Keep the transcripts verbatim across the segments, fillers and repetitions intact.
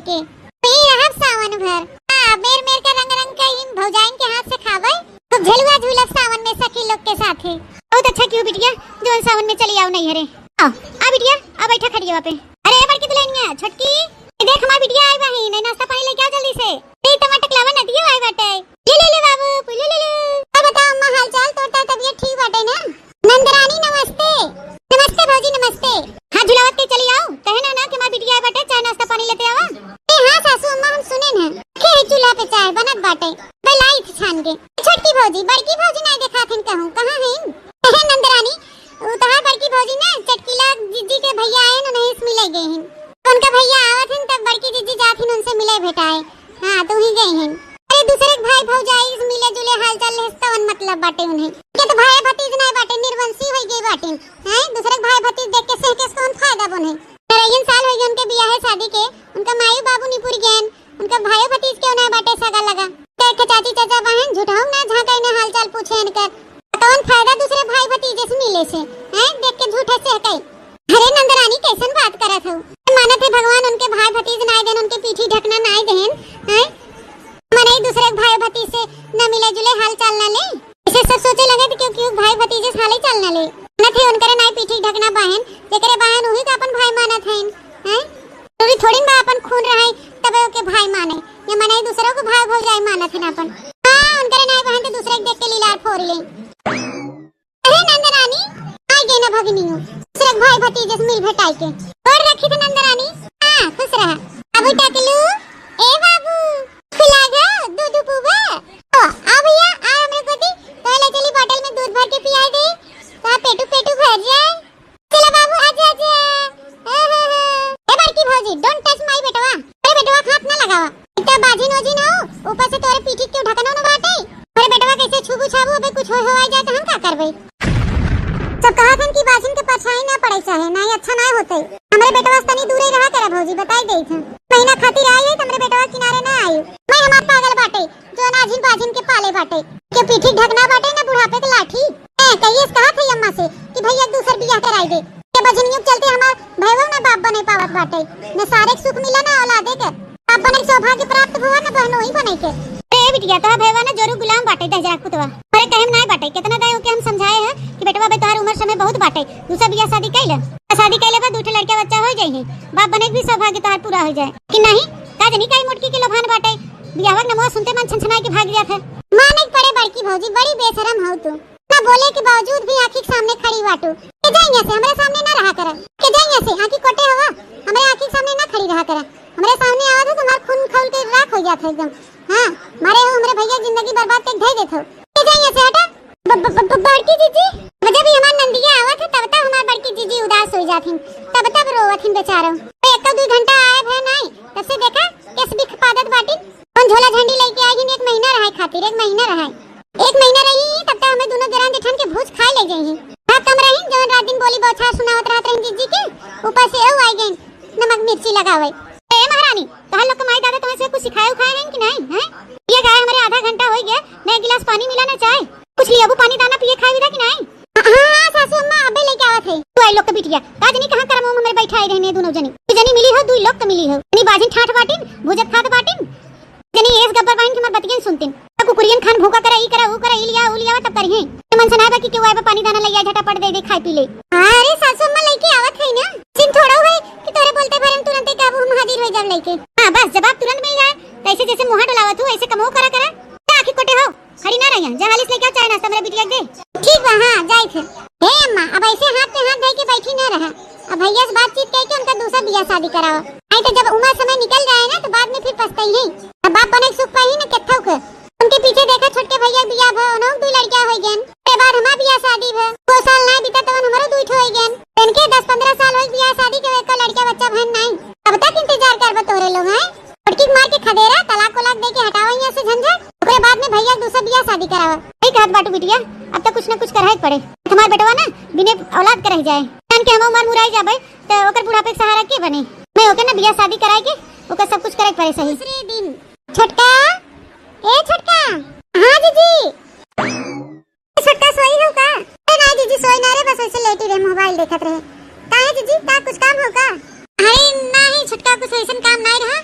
के। पी रहब सावन भर। हाँ, मेर मेर का रंग रंग का इन भौजाइन के हाथ से खाबै। खूब झलुआ झूलब सावन में सखी लोग के साथे। बहुत अच्छा कियो बिटिया, जौन सावन में चली आउ नैहरे। आओ, आ बिटिया, आ बैठा खटियावा पे। अरे ए बड़की दुल्हनिया, छोटकी, ए देख हमार बिटिया आई बाहिन, नाश्ता पानी लेके आओ जल्दी से। ए तमा टकलावा नदियो आई बाटे। ले ले ले बाबू, ले ले ले। अब बताओ अम्मा, हाल चाल, तोर तबियत ठीक बाटे ना? नंदरानी नमस्ते। नमस्ते भौजी नमस्ते। हाथ झुलावत के चली आओ, कहे ना ना कि हमार बिटिया आई बाटे, चाय नाश्ता पानी लेते आवा। ए हाँ सासू अम्मा, हम सुने ना। के है चूल्हा पे चाय बनत बाटे, बे लाई थी छान के। छोटकी भौजी, बड़की भौजी नाई देखात हिन कहूँ, कहाँ हिन? ए नंदरानी, उ तहार बड़की भौजी ना चटकीला जिज्जी के भैया आए न, उन्हीं से मिले गए हिन। उनका भैया आवत हिन तब बड़की जिज्जी जात हिन उनसे मिले भेटाए। हाँ, तू ही गए हिन। अरे दूसरे के भाई भौजाई से मिले जुले हाल चाल लेस तवन मतलब बाटे उन्हें। के तो भाई भतीज नाई बाटे, निर्वंशी होई गई बाटे। हैं? दूसरे के भाई भतीज देख के सेह के कौन फायदा बने? तेरह साल हो गए उनके बियाहे शादी के, उनका मायू बाबू निपुर गए, उनका भाई भतीज क्यों ना बाटे सगा लगा। देख के चाची चाचा बहन झूठाऊ ना झांका इन्हें हाल चाल पूछे इनकर। कौन फायदा दूसरे भाई भतीजे से मिले से? हैं? देख के झूठे से हकाई। अरे नंदरानी कैसन बात करत हो? मानत है भगवान उनके भाई भतीज नाई देन, उनके पीठी ढकना नाई देन, हैं? मनई दूसरे के भाई भतीज से न मिले जुले हाल चाल ना ले। इसे सब सोचे लगे तो क्यों क्यों भाई भतीजे से हाल ही चाल ना ले। मानत है उनकरे नाई पीठी ढकना बाहन, जेकरे बाहन उही का अपन भाई मानत हैं, हैं? जरूरी थोड़ी बा अपन खून रहे तबे ओके भाई माने। ये मनई दूसरों को भाई भौजाई मानत है ना अपन। हाँ, उनकरे नाई बहन तो दूसरे के देख के लीलार फोड़ ले। अरे नंदरानी, आ गए ना भगिनी हो। दूसरे के भाई भतीजे से मिल भेटाई के। और रखी थे नंदरानी। हाँ, खुश रहा। बाबू टकलू, ए बाबू, खुला गो, दूध पूबा। ओ, आ भैया, आ हमरे गोदी, तोहे ले चली बोतल में दूध भर के पियाई दे। तो पेटू पेटू भर जाए। चला बाबू, आजा, आजा। ए, हे, हे। ए, बड़की भौजी, don't touch my बेटवा। अरे बेटवा, हाथ ना लगावा। इतना बाझिन ओझिन हो, ऊपर से तोरे पीठी के ढकनो न बाटे। अरे बेटवा, कैसे छुबू छाबू, अबे कुछ हो, हो आ जाए तो हम का करबे? सब कहत हन कि बाझिन के परछाई ना पड़े चाहे, नहीं अच्छा ना होते। हमरे बेटवा से तनी दूरे रहा करे भौजी, बताई देत हन। महीना खातिर आई है तो हमरे बेटवा किनारे ना आई। मैं हमार पागल बाटे। जो नाझिन बाझिन के पाले बाटे, के पीठी ढकना बाटे ना बुढ़ापे के लाठी। ए, कहिए से कहा थे अम्मा से कि भैया दूसर बियाह कराई दे। के बझनियों के चलते हमार भैया ना बाप बने पावत बाटे, न सारे के सुख मिला ना औलादे के। बाप बने के सौभाग्य प्राप्त हुआ ना बहनों ही बने के। अरे बिटिया, तोहार भैया ना जोरू गुलाम बाटे दहेजा के पुतवा। अरे कहे में नाय बाटे, कितना दाई ओके हम समझाए हैं कि बेटवा बे तोहार उम्र समय बहुत बाटे, दूसर बियाह शादी कैले। शादी कैले बा, दू ठे लड़का बच्चा हो जाई है, बाप बने के भी सौभाग्य तोहार पूरा हो जाए कि नहीं? का जनी काई मोटकी के लोभान बाटे, बियाहवा के नमवा सुनते मन छनछनाए के भाग जात है। माने के पड़े बड़की भौजी, बड़ी बेशरम हौ तू। ना बोले के बावजूद भी आँखी के सामने खड़ी बाटू। के जा यहाँ से, हमरे सामने ना रहा करा। के जा यहाँ से, आँखी कोटे हवा, हमरे आँखी के सामने ना खड़ी रहा करा। हमरे सामने आवा तो तुम्हार खून खौल के राख हो जात है एकदम। हाँ, मारे हो हमरे भैया जिंदगी बर्बाद कर धै देत हो। के जा यहाँ से, हटा। ब-, ब-, ब-, ब-, बड़की जीजी, जब भी हमार नंदिया आवत है, तब तब हमार बड़की जीजी उदास हो जात हिन, तब तब रोवत हिन बेचारो। तो एक तो दू घंटा आए भे नहीं, तब से देखा, कैसे बिख पादत बाटिन। कौन झोला झंडी लेके आई हिन, एक महीना रहे खातिर, एक महीना रहे। एक महीना रही, तब तक हमें दोनों देरान जेठान के भूज खाए ले जाई। हाँ, कम रही, जौन रात दिन बोली बौछार सुनावत रहत रही जीजी के, ऊपर से एहू आई गई नमक मिर्ची लगावे। ए महारानी, तोहर लोग के माई दादा तुम्हें से कुछ सिखाए उखाए हैं कि नहीं, हैं? ये गाय हमारे आधा घंटा हो गया, नहीं गिलास पानी मिला ना चाय। कुछ लियाबू पानी दाना पिए खाए विदा कि नहीं? हाँ, हाँ, सासू अम्मा, अबे लेके आवत है। तू आई लोग के बिटिया, का जनी कहाँ करम उम हमारे बैठा आई रहने दोनों जनी। तू जनी मिली हो, दुई लोग के मिली हो। जनी बाजिन ठाठ बाटिन, भुजत खात बाटिन। जनी एस गब्बर बाइन के हमार बतियन सुनतिन। त कुकुरियन खान भूखा करा, ई करा, ऊ करा, ई लिया, ऊ लिया, तब करिहे। ये मन से ना बा कि केहू आए बा, पानी दाना लइया, झटापट दे दे, खाए पी ले। हाँ, अरे सासू अम्मा लेके आवत है ना। चिन थोड़ा है कि तोरे बोलते भरे में तुरंते काबू हम हाजिर हो जाब लेके। हाँ, बस जवाब तुरंत मिल जाए। तो ऐसे जैसे मुँह डोलावत हो, ऐसे कमो करा करा। का आँखी कोटे हो? खड़ी ना रहिया, जा हाली से लेके आओ चाय नाश्ता मेरे बिटिया के दे। ठीक बा, हाँ, जाई फिर। हे अम्मा, अब ऐसे हाथ पे हाथ धर के बैठी ना रहा। अब भैया से बातचीत करके उनका दूसरा बियाह शादी कराओ। नहीं तो जब उम्र समय निकल जाए ना तो बाद में फिर पछताई है। अब बाप बने के सुख पाई ना केथौ के। उनके पीछे देखा छोटके भैया के बियाह भा, उन्हों के दू लड़कियां हो गए। के बाद हमार बियाह शादी भा, दो साल ना बीता तवन हमारो दू ठो हो गए। इनके दस पन्द्रह साल हो बियाह शादी के, एक लड़का बच्चा भन नहीं। अब तक इंतजार करबे तोरे लोग हैं। छोटकी के मार के खदेरा, तलाक उलाक दे के हटावा यहाँ से झंझट। ओकरे बाद में भैया के दूसरा बियाह शादी करावा। सही कहत बाटू बिटिया, अब तो कुछ ना कुछ करहे के पड़े। हमार बेटवा ना बिने औलाद के रह जाए। जान के हम उमर मुराई जाबे, तो ओकर बुढ़ापे के सहारा के बने? मैं ओके ना बियाह शादी कराए के, ओकर सब कुछ करे के पड़े सही। दूसरे दिन। छोटका, ए छोटका। हाँ जीजी। छोटका सोई हो का? ए ना जीजी, सोई ना रहे, बस ऐसे लेटी रहे, मोबाइल देखत रहे। काहे जीजी, का कुछ काम हो का? अरे नहीं छोटका, कुछ ऐसन काम नहीं रहा।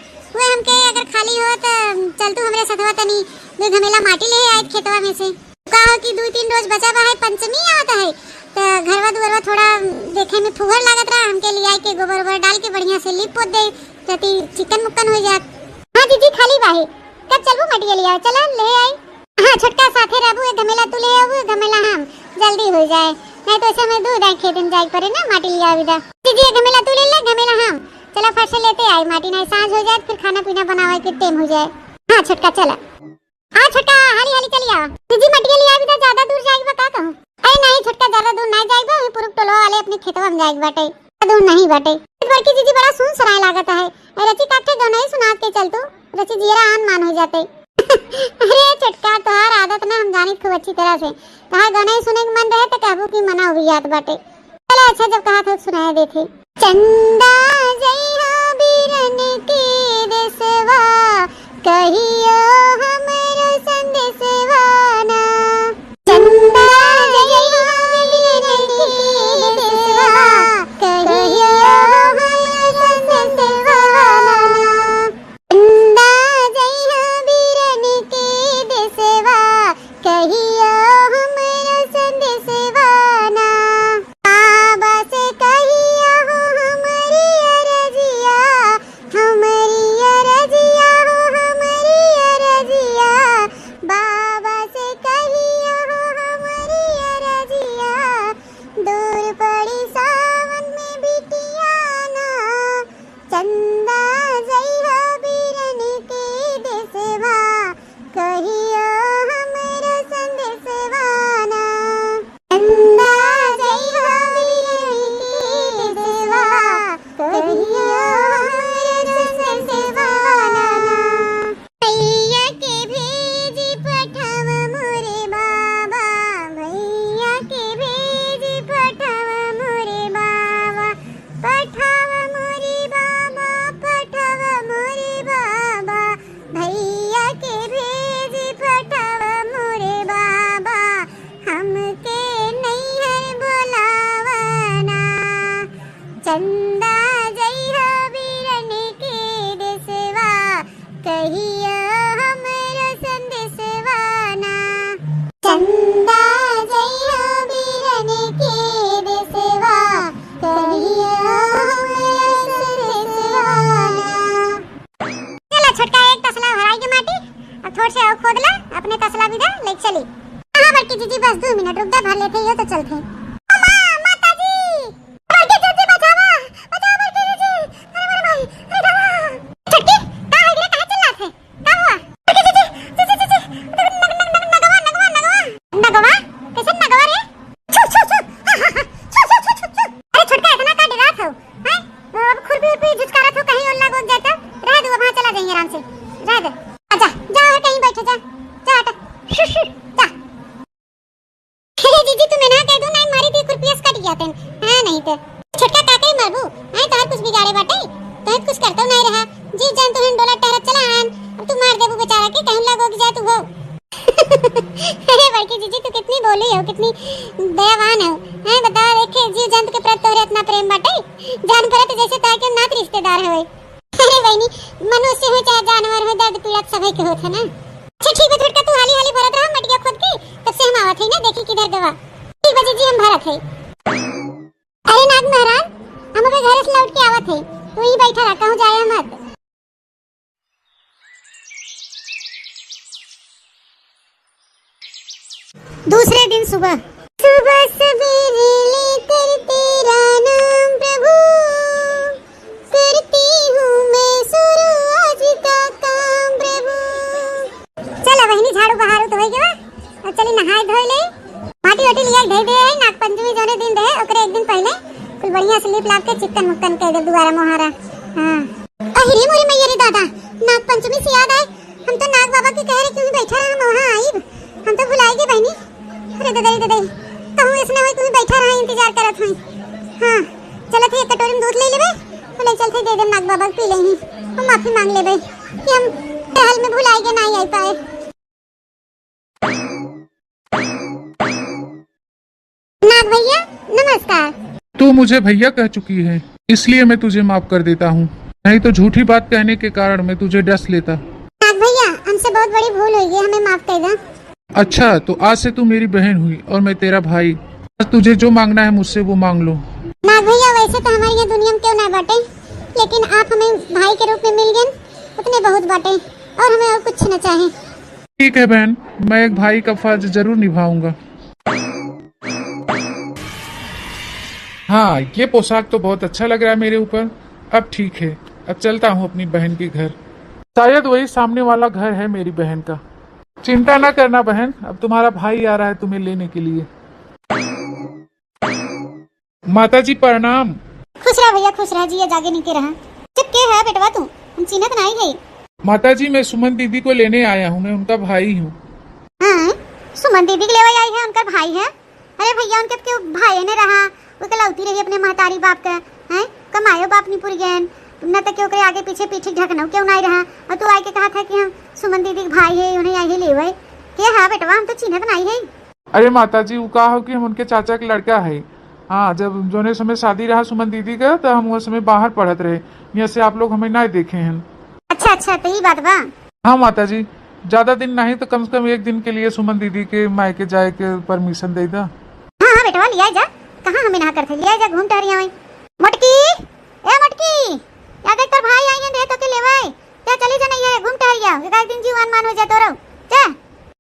तो तनी दो घमेला माटी ले आए खेतवा में से। का हो कि दो तीन रोज बचा बा है, पंचमी आवत है, तो घरवा दुआरवा थोड़ा देखे में फुहर लागत रहा, हमके लियाई के गोबर ओबर डाल के बढ़िया से लीप पोत दे, जति चिकन मुक्कन हो जात। हाँ जीजी, खाली बा है, कब चलबू मटिया लिया? चला ले आई। हाँ छोटका, साथे रहबू, एक घमेला तू ले आबू, एक घमेला हम, जल्दी हो जाए, नहीं तो ऐसे में दूध आए खेत में जाए पड़े ना, माटी लिया विदा। जीजी एक घमेला तू ले ले, घमेला हम, चला फट से लेते आई माटी, नहीं सांझ हो जाए फिर खाना पीना बनावे के टेम हो जाए। हाँ छोटका चला। हाँ छोटका, हाली हाली चली आवा। जीजी मटिया लिया विदा, ज्यादा दूर जाए बा का कहूँ? अरे नहीं छोटका, ज्यादा दूर नहीं जाए बा, वहीं पुरुख टोलवा वाले अपने खेतवा में जाए बाटे, ज्यादा दूर नहीं बाटे। बड़की जीजी बड़ा सुन सराय लागत है, ए, रची काठे गनई सुनात के चल तू, रची जियरा आन मान हो जाते। अरे छोटका, तोहार आदत ना हम जानित खूब अच्छी तरह से। तोहार गनई सुने के मन रहे तो कहबू कि मना उबियात बाटे। चलो अच्छा, जब कहा था सुनाए देते। चंदा जइहा बीरन के देसवा, कहियो हमरो संदेसवा ना। चंदा जइहा बीरन के देसवा, कहियो हमरो संदेसवा ना। चंदा जइहा बीरन के देसवा, कहियो हमरो संदेसवा ना। बाबा से कहियो हो हमरी अरजिया, हमरी अरजिया हो, हमरी अरजिया। बाबा से कहियो हो हमरी अरजिया, दूर पड़ी सावन में बिटिया ना। चंदा जइहा बीरन के देसवा, कहियो हमरो संदेसवा ना। चंदा जइहा बीरन के देसवा, कहियो हमरो संदेसवा ना। भैया के भेजी पठावा मोरे बाबा, भैया के भेजी पठावा मोरे बाबा, पठावा मोरे बाबा, पठावा मोरे बाबा, भैया के भेजी पठावा मोरे बाबा, हमके नैहर बोलावा ना। चंदा जइहा बीरन के देसवा, कहियो हमरो संदेसवा ना। चंदा जइहा बीरन के देसवा, कहियो हमरो संदेसवा ना। चला छोटका, एक तसला भराई के माटी, अब थोड़ से और खोद ला, अपने तसला भी दे, ले चली। हाँ बड़की जीजी, बस दो मिनट रुक जा, भर लेते ही हो तो चलते। अम्मा, माता जी, बड़की जीजी बचावा, बचावा बड़की जीजी, अरे मेरे भाई, अरे बाबा। छोटकी, का है रे, काहे चिल्लात है? का हुआ? बड़की जीजी, जीजी, जीजी, नग-, नग-, नग-, नग-, नगवा, नगवा, नगवा। नगवा? कैसे नगवा रे? छू, छू, छू, हाँ, हाँ, हाँ, छू, छू, छू, छू, छू। अरे छोटका, इतना का डरात हो? हैं? अब खुरपी उरपी झुझकारत हो, कहीं ओल्ला गोद जाए तो? रह दो, वहाँ चला जाइए आराम से, रह दे। अच्छा, जा और कहीं बैठे, जा, जा हट, शु, शु, जा। अरे जीजी, तू मना कह दो, नहीं मारी थी खुरपिया से कट गया तेन। हाँ, नहीं तो। छोटका काका ही मारबू, आए तोहर कुछ बिगाड़े बाटे, तोहे कुछ करतो नहीं रहा। जी जान तोहन डोला टहरत चला आन, अब तू मार देबू बेचारा के, कहीं लगो कि जा तू हो। अरे बड़की जीजी, तू कितनी भोली हो, कितनी दयावान हो। हैं, बताओ, देखे जीव जंतु के प्रति तोहरे इतना प्रेम बाटे, जान पड़त जैसे तोहके नात रिश्तेदार होए। अरे बहिनी, मनुष्य हो चाहे जानवर हो, दर्द पीड़ा तो सभी के होत है ना। अच्छा ठीक बा छोटका, तू हाली हाली भरत रहा मटिया खोद के, तब से हम आवत है ना, देखी किधर गवा। ठीक बा जीजी, हम भरत है। अरे नाग महाराज, हम अबे घरे से लौट के आवत है, तू ही बैठा रहा, कहूँ जाए मत। दूसरे दिन सुबह। सुबह सवेरे लेकर तेरा नाम प्रभु, करती हूँ मैं शुरू आज का काम प्रभु। चला बहिनी, झाड़ू बहारू तो होइ गवा, अब चली नहाए धोए ले। माटी ओटी लिया धोए दे है, नाग पंचमी जोने दिन रहे ओकरे एक दिन पहले कुल बढ़िया से लीप लाप के चिक्कन मुक्कन कर दे दुआरा मोहारा। हाँ। अरे मोरी मैया रे दादा, नाग पंचमी से याद आए, हम तो नाग बाबा के कह रहे कि वहीं बैठा रहा, हम वहाँ आइब, हम तो भुलाई गए बहिनी। अरे ददई ददई, कहूँ ऐसने होई, तू ही बैठा रहा, इंतजार करत हई। हाँ, चलत है एक कटोरी में दूध ले लेबे, तो ले चलते दे दे नाग बाबा के पी लेही, हम माफी मांग लेबे कि हम टहल में भुलाई के नहीं आई पाए। नाग भैया, नमस्कार। तू मुझे भैया कह चुकी है, इसलिए मैं तुझे माफ कर देता हूँ, नहीं तो झूठी बात कहने के कारण मैं तुझे डस लेता। नाग भैया, हम से बहुत बड़ी भूल हुई है, हमें माफ कर दो। अच्छा, तो आज से तू मेरी बहन हुई और मैं तेरा भाई। आज तुझे जो मांगना है मुझसे, वो मांग लो। नाग भैया, वैसे तो हमारे यहाँ दुनिया में क्यों ना बाटे, लेकिन आप हमें भाई के रूप में मिल गए, उतने बहुत बाटे और हमें और कुछ ना चाहे। ठीक है बहन, मैं एक भाई का फर्ज जरूर निभाऊंगा। हाँ, ये पोशाक तो बहुत अच्छा लग रहा है मेरे ऊपर। अब ठीक है, अब चलता हूँ अपनी बहन के घर। शायद वही सामने वाला घर है मेरी बहन का। चिंता ना करना बहन, अब तुम्हारा भाई आ रहा है तुम्हें लेने के लिए। माता जी प्रणाम। खुश रहा भैया, खुश रहा, जिया जागे निके रहा। चुप के है बेटवा तू, हम चिन्हत नाई है। माता जी, मैं सुमन दीदी को लेने आया हूँ, मैं उनका भाई हूँ। हाँ, सुमन दीदी के लेवे आई है, उनकर भाई है। अरे भैया, उनके तो केहू भाई ने रहा, वो इकलौती रही अपने महतारी बाप के, हैं? कमायो बाप नहीं पुर गए, न तो केहू ओकरे आगे पीछे पीठी ढकनो केहू नहीं रहा, और तू आके कहा था कि हम सुमन दीदी के भाई है, उन्हें आई है लेवे। के है बेटवा, हम तो चिन्हत नहीं है। अरे माता जी, वो का हो कि हम उनके चाचा के लड़का है। हाँ, जब जोने समय शादी रहा सुमन दीदी का, तो हम वो समय बाहर पढ़त रहे, यहाँ से आप लोग हमें ना देखे हैं। अच्छा, अच्छा, तो ई बात बा। हाँ माता जी, ज्यादा दिन नहीं तो कम से कम एक दिन के लिए सुमन दीदी के मायके जाए के परमिशन दे दा। हाँ, हाँ बेटवा, लिया जा, कहाँ हमें ना करते, लिया जा, घूम टहर आवे। मोटकी, ए मोटकी, या देख तोर भाई आई हैं, दे तो के लेवे। क्या चली जा नहीं है, घूम टहर आओ, एक आध दिन जीव अनमान हो जाए तोरो। जा।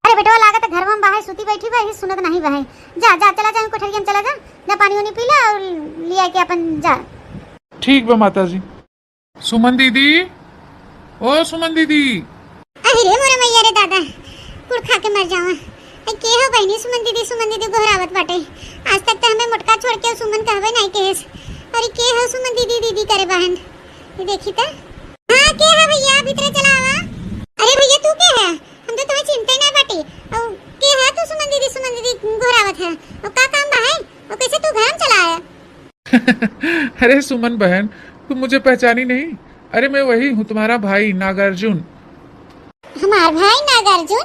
अरे बेटवा, लागत है घर में बाहर सूती बैठी बा, ही सुनत नहीं बा है। जा, जा, चला जा, कोठरिया में चला जा, जा पानी उनी पी ले और लिया के अपन जा। ठीक बा माता जी। सुमन दीदी, ओ सुमन दीदी। अरे रे मोरे मैया रे दादा, कुड़ खा के मर जावा। अरे के हो बहनी सुमन दीदी, सुमन दीदी गोहरावत बाटे। आज तक तो हमें मोटका छोड़ के सुमन कहबे नहीं कहेस। अरे के हो सुमन दीदी, दीदी करे बहन। ये देखी त। हाँ, के है भैया? भीतरे चला आवा। अरे भैया, तू के है? हम तो तुम्हें चिंते नहीं बाटी। और के है तू सुमन दीदी, सुमन दीदी गोहरावत है? और का काम बा है? और कैसे तू घर में चला आया? अरे सुमन बहन, तुम मुझे पहचानी नहीं? अरे मैं वही हूँ, तुम्हारा भाई नागार्जुन। हमार भाई नागार्जुन?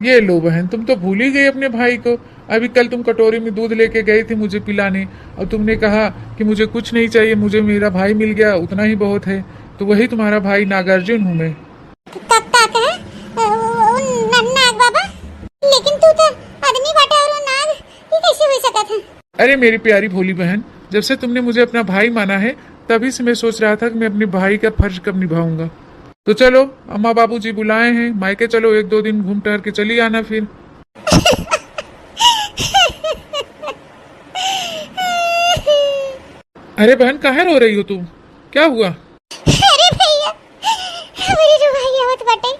ये लो बहन, तुम तो भूल ही गई अपने भाई को। अभी कल तुम कटोरी में दूध लेके गई थी मुझे पिलाने, और तुमने कहा कि मुझे कुछ नहीं चाहिए, मुझे मेरा भाई मिल गया, उतना ही बहुत है। तो वही तुम्हारा भाई नागार्जुन हूँ मैं। का, का कहे? ओ, ओ, न-, नाग बाबा? लेकिन तू तो आदमी बाटे और वो नाग, ये कैसे हो सकत है? अरे मेरी प्यारी भोली बहन, जब से तुमने मुझे अपना भाई माना है, तभी से मैं सोच रहा था कि मैं अपने भाई का फर्ज कब निभाऊंगा। तो चलो, अम्मा बाबूजी बुलाए हैं, मायके चलो, एक दो दिन घूम टहर के चली आना फिर। अरे बहन, काहे रो रही हो तुम? क्या हुआ? अरे भैया, हमरी रुआई आवत बाटे।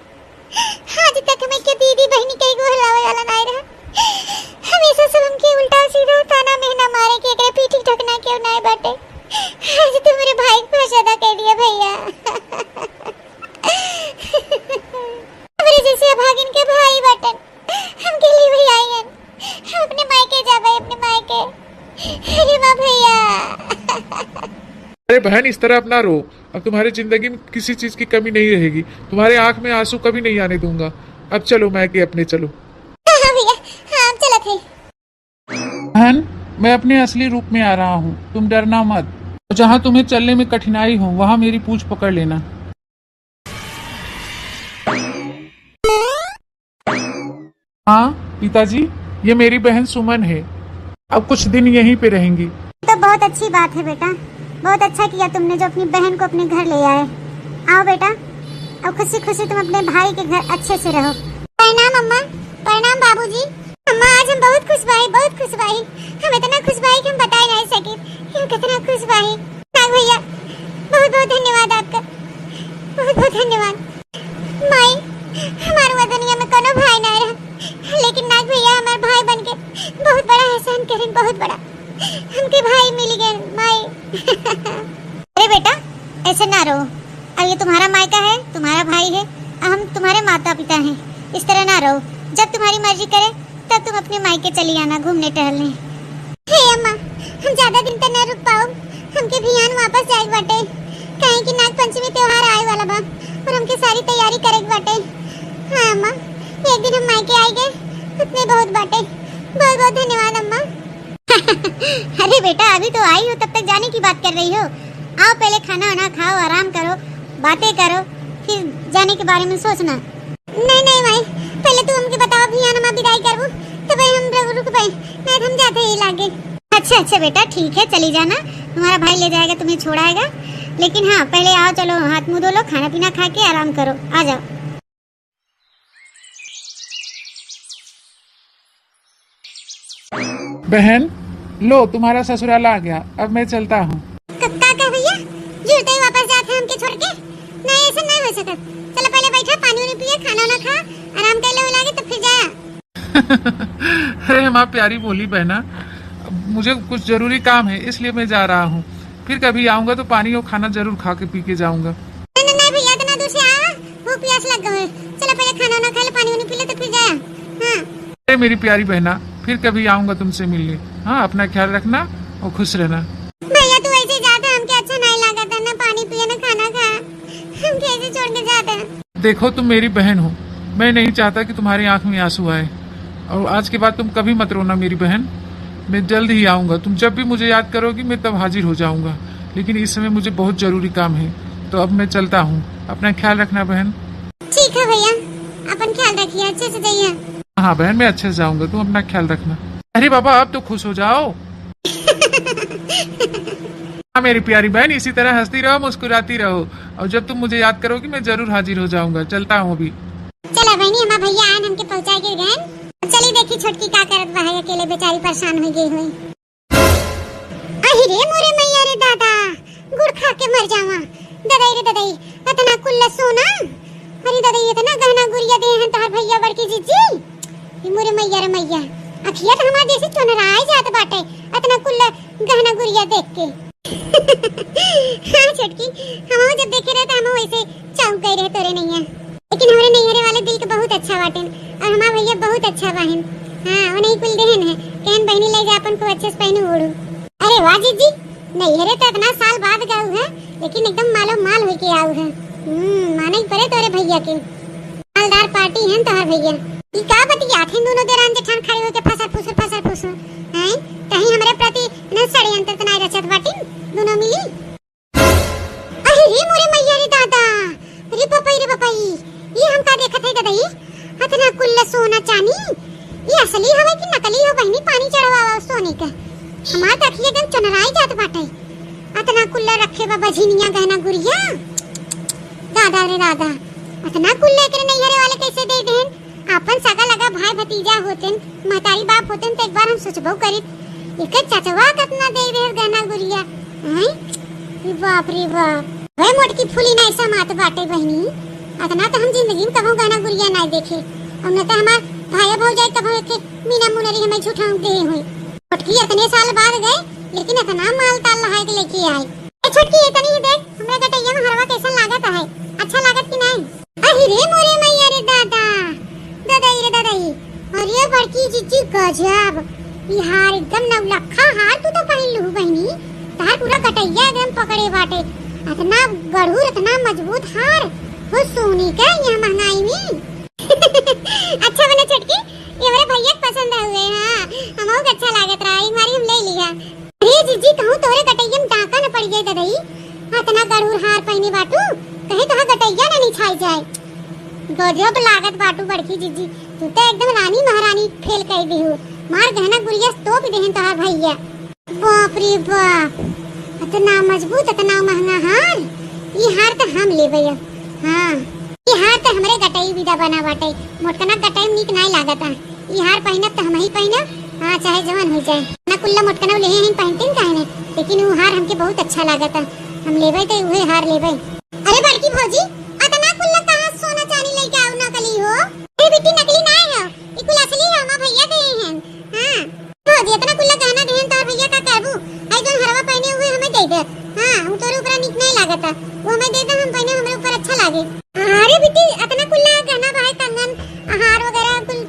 आज तक हमें के दीदी बहनी के गोहरावे वाला नाय रहा। हमेशा सब हमके उल्टा सीधा ताना मेहना मारे कि एकरे पीठी ढकना केहू नाय बाटे। आज तो मेरे भाई को फर्ज अदा कर दिया भैया। हमरे जैसे अभागिन के भाई बाटन, हमके लिए भाई आइयन। हम अपने मायके जाबे, अपने मायके। अरे वाह भैया। अरे बहन, इस तरह अब ना रो। अब तुम्हारी जिंदगी में किसी चीज की कमी नहीं रहेगी। तुम्हारे आंख में आंसू कभी नहीं आने दूंगा। अब चलो मायके अपने, चलो। हाँ, हाँ भैया, हाँ, हम चलत है। बहन, मैं अपने असली रूप में आ रहा हूँ, तुम डरना मत। और जहाँ तुम्हें चलने में कठिनाई हो, वहाँ मेरी पूँछ पकड़ लेना। हाँ पिताजी, ये मेरी बहन सुमन है। अब कुछ दिन यहीं पे रहेंगी। तो बहुत अच्छी बात है बेटा, बहुत अच्छा किया तुमने जो अपनी बहन को अपने घर ले आए। आओ बेटा, अब खुशी खुशी तुम अपने भाई के घर अच्छे से रहो। प्रणाम अम्मा, प्रणाम बाबूजी। अम्मा, आज हम बहुत खुश बाही, बहुत खुश बाही। हम इतना खुश बाही कि हम बताए नहीं सके कि हम कितना खुश बाही। नाग भैया, बहुत बहुत धन्यवाद आपका, बहुत बहुत धन्यवाद। माई, हमार वो दुनिया में कोनो भाई ना रहा, लेकिन नाग भैया हमार भाई बन के बहुत बड़ा एहसान करें, बहुत बड़ा। हमके भाई मिल गए माई। अरे बेटा, ऐसे ना रो। अब ये तुम्हारा मायका है, तुम्हारा भाई है, अब हम तुम्हारे माता पिता हैं, इस तरह ना रो। जब तुम्हारी मर्जी करे तब तुम अपने मायके चली आना घूमने टहलने। हे अम्मा, हम ज्यादा दिन तक न रुक पाउब, हमके बिहान वापस जाए के बाटे, काहे कि नाग पंचमी त्योहार आए वाला बा और हमके सारी तैयारी करे के बाटे। हाँ अम्मा, एक दिन हम मायके आए गए, उतने बहुत बाटे। बहुत बहुत धन्यवाद अम्मा। अरे बेटा, अभी तो आई हो, तब तक जाने की बात कर रही हो। आओ, पहले खाना वाना खाओ, आराम करो, बातें करो, फिर जाने के बारे में सोचना। नहीं, नहीं भाई, पहले तू हमके बतावा, अभी यहाँ ना बिदाई करबू, तब हम रुक, रुक पाए, नहीं तो हम जाते ही लागे। अच्छा, अच्छा बेटा, ठीक है, चली जाना, तुम्हारा भाई ले जाएगा, तुम्हें छोड़ाएगा। लेकिन हाँ, पहले आओ, चलो, हाथ मुँह धो लो, खाना पीना खा के आराम करो, आ जाओ। बहन, लो, तुम्हारा ससुराल आ गया, अब मैं चलता हूँ। क-, का कह भैया? जुरते ही वापस जाते हैं हमके छोड़ के? नहीं, ऐसे नहीं हो सकत। चलो पहले बैठा, पानी उनी पिया, खाना ना खा, आराम कर लो लागे तो फिर जाया। अरे हमार प्यारी भोली बहना, मुझे कुछ जरूरी काम है, इसलिए मैं जा रहा हूँ। फिर कभी आऊँगा तो पानी और खाना जरूर खा के पी के जाऊँगा। नहीं, नहीं, नहीं भैया, इतना दूर से आवा, भूख प्यास लग गए। चलो पहले खाना ना खा ले, पानी उनी पी ले तो फिर जाया। हाँ। अरे मेरी प्यारी बहना, फिर कभी आऊँगा तुमसे मिलने। हाँ, अपना ख्याल रखना और खुश रहना। भैया तू ऐसे जाता, हमके अच्छा नहीं लागत है, ना पानी पिए ना खाना खा, हम कैसे छोड़ के जाते हैं? देखो, तुम मेरी बहन हो, मैं नहीं चाहता कि तुम्हारी आंख में आंसू आए। और आज के बाद तुम कभी मत रोना मेरी बहन, मैं जल्द ही आऊँगा। तुम जब भी मुझे याद करोगी, मैं तब हाजिर हो जाऊँगा, लेकिन इस समय मुझे बहुत जरूरी काम है, तो अब मैं चलता हूँ। अपना ख्याल रखना बहन। ठीक है भैया, अपन ख्याल रखिए, अच्छे से जाइए। हाँ बहन, मैं अच्छे से जाऊँगा, तुम अपना ख्याल रखना। अरे बाबा, अब तो खुश हो जाओ। हाँ मेरी प्यारी बहन, इसी तरह हंसती रहो, मुस्कुराती रहो, और जब तुम मुझे याद करोगी, मैं जरूर हाजिर हो जाऊँगा। चलता हूँ अभी। चला बहनी, हमार भैया आयन, हमके पहुँचाए के गए। अब चली देखी छोटकी का करत बा है, अकेले बेचारी परेशान हो गई हुई। अहि रे मोरे मैया रे दादा, गुड़ खा के मर जावा। ददई रे ददई, अतना कुल्ला सोना। अरे ददई, इतना गहना गुरिया दे हैं तोहर भैया बड़की जिज्जी। ए मोरे मैया रे मैया, अखिया तो हमार जैसे चुनराए जात बाटे, अतना कुल्ला गहना गुरिया देख के। हाँ छोटकी, हमहू जब देखे रहे तो हमहू ऐसे चौंक गए रहे तोरे नैया। लेकिन हमरे नैहरे वाले दिल के बहुत अच्छा बाटेन, और हमार भैया बहुत अच्छा बाहिन। हाँ, वो नहीं कुल देहन है, कहन बहनी ले जा अपन खूब अच्छे से पहनू ओढ़ू। अरे वाह जिज्जी, नैहरे तो इतना साल बाद गऊ है, लेकिन एकदम मालो माल होके आऊ है। हम्म, माने ही पड़े तोरे भैया के। मालदार पार्टी है तोहर भैया। ई का बतियात हैं दोनों देरान जेठान खड़े होके फसर फुसर फसर फुसर? हैं? कहीं हमरे प्रति न षड्यंत्र तो नहीं रचत बाटिन दोनों मिली? अरे रे मोरे मैया रे दादा, रे बपई रे बपई, ये हम का देखत है ददई? अतना कुल्ला सोना चानी, ये असली हवे कि नकली हो बहनी? पानी चढ़वावा सोने के। हमार तो अखिया एकदम चुनराई जात बाटे। अतना कुल्ला रखे बा बझिनिया गहना गुरिया। दादा रे दादा, अतना कुल्ला एकरे नैहरे वाले कैसे दे देन? आपन सगा लगा भाई भतीजा होतेन, महतारी बाप होतेन, तो एक बार हम सोचबो करित। एकर चचवा कतना दे रहे गहना गुरिया, हैं? रे बाप रे बाप। वे मोटकी फूली ना ऐसा मात बाटे बहनी, अतना तो हम जिंदगी में कबो गहना गुरिया ना देखे। और न तो हमार भाई भौजाई कबो एक मीना मुनरी हमें झूठा दे हुई। मोटकी इतने साल बाद गए, लेकिन इतना माल ताल लहाए के लेके आए। ए छोटकी, ये तनी देख, हमरे गटैया में हरवा कैसन लागत है, अच्छा लागत कि नहीं? अहि रे मोरे मैया रे दादा, ददई रे ददई, अरे बड़की जिज्जी गजब, ई हार एकदम नौलखा हार तू तो पहिन लू बहनी, तार पूरा गटैया एकदम पकड़े बाटे, इतना गढ़ूर, इतना मजबूत हार, हो सोने का ये महंगाई में। अच्छा बना छोटकी, ये हमरे भैया के पसंद हुए, हाँ, हमहू के अच्छा लागत रहा, एक बारी हम ले लिया। अरे जिज्जी, कहूँ तोरे गटैया में डाका न पड़ जाए ददई, हाँ, इतना गढ़ूर हार पहने बाटू, कहीं तोहार गटैया न निछाई जाए। गजब लागत बाटू बड़की जिज्जी, तू तो एकदम रानी महारानी फेल कर दी हो, मार गहना गुरिया तोप देहन तोहार भैया। बाप रे बाप, इतना मजबूत, इतना महंगा हार, ये हार तो हम लेबे अब। हाँ, ये हार तो हमरे गटई विदा बना बाटे, मोटकना गटई में नीक नाय लागत है। ई हार पहिनब त हमही पहिनब, हाँ, चाहे जवन हो जाए। ना कुल्ला मोटकनऊ लेहे हईन, पहिनतीन काहे ने, लेकिन ऊ हार हमके बहुत अच्छा लागता, हम लेबै त उहे हार लेबै। अरे बड़की भौजी, अतना कुल्ला कहाँ सोना चानी लेके आऊ नकली हो? अरे बिट्टी, नकली ना है, ई कुल असली है, हमार भैया देहे हैं। हाँ भौजी, अतना कुल्ला गहना देहे हैं तोहर भैया, का करबू? आई जौन हरवा पहिने उहे हमें दे दे। हाँ, ऊ तोरे ऊपर नीक नहीं लागता, वो हमें दे दे, हम पहिने हमरे ऊपर अच्छा लागे। अरे बिट्टी, अतना कुल्ला गहना बा है, कंगन, हार वगैरह कुल,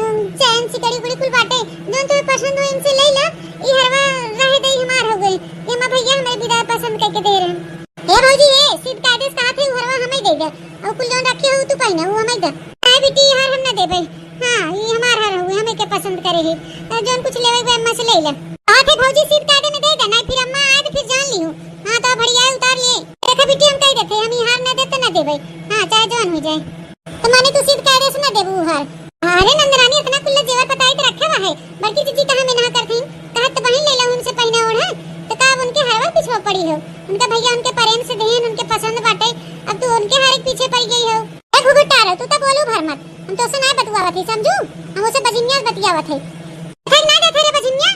अम, चैन, सिकड़ी, उकड़ी कुल बाटे, जौन तुम्हें पसंद हो, इनसे ले ला। ई हरवा रहे दे, हमार हो गई, ये हमार भैया हमरे विदा पसंद करके दे रहे हैं। हे भौजी, हे, सीध कायदे से कहा थे, ऊ हरवा हमें दे दे, और कुल जौन रखे हो तू पहिना, वो हमें दे। अरे बिट्टी, ई हार हम ना देबे, हाँ, ई हमार हार हुए, हमें के पसंद करे है, तो जौन कुछ लेवे के बा, अम्मा से ले ला। कहा थे भौजी, सीध कायदे में दे दे, नहीं फिर अम्मा आए तो फिर जान ली हो। हाँ, तो बढ़िया है, उतार ये। देखा बिट्टी, हम कह देते, हम ई हार ना देते ना देबे, हाँ, चाहे जौन हो जाए। तो माने तू सीध कायदे से ना देबू हार? अरे नंदरानी, इतना कुल्ला जेवर पताई त रखे हुआ है, बड़की जीजी कहाँ में ना करथिन, कहत तो बहिन ले लो हमसे पहिना ओढ़ा, तो का अब उनके हरवा पिछवा पड़ी हो? उनका भैया उनके प्रेम से देहन, उनके पसंद बाटे, अब तू उनके हार के पीछे पड़ गई हो। ए घुघुटारो, तू तो बोलू भर मत, हम तोसे ना बतुआवत ही समझू, हम उसे बजिनिया से बतियावत है। देख ना देखे रे बजिनिया,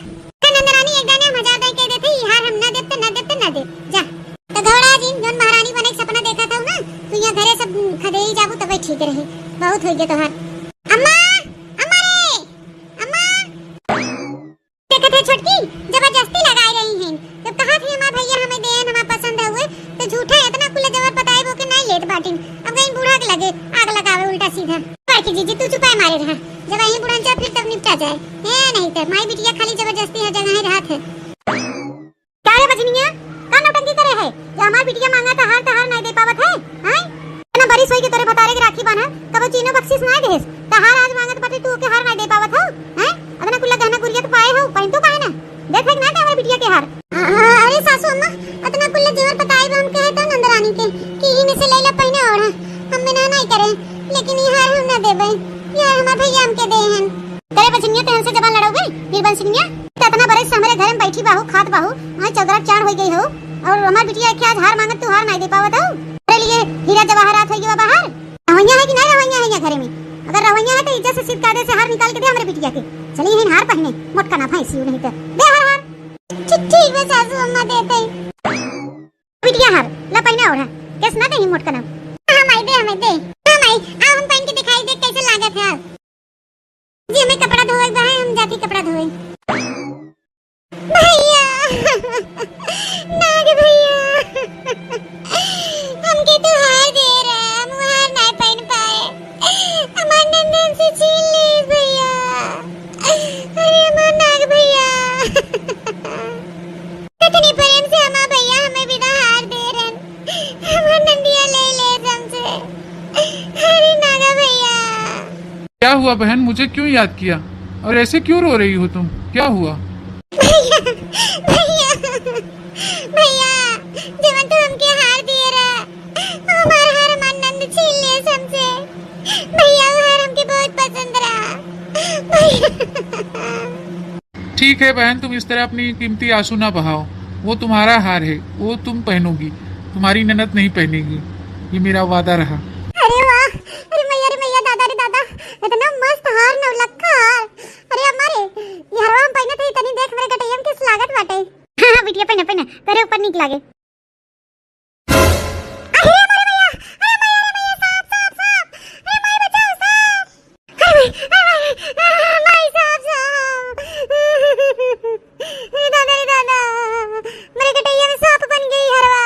नंदरानी एक गाने हम हजार दाई कह देते, ई हार हम ना देते, ना देते, ना दे, जा। तो घबरा जिन, जौन महारानी बने के सपना देखा था ना, तू यहाँ घरे सब खदेई जाबू तबे ठीक रही। बहुत हो गया तोहार। अम्मा, अम्मा रे, अम्मा। देखत है छोटकी, जबरदस्ती लगाए रही हैं। जब कहा थी हमार भैया हमें देन, हमार पसंद हुए, तो झूठा इतना कुल जबर बताए वो के नहीं लेत बाटिन। अब गई बूढ़ा के लगे आग लगावे उल्टा सीधा। बड़की जीजी तू चुपाए मारे रहा, जब यहीं बुढ़न जा फिर तब निपटा जाए। ए नहीं तो माई बिटिया खाली जबरदस्ती हर जगह ही रहत है। का रे बजनिया, का नौटंकी करे है? जब हमार बिटिया मांगा त हार, त हार नहीं दे पावत है, हैं? इतना बरिस होई के तोरे भतारे के राखी बांधा, तब वो चीनो बख्शीश नहीं देस, त हार आज मांगत बाटे, तू ओके हार नहीं दे पावत हो, हैं? इतना कुल्ला गहना गुरिया तो पाए हो, पहन तो काहे ना? देख है कि ना दे हमारे बिटिया के हार? अ-, अरे सासू अम्मा, इतना कुल्ला जेवर बताई हम कहे तो नंदरानी के कि इन्हें से लैला पहने ओढ़ा, हम मना नहीं करे, लेकिन ये हार हम ना देबे, ये हार हमार भैया हमके दे हैं। करे बजनिया, तेहन से जबान लड़ाओगे, निर्बंसनिया? तो इतना बरस से हमारे घर में बैठी बाहू, खात बाहू, आज चौदरा चार हो गई हो, और हमार बिटिया के आज हार मांगत तू हार नहीं दे पावत हो। तेरे लिए हीरा जवाहरात हो गई बाहर। रहवैया है कि नहीं रहवैया है यहाँ घरे में? अगर रहवैया है तो इज्जत से सीध कायदे से हार निकाल के दे हमारे बिटिया के। चली है हार पहने, मोटका ना भैंसी नहीं तो दे हार, हार। ठी-, ठीक बा सासू अम्मा, देते। बिटिया हार, ला पहना ओढ़ा, केस ना दे ही मोटका ना। हाँ माई दे, हमें दे। हाँ माई, आओ हम पहन के दिखाई दे कैसे लागत है। जी, हमें कपड़ा धोवे के बा, हम जाती कपड़ा धोवे। भैया, नाग भैया, हमके तू हार दे रहा, हम हार ना पहन पाए। हमार नंदन से छीन ली भैया। अरे हमार नाग भैया। कितनी प्रेम से हमार भैया हमें बिना हार दे रहन। हमार नंदिया ले ले हमसे। अरे नागा भैया। क्या हुआ बहन, मुझे क्यों याद किया और ऐसे क्यों रो रही हो तुम? क्या हुआ? भैया, भैया, भैया, जवन तू हमके हार दिए रहा, हमार हार हमार नंद छीन लिए हमसे। भैया, वो हार हमके बहुत पसंद रहा। भैया। ठीक है बहन, तुम इस तरह अपनी कीमती आंसू ना बहाओ। वो तुम्हारा हार है, वो तुम पहनोगी, तुम्हारी ननद नहीं पहनेगी, ये मेरा वादा रहा। अरे वाह, अरे मैया रे मैया, दादा रे दादा, इतना मस्त हार, नौलखा हार। अरे अम्मा रे, ये हरवा हम पहने थे, तनी देख मेरे गटैया में किस लागत बाटे। हाँ, हाँ, बिटिया पहने, पहने, तेरे ऊपर नीक लागे। अरे मोरे मैया, अरे मैया रे मैया, सांप, सांप, सांप, अरे माई बचाओ, सांप। अरे माई, अरे माई, अरे माई, सांप, सांप। अरे दादा रे दादा, मेरे गटैया में सांप बन गई हरवा।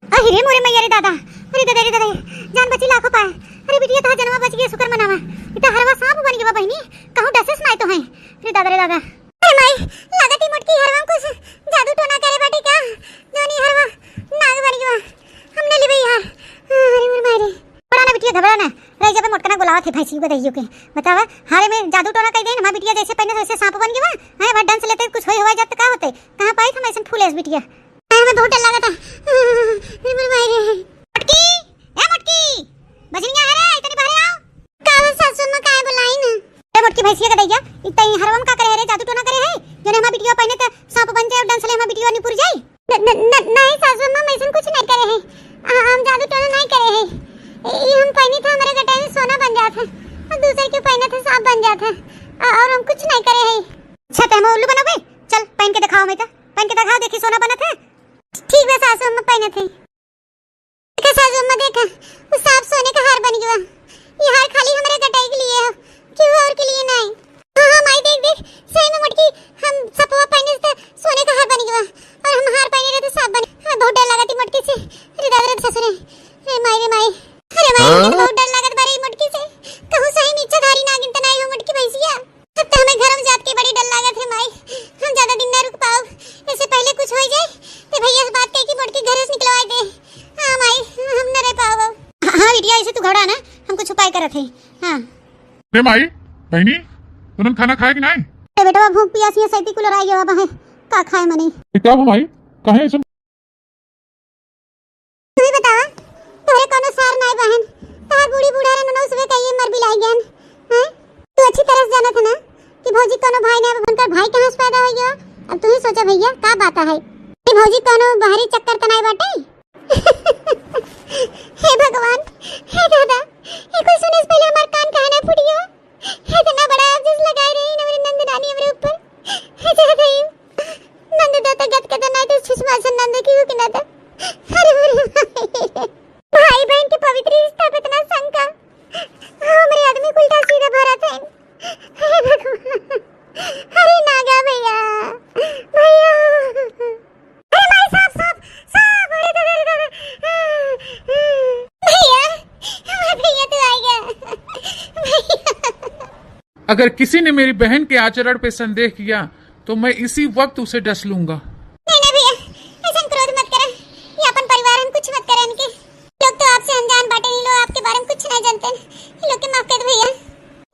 अरे रे मोरे मैया रे दादा, अरे दादा रे दादा, जान बची लाखों पाए। अरे बिटिया, तोहार जनवा बच गया, शुक्र मनावा। इतना हरवा सांप बन गया बहिनी, कहूँ डसेस नाय तो है। अरे दादा रे दादा। अरे माई, लागत ही मोटकी हरवा में कुछ जादू टोना करे बाटे का? जौन ई हरवा नाग बन गया। हम ना लेबे यार। अरे मोर माई रे। घबरा ना बिटिया, घबरा ना। रह जाबे, मोटका ना बुलावत है भैंसियों के दहियों के। बतावा, हारे में जादू टोना कई देन, हमार बिटिया जैसे पहने वैसे सांप बन गया। हैं, भाई डंस लेते कुछ होई होई जात तो का होते? कहाँ पाई हम ऐसन फूल एस बिटिया? अरे हमें बहुत डर लागत है। अरे मोर माई रे। मोटकी, ए मोटकी, बजनिया है रे, इतनी बाहर आओ। का हो सासू माँ, काहे बुलाई न? ए मोटकी भैंसिया के दैया, इतना ही हरवा में का करे है रे, जादू टोना करे है? जौन हमार बिटिया पहने त सांप बन जाए और डंस ले हमार बिटिया निपुर जाए। न, न, न, नहीं सासू माँ, हम ऐसन कुछ नहीं करे है। आ, हम जादू टोना नहीं करे है। ई हम पहनी था, हमारे गटाई में सोना बन जात है। और दूसर के पहने थे सांप बन जात है। आ, और हम कुछ नहीं करे है। अच्छा, ते हमें उल्लू बनाबे? चल, पहन के दिखाओ, मैं तो पहन के दिखाओ, देखी सोना बनत है। ठीक बा सासू, हम पहनत है। देखा सासू अम्मा, देखा, वो सांप सोने का हार बन गया। ये हार खाली हमारे गटाई के लिए है, क्यों और के लिए नहीं। हाँ, हाँ, माई, देख, देख, सही में मोटकी, हम सपवा पहने तो सोने का हार बन गया, और हम हार पहने रहे तो सांप बन। हाँ, बहुत डर लगा थी मोटकी से। अरे दादा रे ससुरे, रे माई, रे माई, अरे माई, हाँ? हमके तो बहुत डर लागत बा रे मोटकी से। कहूँ सही में इच्छाधारी नागिन तो नहीं हो मोटकी भैंसिया। अब तो हमें घर में जात के बड़ी डर लागत है माई, हम ज्यादा दिन ना रुक पाओ। इससे पहले कुछ हो जाए तो भैया से बात करके मोटकी घर से निकलवाई दे। हाँ माई, हम न रह पाओ। हाँ, हाँ बिटिया, ऐसे तू घबरा ना, हम कुछ उपाय करत है। हाँ। रे माई, बहनी, तुमन खाना खाए कि नहीं? अरे बेटवा, भूख पियास ये सैती कुल रह गया बा है, का खाए मने? ये क्या हुआ माई, काहे ऐसे? तू ही बतावा, तोहरे कोनो सार नाय बहन, तोहर बूढ़ी बूढ़ा रे ननौ सुबह कहिए भौजी, कौनो भाई ना, उनकर भाई कहाँ से पैदा होइ गया? अब तू ही सोचा भैया, का बात है? ए भौजी, कौनो बाहरी चक्कर त नाई बाटे? हे भगवान, हे दादा, ये कुल सुने से पहले हमार कान काहे ना फूट गया? इतना बड़ा आफत लगाए रही हमरे नंद रानी हमरे ऊपर। हे दादा, ये नंद दादा गत के तो नाई तो सुषमा से नंद की हो कि ना था। अरे, अरे, भाई बहन के पवित्र रिश्ता पे इतना शंका। हमरे आदमी को उल्टा सीधा भरा था। हे भगवान। अरे नागा भैया, भैया। अरे माई, सांप, सांप, सांप, अरे दादा, अरे दादा। भैया, हमारे भैया तो आ गया। भैया। अगर किसी ने मेरी बहन के आचरण पे संदेह किया तो मैं इसी वक्त उसे डस लूंगा। नहीं, नहीं भैया, ऐसा क्रोध मत करा। ये अपन परिवार हम कुछ मत करा इनके। लोग तो आपसे अनजान बाटे, ये लोग आपके बारे में कुछ नहीं जानते। ये लोग के माफ कर दो भैया,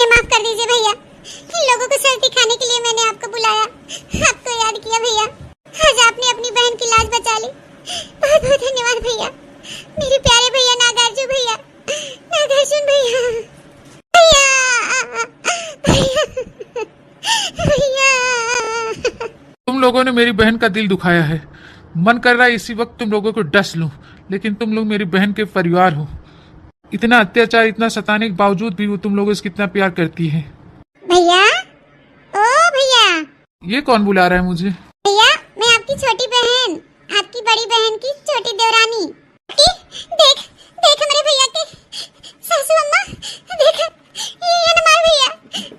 ये माफ कर दीजिए भैया। इन लोगों को शर्त दिखाने के लिए मैंने आपको बुलाया, आपको याद किया भैया। आज आपने अपनी बहन की लाज बचा ली। बहुत बहुत धन्यवाद भैया, मेरे प्यारे भैया नागार्जुन भैया, नागार्जुन भैया, भैया, भैया, भैया। तुम लोगों ने मेरी बहन का दिल दुखाया है। मन कर रहा है इसी वक्त तुम लोगों को डस लूं, लेकिन तुम लोग मेरी बहन के परिवार हो। इतना अत्याचार, इतना सताने के बावजूद भी वो तुम लोगों से कितना प्यार करती है। भैया, ओ भैया। ये कौन बुला रहा है मुझे? भैया, मैं आपकी छोटी बहन, आपकी बड़ी बहन की छोटी देवरानी। देख, देख हमरे भैया के, सासू अम्मा, देख, ये, ये हमार भैया।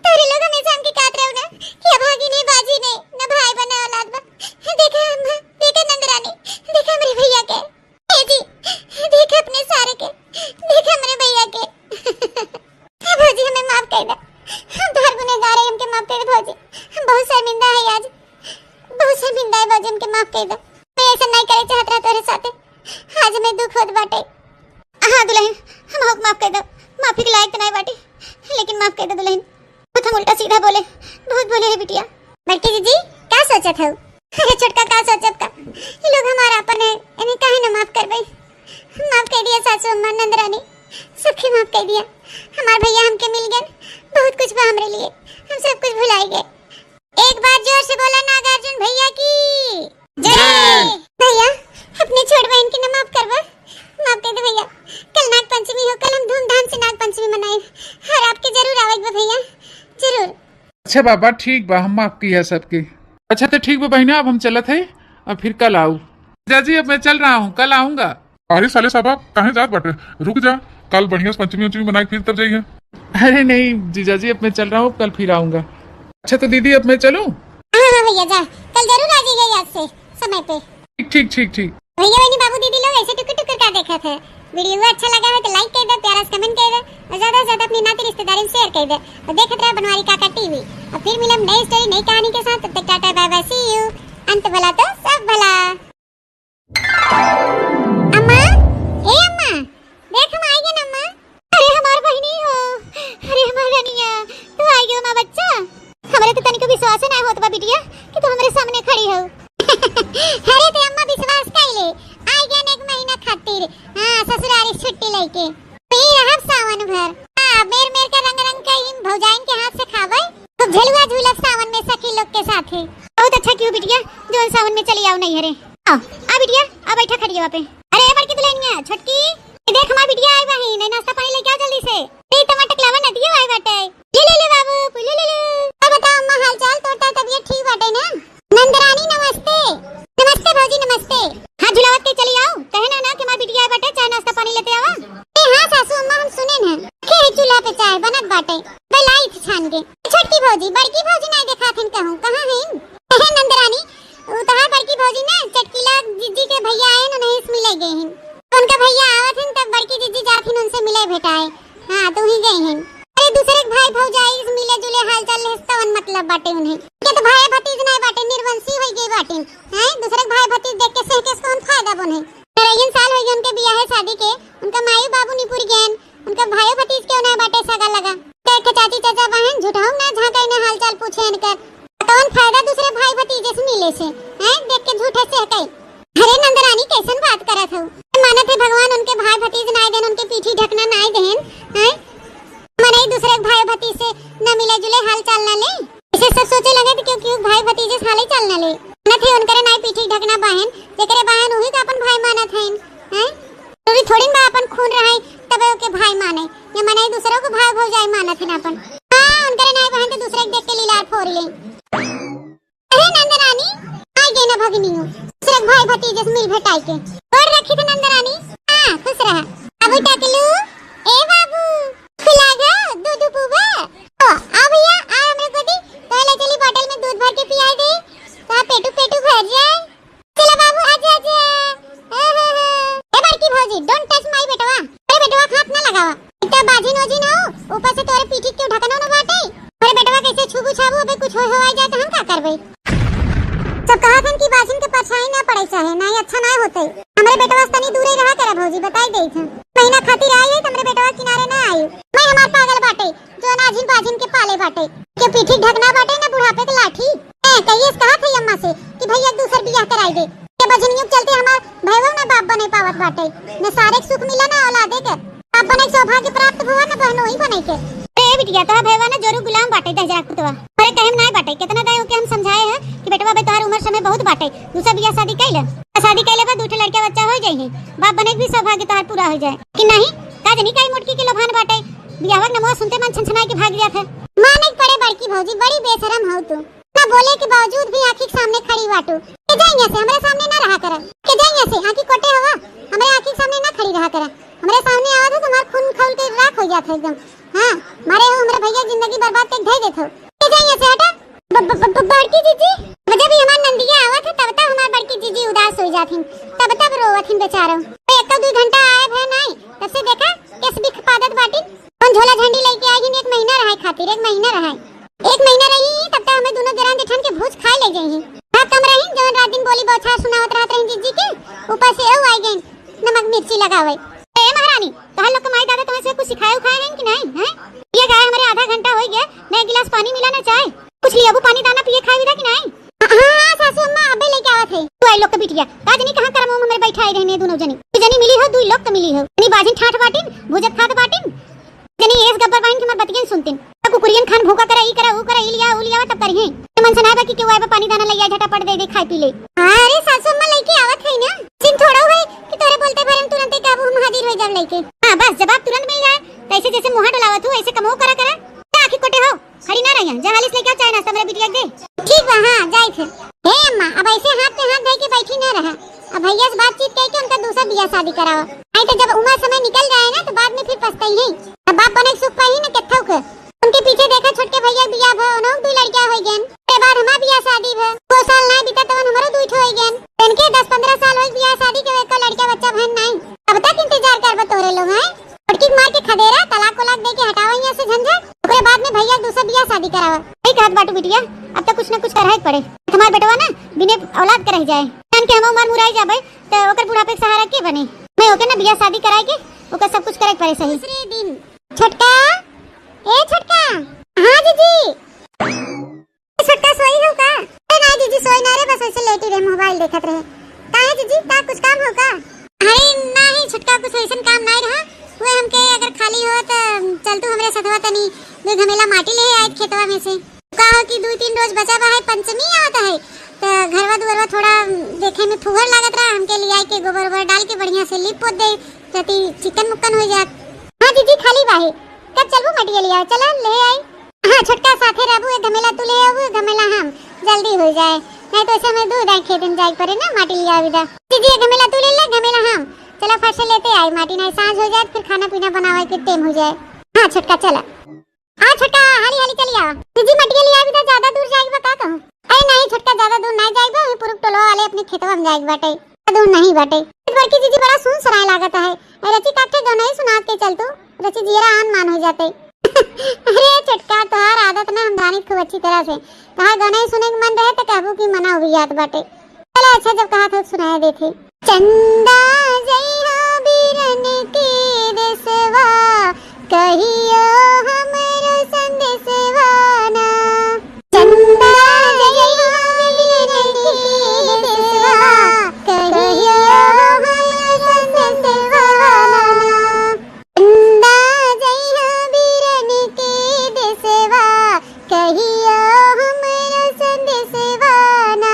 तोरे लोग हमेशा हमके कहत रहो ना कि अभागिन है, बाझिन है, ना भाई बा, ना औलाद बा। देख अम्मा, देख नंदरानी, देख हमरे भैया के। ए जी, देख अपने सारे के, देख हमरे भैया के। हे भौजी, हमें माफ कर दे, हम तोहर गुनहगार है, हमके माफ कर दे भौजी, हम बहुत शर्मिंदा है आज। बहुत शर्मिंदा है भौजी, हमके माफ कर दे। मैं ऐसा नहीं करे चाहत रहा तोरे साथे। आज हमें दुख होत बाटे। हाँ दुल्हन, हम होक माफ कर दो। माफी के लायक तो नहीं बाटे, लेकिन माफ कर दो दुल्हन। बहुत हम उल्टा सीधा बोले, बहुत बोले है बिटिया। बड़की जीजी, का सोचत हऊ? अरे छोटका, का सोचब का? ये लोग हमारा अपन है, इन्हें काहे ना माफ करबे? माफ कर दिया सासू अम्मा, नंदरानी, सबके माफ कर दिया। हमार भैया हमके मिल गए, बहुत कुछ बा हमरे लिए, हम सब कुछ भुलाई गए। एक बार जोर से बोला नागार्जुन भैया की जय। जय। भैया, अपने छोट बहन के ना माफ करबा, माफ कर दे भैया। कल नाग पंचमी हो, कल हम धूमधाम से नाग पंचमी मनाए और आपके जरूर आवे के बा भैया, जरूर। अच्छा बाबा, ठीक बा, हम माफ किया सबके। अच्छा तो ठीक बा बहिना, अब हम चलत है, अब फिर कल आऊ। जीजाजी, अब मैं चल रहा हूँ, कल आऊंगा। अरे साले साहबा, काहे जात बाटे? रुक जा, कल बढ़िया से पंचमी उंचमी मनाए के फिर तब जाइए। अरे नहीं जीजाजी, अब मैं चल रहा हूँ, कल फिर आऊंगा। अच्छा तो दीदी, अब मैं चलूँ? हाँ, हाँ भैया, जा, कल जरूर आ जाइए याद से, समय पे। ठीक, ठीक, ठीक, ठीक। भैया, बहनी, बाबू, दीदी लोग ऐसे टुकुर टुकुर का देखत है? वीडियो अच्छा लगा है तो like कर दे, प्यारा सा comment कर दे, और ज्यादा से ज्यादा अपनी नाती रिश्तेदारी में share कर दे। और देखत रहे बनवारी काका टीवी। और फिर मिलम नई story, नई कहानी के साथ। तब तक टाटा, bye bye, see you। अंत भला तो सब भला। अम्मा, ए अम्मा, देख हम आइ गए अम्मा। अरे हमार बहिनी हो, अरे हमार रनिया, तू आइ गए हमार बच्चा। हमरे तो तनिको विश्वास ना होत बा बिटिया कि तू हमरे सामने खड़ी हो। अरे ते अम्मा विश्वास कइले, आइ गए एक महीना खातिर, हाँ, ससुरारी छुट्टी लेके। पी रहब सावन भर। हाँ, मेर मेर के रंग रंग के इन भौजाइन के हाथ से खावे। खूब झलुआ झूलब सावन में सखी लोग के साथे। बहुत अच्छा कियो बिटिया, जौन सावन में चली आओ नैहरे। आओ, आ बिटिया, आ बैठा खटियावा पे। अरे बड़की दुल्हनिया, छोटकी, ये देख हमार बिटिया आई बहिन, नाश्ता पानी लेके आओ जल्दी से। ए टमाटर लावा नदियो आई बाटे। ले ले ले बाबू, ले ले ले। अब बताओ अम्मा, हाल चाल, तोर तार तबीयत ठीक बाटे ना? नंदरानी नमस्ते। नमस्ते भौजी नमस्ते। हाँ, झुलावत के चली आओ, कहे ना ना कि हमार बिटिया आई बाटे, चाय नाश्ता पानी लेते आवा। ए हाँ सासू अम्मा, हम सुने न। के चूल्हा पे चाय बनत बाटे, बलाई थे छान के। छोटकी भौजी, बड़की भौजी नाई देखात हन कहूँ, कहाँ हइन? ए नंदरानी, उ तहार बड़की भौजी ना चटकीला जिज्जी के भैया आए न, नहीं से मिले गए हन। उनका भैया आवत हन तब बड़की जिज्जी जात हन उनसे मिले भेटाए। हाँ, तू ही गए हन। अरे दूसरे के भाई भौजाई से मिले जुले हाल चाल ले तवन मतलब बाटे उन्हें। के तो भाई भतीज नाई बाटे, निर्वंशी होई गए बाटे। हैं? दूसरे के भाई भतीज देख के सेह के कौन फायदा बने? तेरह साल होई गए उनके बियाहे शादी के, उनका माई बाबू निपुर गए, उनका भाई भतीज के ना बाटे सगा लगा। देख के चाची चाचा बहन झूठाऊ ना झांकाई ना हाल चाल पूछे इनकर। कौन फायदा दूसरे भाई भतीजे से मिले से? हैं? देख के झूठे से हकाई। अरे नंदरानी कैसन बात करत हो? मानत है भगवान उनके भाई भतीज नाई देन, उनके पीठी ढकना नाई देन, हैं? मनई दूसरे भाई भतीज से न मिले जुले हाल चाल ना ले। इसे सब ना ले। मानत है उनकरे नाई पीठी ढकना बहन, जेकरे बहन उही तो अपन भाई मानत है, हैं? जरूरी थोड़ी ना बा अपन खून रहे तबे ओके भाई माने। ये मनई दूसरों को भाई भौजाई मानत है ना अपन। हाँ, उनकरे नाई बहन तो दूसरे के देख के लीलार फोर ले। अरे नंदरानी, आ गए ना भगनी हो। दूसरे के भाई भतीजे से मिल भेटाई के। गोड़ रखी थे नंदरानी। हाँ, खुश रहा। बाबू टकलू, ए बाबू, खुला गो, दूध पूबा। ओ, आ भैया, आ हमरे गोदी, तोहे ले चली बोतल में दूध भर के पियाई दे। तोहार पेटू पेटू भर जाए। चला बाबू, आजा, आजा। ए, हे, हे। ए बड़की भौजी, don't touch my बेटवा। अरे बेटवा, हाथ ना लगावा। एक तो बाझिन ओझिन हो, ऊपर से तोरे पीठी के ढकनो न बाटे। अरे बेटवा, कैसे छुबू छाबू, अबे कुछ हो, हो आ जाए तो हम का करबे? सब कहत हन कि बाझिन के परछाई ना पड़े चाहे, नहीं अच्छा ना होते। हमरे बेटवा से तनी दूरे रहा करे भौजी, बताई देत हन। महीना खातिर आई है तो हमरे बेटवा किनारे ना आई। मैं हमार पागल बाटे, जो नाझिन बाझिन के पाले बाटे, के पीठी ढकना बाटे ना बुढ़ापे के लाठी। ए, कहिए से कहा था अम्मा से कि भैया दूसर बियाह कराई दे। के बझनियों के चलते हमार भैया ना बाप बने पावत बाटे, न सारे के सुख मिला ना औलादे के। बाप बने के सौभाग्य प्राप्त हुआ ना बहनों ही बने के। अरे बिटिया, तोहार भैया ना जोरू गुलाम बाटे दहजरा कुतवा। अरे कहे में नाय बाटे, कितना दाई ओके हम समझाए हैं कि बेटवा बे तोहार उम्र समय बहुत बाटे, दूसर बियाह शादी कैले। शादी कैले बा, दू ठे लड़का बच्चा हो जाई है, बाप बने के भी सौभाग्य तोहार पूरा हो जाए। कि नहीं, का जनी काई मोटकी के लोभान बाटे, बियाहवा के नमवा सुनते मन छनछनाए के भाग जात है। माने के पड़े बड़की भौजी, बड़ी बेशरम हो तू। ना बोले के बावजूद भी आँखी के सामने खड़ी बाटू। के जाइए से, हमरे सामने ना रहा करा। के जाइए से, आँखी कोटे हवा, हमरे आँखी के सामने ना खड़ी रहा करा। हमरे सामने आवा तो तुम्हार खून खौल के राख हो जात है एकदम। हाँ, मारे हो हमरे भैया के जिंदगी बर्बाद कर धै देत हो। के जाइए से, हटा। ब-, ब-, ब-, ब-, बड़की जीजी, जब भी हमार नंदिया आवत है, तब तब हमार बड़की जीजी उदास हो जात हिन, तब तब रोवत हिन बेचारो। तो एक तो दू घंटा आए भे नहीं, तब से देखा, कैसे बिख पादत बाटी। कौन झोला झंडी लेके आई हिन, एक महीना रहे खातिर, एक महीना रहे। एक महीना रही, तब तक हमें दोनों देरान जेठान के भूज खाए ले जाई हिन। हाँ, कम रही, जौन रात दिन बोली बौछार सुनावत रहत रही जीजी के, ऊपर से एहू आई गई नमक मिर्ची लगावे। ए महारानी, तोहर लोग के माई दादा तुम्हें से कुछ सिखाए उखाए हैं कि नहीं, हैं? ये गाय हमारे आधा घंटा हो गया, नहीं गिलास पानी मिला ना चाय। कुछ लियाबू पानी दाना पिए खाए विदा कि नहीं? हाँ, हाँ, सासू अम्मा, अबे लेके आवत है। तू आई लोग के बिटिया, का जनी कहाँ करम उम हमारे बैठा आई रहने दोनों जनी। तू जनी मिली हो, दुई लोग के मिली हो। जनी बाजिन ठाठ बाटिन, भुजत खात बाटिन। जनी एस गब्बर बाइन के हमार बतियन सुनतिन। त कुकुरियन खान भूखा करे, ई करे, ऊ करे, ई लिया, ऊ लिया, तब करिहे। ये मन से ना बा कि केहू आए बा पानी दाना लइया, झटापट दे दे, खाए पी ले। अरे सासू अम्मा लेके आवत है ना। चिन थोड़ा है कि तोरे बोलते भरे में तुरंते काबू हम हाजिर हो जाब लेके। हाँ, बस जवाब तुरंत मिल जाए। त ऐसे जैसे मुँह डोलावत हो, ऐसे कमो करा करा। का आँखी कोटे हो? खड़ी ना रहिया, जा हाली से लेके आओ चाय नाश्ता मेरे बिटिया के दे। ठीक बा, हाँ, जाई फिर। हे अम्मा, अब ऐसे हाथ पे हाथ धइ के बैठी ना रहा। अब भैया से बातचीत करके उनका दूसरा बियाह शादी कराओ। नहीं तो जब उम्र समय निकल जाए ना तो बाद में फिर पछताई है। अब बाप बने के सुख पाई ना केथौ के। उनके पीछे देखा छोटके भैया के बियाह भा, उन्हों दो लड़कियां हो गए। के बाद हमार बियाह शादी भा। दो साल ना बीता तवन हमारो दुई ठो हो गए। इनके दस पन्द्रह साल हो बियाह शादी के, एको लड़का बच्चा भन नहीं। अब तक इंतजार करबा तोरे लोग हैं। छोटकी के मार के खदेरा, तलाक उलाक दे के हटावा यहाँ से झंझट। ओकरे बाद में भैया दूसरा बियाह शादी करावा। सही कहत बाटू बिटिया, अब तो कुछ ना कुछ करहे के पड़े। हमार बेटवा ना बिने औलाद के रह जाए। जान के हम उमर मुराई जाबे, तो ओकर बुढ़ापे के सहारा के बने? मैं ओके ना बियाह शादी कराए के, ओकर सब कुछ करे के पड़े सही। दूसरे दिन। छोटका, ए छोटका। हाँ जीजी। छोटका सोई हो का? ए ना जीजी, सोई ना रे, बस ऐसे लेटी रहे, मोबाइल देखत रहे। काहे जीजी, का कुछ काम हो का? अरे नाही छोटका, कुछ ऐसन काम नाही रहा। वो हमके अगर खाली हो तो चल तू हमरे सथवा तनी दो घमेला माटी ले आए खेतवा में से। का हो कि दू तीन रोज बचा बा है, पंचमी आवत है, तो घरवा दुआरवा थोड़ा देखे में फुहर लागत रहा, हमके लियाई के गोबर ओबर डाल के बढ़िया से लीप पोत दे, जति चिकन मुक्कन हो जात। हाँ जीजी, खाली बा है, कब चलबू मटिया लिया, चला ले आई। हाँ, छोटका साथे रहबू, एक घमेला तू ले आबू, एक घमेला हम, जल्दी हो जाए, नहीं तो ऐसे में दूध आए खेत में जाए पड़े ना, माटी लिया विदा। जीजी, एक घमेला तू ले ले, एक घमेला हम, चला फट से लेते आई माटी, नहीं सांझ हो जाए, फिर खाना पीना बनावे के टेम हो जाए। हाँ छोटका, चला। हाँ छोटका, हाली हाली चली आवा। जीजी, मटिया लिया विदा, ज्यादा दूर जाए बा का कहूँ? अरे नहीं छोटका, ज्यादा दूर नहीं जाए बा, वही पुरुख टोलवा वाले अपने खेतवा में जाए बाटे, ज्यादा दूर नहीं बाटे। बड़की जीजी, बड़ा सुन सराय लागत है, ए रची काठे गनई सुनात के चल तू, रची जियरा आन मान हो जाते। अरे छोटका, तोहार आदत ना हम जानित खूब अच्छी तरह से। तोहार गनई सुने के मन रहे तो कहबू कि मना उबियात बाटे। चला अच्छा, जब कहा था सुनाए देते। चंदा जइहा बिरन के देसवा, कहियो हमरो संदेसवा ना। चंदा जइहा बिरन के देसवा, कहियो हमरो संदेसवा ना। चंदा जइहा बिरन के देसवा, कहियो हमरो संदेसवा ना।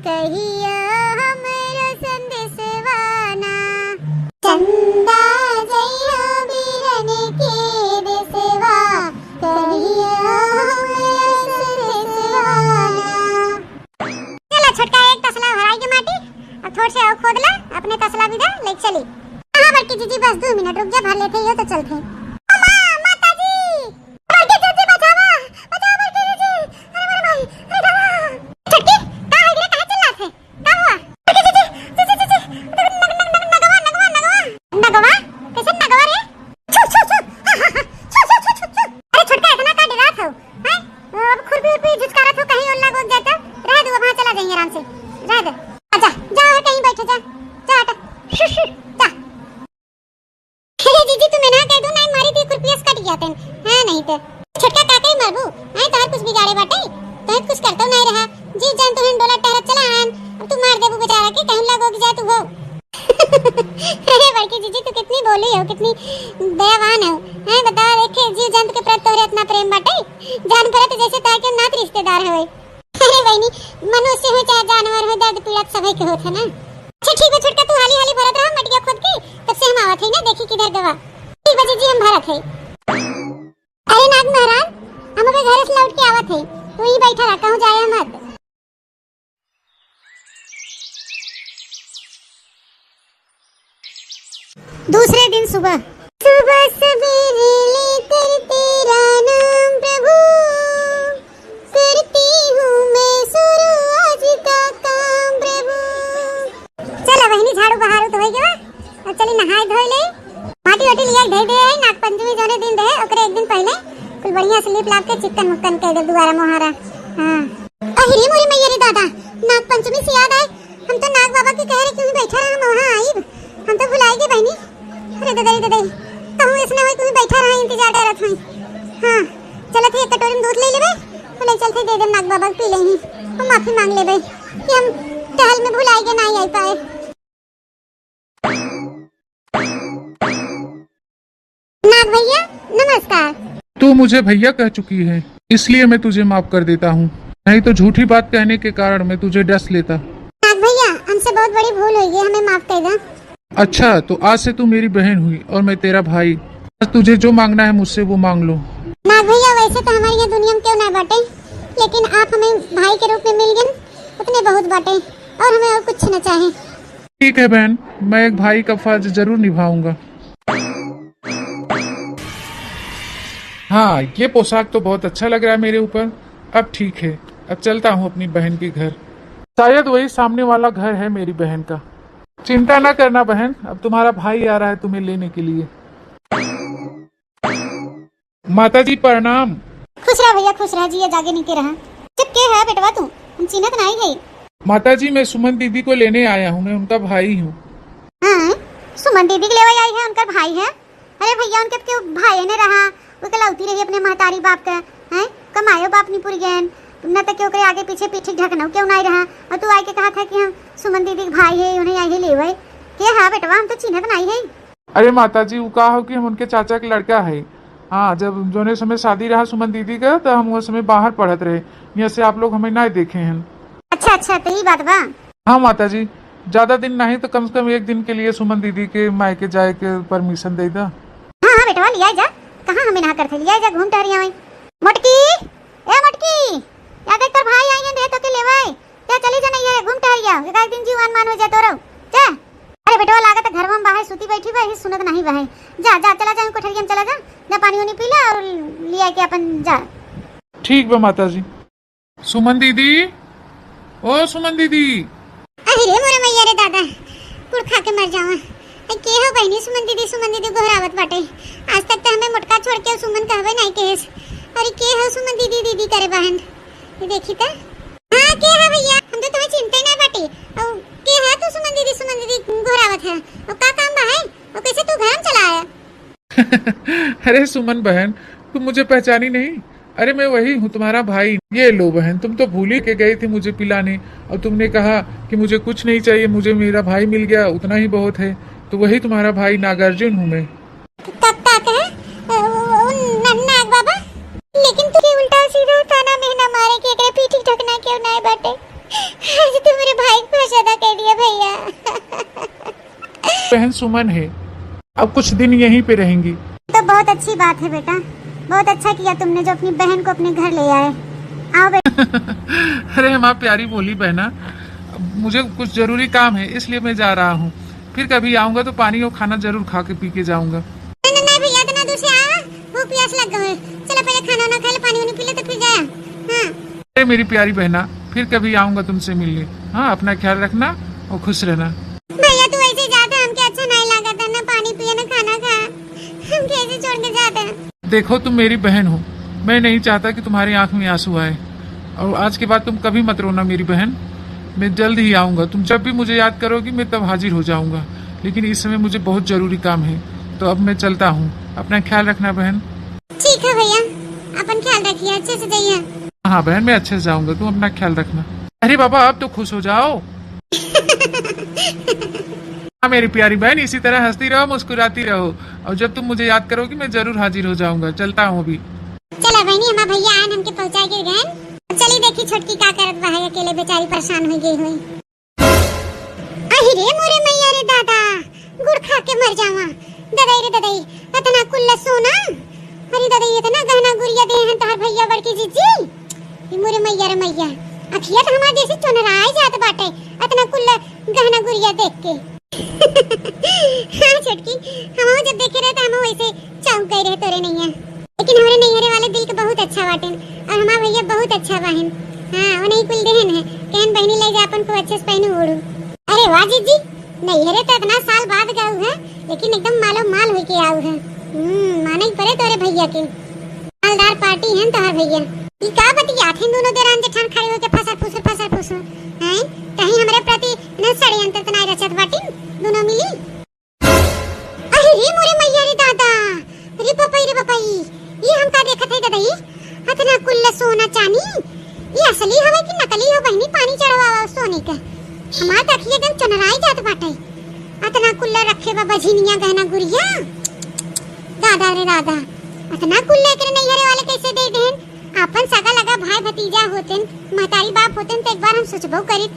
कहिया हमरो संदेशवा ना, चंदा जइहो बिरहन के देशवा, कहिया हमरो संदेशवा ना। चला छोटका, एक तसला भराई के माटी, अब थोड़ से और खोद ला, अपने तसला भी दे, ले चली। हाँ बड़की जीजी, बस दो मिनट रुक जा, भर लेते ही हो तो चलते हैं। अम्मा, माता जी, बड़की जीजी बचावा, बचावा बड़की जीजी, अरे मोरे माई, अरे बाबा। छोटकी, का है रे, काहे चिल्लात है? का हुआ? जीजी, जीजी, जीजी, नग-, नग-, नग-, नग-, नगवा, नगवा, नगवा। नगवा? कैसे नगवा रे? छू, छू, छू। हाँ, हाँ, हाँ। छू, छू, छू, छू, छू। अरे छोटका, इतना का डरात हो? हैं? अब खुरपी उरपी झुझकारत हो, कहीं ओल्ला गोद जाए तो? रह दो, वहाँ चला जाइए आराम से। रह दे। आजा, जा और कहीं बैठे जा। जा हट। शू, शू, जा। अरे जीजी, तुम्हें ना कह दूं, नहीं मारी थी, खुरपिया से कट गया तेन। हाँ, नहीं तो। छोटका काका ही मारबू, आए तोहर कुछ बिगाड़े बाटे, तोहे कुछ करतो नहीं रहा। जीव जान तुहन डोला टहरत चला आन, अब तू मार देबू बेचारा के, कहीं लगो कि जा तू हो। अरे बड़की जीजी, तू कितनी भोली हो, कितनी दयावान हो। हैं, बताओ, देखे, जीव जंतु के प्रति तोहरे इतना प्रेम बाटे, जान पड़त जैसे तोहके नात रिश्तेदार होए। अरे बहिनी, मनुष्य हो चाहे जानवर हो, दर्द पीड़ा तो सभी के होत है ना। अच्छा ठीक बा छोटका, तू हाली हाली भरत रहा मटिया खोद के, तब से हम आवत है ना, देखी किधर गवा। ठीक बा जीजी, हम भरत है। अरे नाग महाराज, हम अबे घरे से लौट के आवत है, तू ही बैठा रहा, कहूँ जाए मत। दूसरे दिन सुबह। सुबह सवेरे लेकर तेरा नाम प्रभु, करती हूँ मैं शुरू आज का काम प्रभु। चला बहिनी, झाड़ू बहारू तो होइ गवा, अब चली नहाए धोए ले। माटी ओटी लिया धइ दे है, नाग पंचमी जौने दिन रहे ओकरे एक दिन पहिले कुल बढ़िया से लीप लाप के चिक्कन मुक्कन कइ दे दुआरा मोहारा। हाँ। अहि रे मोरे मैया रे दादा, नाग पंचमी से याद आए, हम तो नाग बाबा के कहे रहे कि वहीं बैठा रहा, हम वहाँ आइब। हम तो भुलाइ गए बहिनी। अरे ददई, ददई, कहूँ ऐसने होई, तू ही बैठा रहा, इंतजार करत होई। हाँ, चलत है, एक कटोरी में दूध ले लेबे, तो ले चलते दे दे नाग बाबा के पी लेही। हम माफी मांग लेबे कि हम टहल में भुलाइ गए, नाहीं आइ पाए। नाग भैया, नमस्कार। तू मुझे भैया कह चुकी है, इसलिए मैं तुझे माफ कर देता हूँ, नहीं तो झूठी बात कहने के कारण मैं तुझे डस लेता। नाग भैया, हमसे बहुत बड़ी भूल होइ गई, हमें माफ कर दो। अच्छा, तो आज से तू मेरी बहन हुई और मैं तेरा भाई। आज तुझे जो मांगना है मुझसे, वो मांग लो। नाग भैया, वैसे तो हमारे यहाँ दुनिया में केहू ना बाटे, लेकिन आप हमें भाई के रूप में मिल गए, उतने बहुत बाटे, और हमें और कुछ ना चाहे। ठीक है बहन, मैं एक भाई का फर्ज जरूर निभाऊंगा। हाँ, ये पोशाक तो बहुत अच्छा लग रहा है मेरे ऊपर। अब ठीक है, अब चलता हूँ अपनी बहन के घर। शायद वही सामने वाला घर है मेरी बहन का। चिंता ना करना बहन, अब तुम्हारा भाई आ रहा है तुम्हें लेने के लिए। माता जी प्रणाम। खुश रहा भैया, खुश रहा, जिया जागे निके रहा। चुप के है बेटवा तू, हम चिन्हत नाहीं है। माता जी, मैं सुमन दीदी को लेने आया हूँ, मैं उनका भाई हूँ। हाँ, सुमन दीदी के लेवे आई है, उनकर भाई है। अरे भैया, उनके तो केहू भाई ने रहा, वो इकलौती रही अपने महतारी बाप के, हैं? कमायो बाप नहीं पुर गए, न तो केहू के आगे पीछे पीठी ढकनो केहू नाहीं रहा, और तू आके कहा था कि हम सुमन दीदी के भाई है, उन्हें आई है लेवे। के है बेटवा, हम तो चिन्हत नाहीं है। अरे माता जी, वो का हो कि हम उनके चाचा के लड़का है। हाँ, जब जौने समय शादी रहा सुमन दीदी का, तो हम वो समय बाहर पढ़त रहे, यहाँ से आप लोग हमें ना देखे हैं। अच्छा, अच्छा, तो ई बात बा। हाँ माता जी, ज्यादा दिन नहीं तो कम से कम एक दिन के लिए सुमन दीदी के मायके जाए के परमिशन दे दा। हाँ, हाँ बेटवा, लिया जा, कहाँ हमें ना करते, लिया जा, घूम टहरी आवे। मोटकी, ए मोटकी, क्या देख तोर भाई आई हैं, दे तो के लेवे। जा चली जा नहीं है, घूम टहरिया, एक आध दिन जीव अनमान हो जाए तोरो। जा। अरे बेटवा, लागत है घरवा में बाहर सूती बैठी बा, यही सुनत नहीं बा है। जा, जा, चला जा, कोठरिया में चला जा, जा पानी उनी पी ला और लिया के अपन जा। ठीक बा माता जी। सुमन दीदी, ओ सुमन दीदी। अरे रे मोरे मैया रे दादा, कुड़ खा के मर जावा। ए, के हो बहिनी, सुमन दीदी, सुमन दीदी गोहरावत बाटे। आज तक तो हमें मोटका छोड़ के सुमन कहबे नहीं कहेस। अरे के हो सुमन दीदी, दीदी करे बहन। ये देखी त। हाँ, के है भैया? हम तो तुम्हें चिंता ही ना बाटे। और के है तू सुमन दीदी, सुमन दीदी गोहरावत है? और का काम बा है? और कैसे तू घर में चला आया? अरे सुमन बहन, तुम मुझे पहचानी नहीं? अरे मैं वही हूँ, तुम्हारा भाई। ये लो बहन, तुम तो भूल ही के गई थी मुझे पिलाने, और तुमने कहा कि मुझे कुछ नहीं चाहिए, मुझे मेरा भाई मिल गया, उतना ही बहुत है। तो वही तुम्हारा भाई नागार्जुन हूँ मैं। का, का कहे? अ, उ, उ, न-, नाग बाबा? लेकिन तू के उल्टा सीधा ताना मेहना मारे के एकरे पीठी ढकना केहू नाय बाटे। आज तू मेरे बहन सुमन है, अब कुछ दिन यहीं पे रहेंगी। तो बहुत अच्छी बात है बेटा, बहुत अच्छा किया तुमने जो अपनी बहन को अपने घर ले आए। आओ बेटा। अरे हमार प्यारी भोली बहना, मुझे कुछ जरूरी काम है, इसलिए मैं जा रहा हूँ। फिर कभी आऊंगा तो पानी और खाना जरूर खा के पी के जाऊंगा। नहीं, नहीं, नहीं भैया, इतना दूर से आवा, भूख प्यास लग गए। चला पहले खाना वाना खा ले, पानी वानी पी ले तो फिर जाया। हाँ। अरे मेरी प्यारी बहना, फिर कभी आऊंगा तुमसे मिलने। हाँ, अपना ख्याल रखना और खुश रहना। भैया तू ऐसे ही जाता, हमके अच्छा नहीं लागत है, ना पानी पिए ना खाना खा, हम कैसे छोड़ के जाते हैं? देखो तुम मेरी बहन हो, मैं नहीं चाहता कि तुम्हारी आंख में आंसू आए, और आज के बाद तुम कभी मत रोना मेरी बहन। मैं जल्द ही आऊंगा, तुम जब भी मुझे याद करोगी मैं तब हाजिर हो जाऊंगा, लेकिन इस समय मुझे बहुत जरूरी काम है, तो अब मैं चलता हूँ। अपना ख्याल रखना बहन। ठीक है भैया, अपन ख्याल रखिए, अच्छे से जाइए। हाँ बहन, मैं अच्छे से जाऊंगा, तुम अपना ख्याल रखना। अरे बाबा, अब तो खुश हो जाओ। हाँ मेरी प्यारी बहन, इसी तरह हंसती रहो, मुस्कुराती रहो, और जब तुम मुझे याद करोगी मैं जरूर हाजिर हो जाऊंगा। चलता हूँ अभी। चला बहनी, हमार भैया आयन, हमके पहुँचाए के गए। चली देखी छोटकी का करत बा है, अकेले बेचारी परेशान हो गई हुई। अहि रे मोरे मैया रे दादा, गुड़ खा के मर जावा। ददई रे ददई, इतना कुल्ला सोना। अरे ददई, इतना गहना गुरिया दे हैं तोहर भैया बड़की जीजी। ई मोरे मैया रे मैया, अखिया तो हमार जैसे चुनराए जात बाटे, इतना कुल्ला गहना गुरिया देख के। हाँ छोटकी, हम जब देखे रहे तो हम वैसे चौंक गए रहे तोरे नैया। लेकिन हमरे नैहरे वाले दिल के बहुत अच्छा बाटेन, और हमार भैया बहुत अच्छा बाहिन। हाँ, वो नहीं कुल देहन है, कहन बहनी ले जा अपन खूब अच्छे से पहनू ओढ़ू। अरे वाह जीजी, नैहरे तो इतना साल बाद गऊ है, लेकिन एकदम मालो माल होके आऊ है। हम्म, माने ही पड़े तोरे भैया के। मालदार पार्टी हैं तोहर भैया। ई का बतियात हैं दोनों देरान जेठान खड़े होके फसर फुसर फसर फुसर, हैं? कहीं हमरे प्रति न षड्यंत्र तो नहीं रचत बाटिन दोनों मिली? अरे रे मोरे मैया रे दादा, रे बपई रे बपई, ये हम का देखत है ददई? अतना कुल्ला सोना चानी, ये असली हवे कि नकली हो बहिनी? पानी चढ़वावा सोने के, हमार तो अखिया एकदम चनराई जात बाटे। अतना कुल्ला रखे बा बझिनिया गहना गुरिया, दादा रे दादा, अतना कुल्ला एकरे नैहरे वाले कैसे दे देन? आपन सगा लगा भाई भतीजा होतेन, महतारी बाप होतेन, तो एक बार हम सोचबो करित,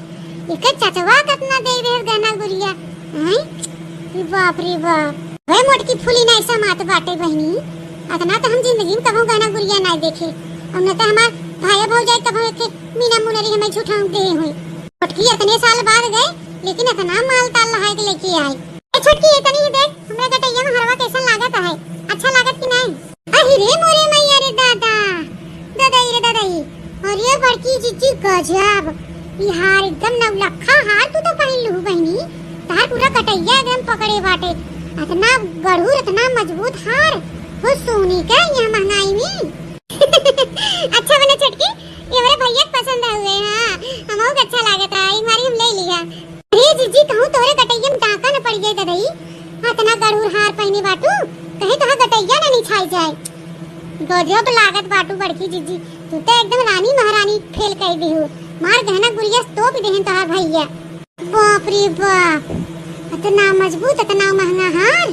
एकर चचवा कतना दे रहे गहना गुरिया, हैं? रे बाप रे बाप। वे मोटकी फूली नहीं समात बाटे बहिनी, अतना तो हम जिंदगी में कभो गहना गुरिया नहीं देखे। और न तो हमार भाई भौजाई कभो एक मीना मुनरी हमें झूठा दे हुई। मोटकी इतने साल बाद गए, लेकिन इतना माल ताल लहाए के लेके आई। ए छोटकी, ये तनी देख, हमरा गटैया में हरवा कैसन लागत है, अच्छा लागत कि नहीं? अहि रे मोरे मैया रे दादा, ददई रे ददई, अरे बड़की जीजी गजब, ई हार एकदम नौलखा हार तू तो पहिन लू बहिनी, तार पूरा गटैया एकदम पकड़े बाटे, इतना गढ़ूर, इतना मजबूत हार, हो सोने का ये महंगाई में। अच्छा बना छोटकी, ये हमरे भैया के पसंद हुए, हाँ, हमहू के अच्छा लागत है, एक बारी हम ले लिया। अरे जीजी, कहूँ तोरे गटैया में डाका न पड़ जाए ददई, इतना गढ़ूर हार पहिने बाटू, कहीं तोहार गटैया न निछाई जाए। गजब लागत बाटू बड़की जीजी, तू तो एकदम रानी महारानी फेल कई दिहू। मार गहना गुरिया तोप देहन तोहार भैया। बाप रे बाप, इतना मजबूत, इतना महंगा हार,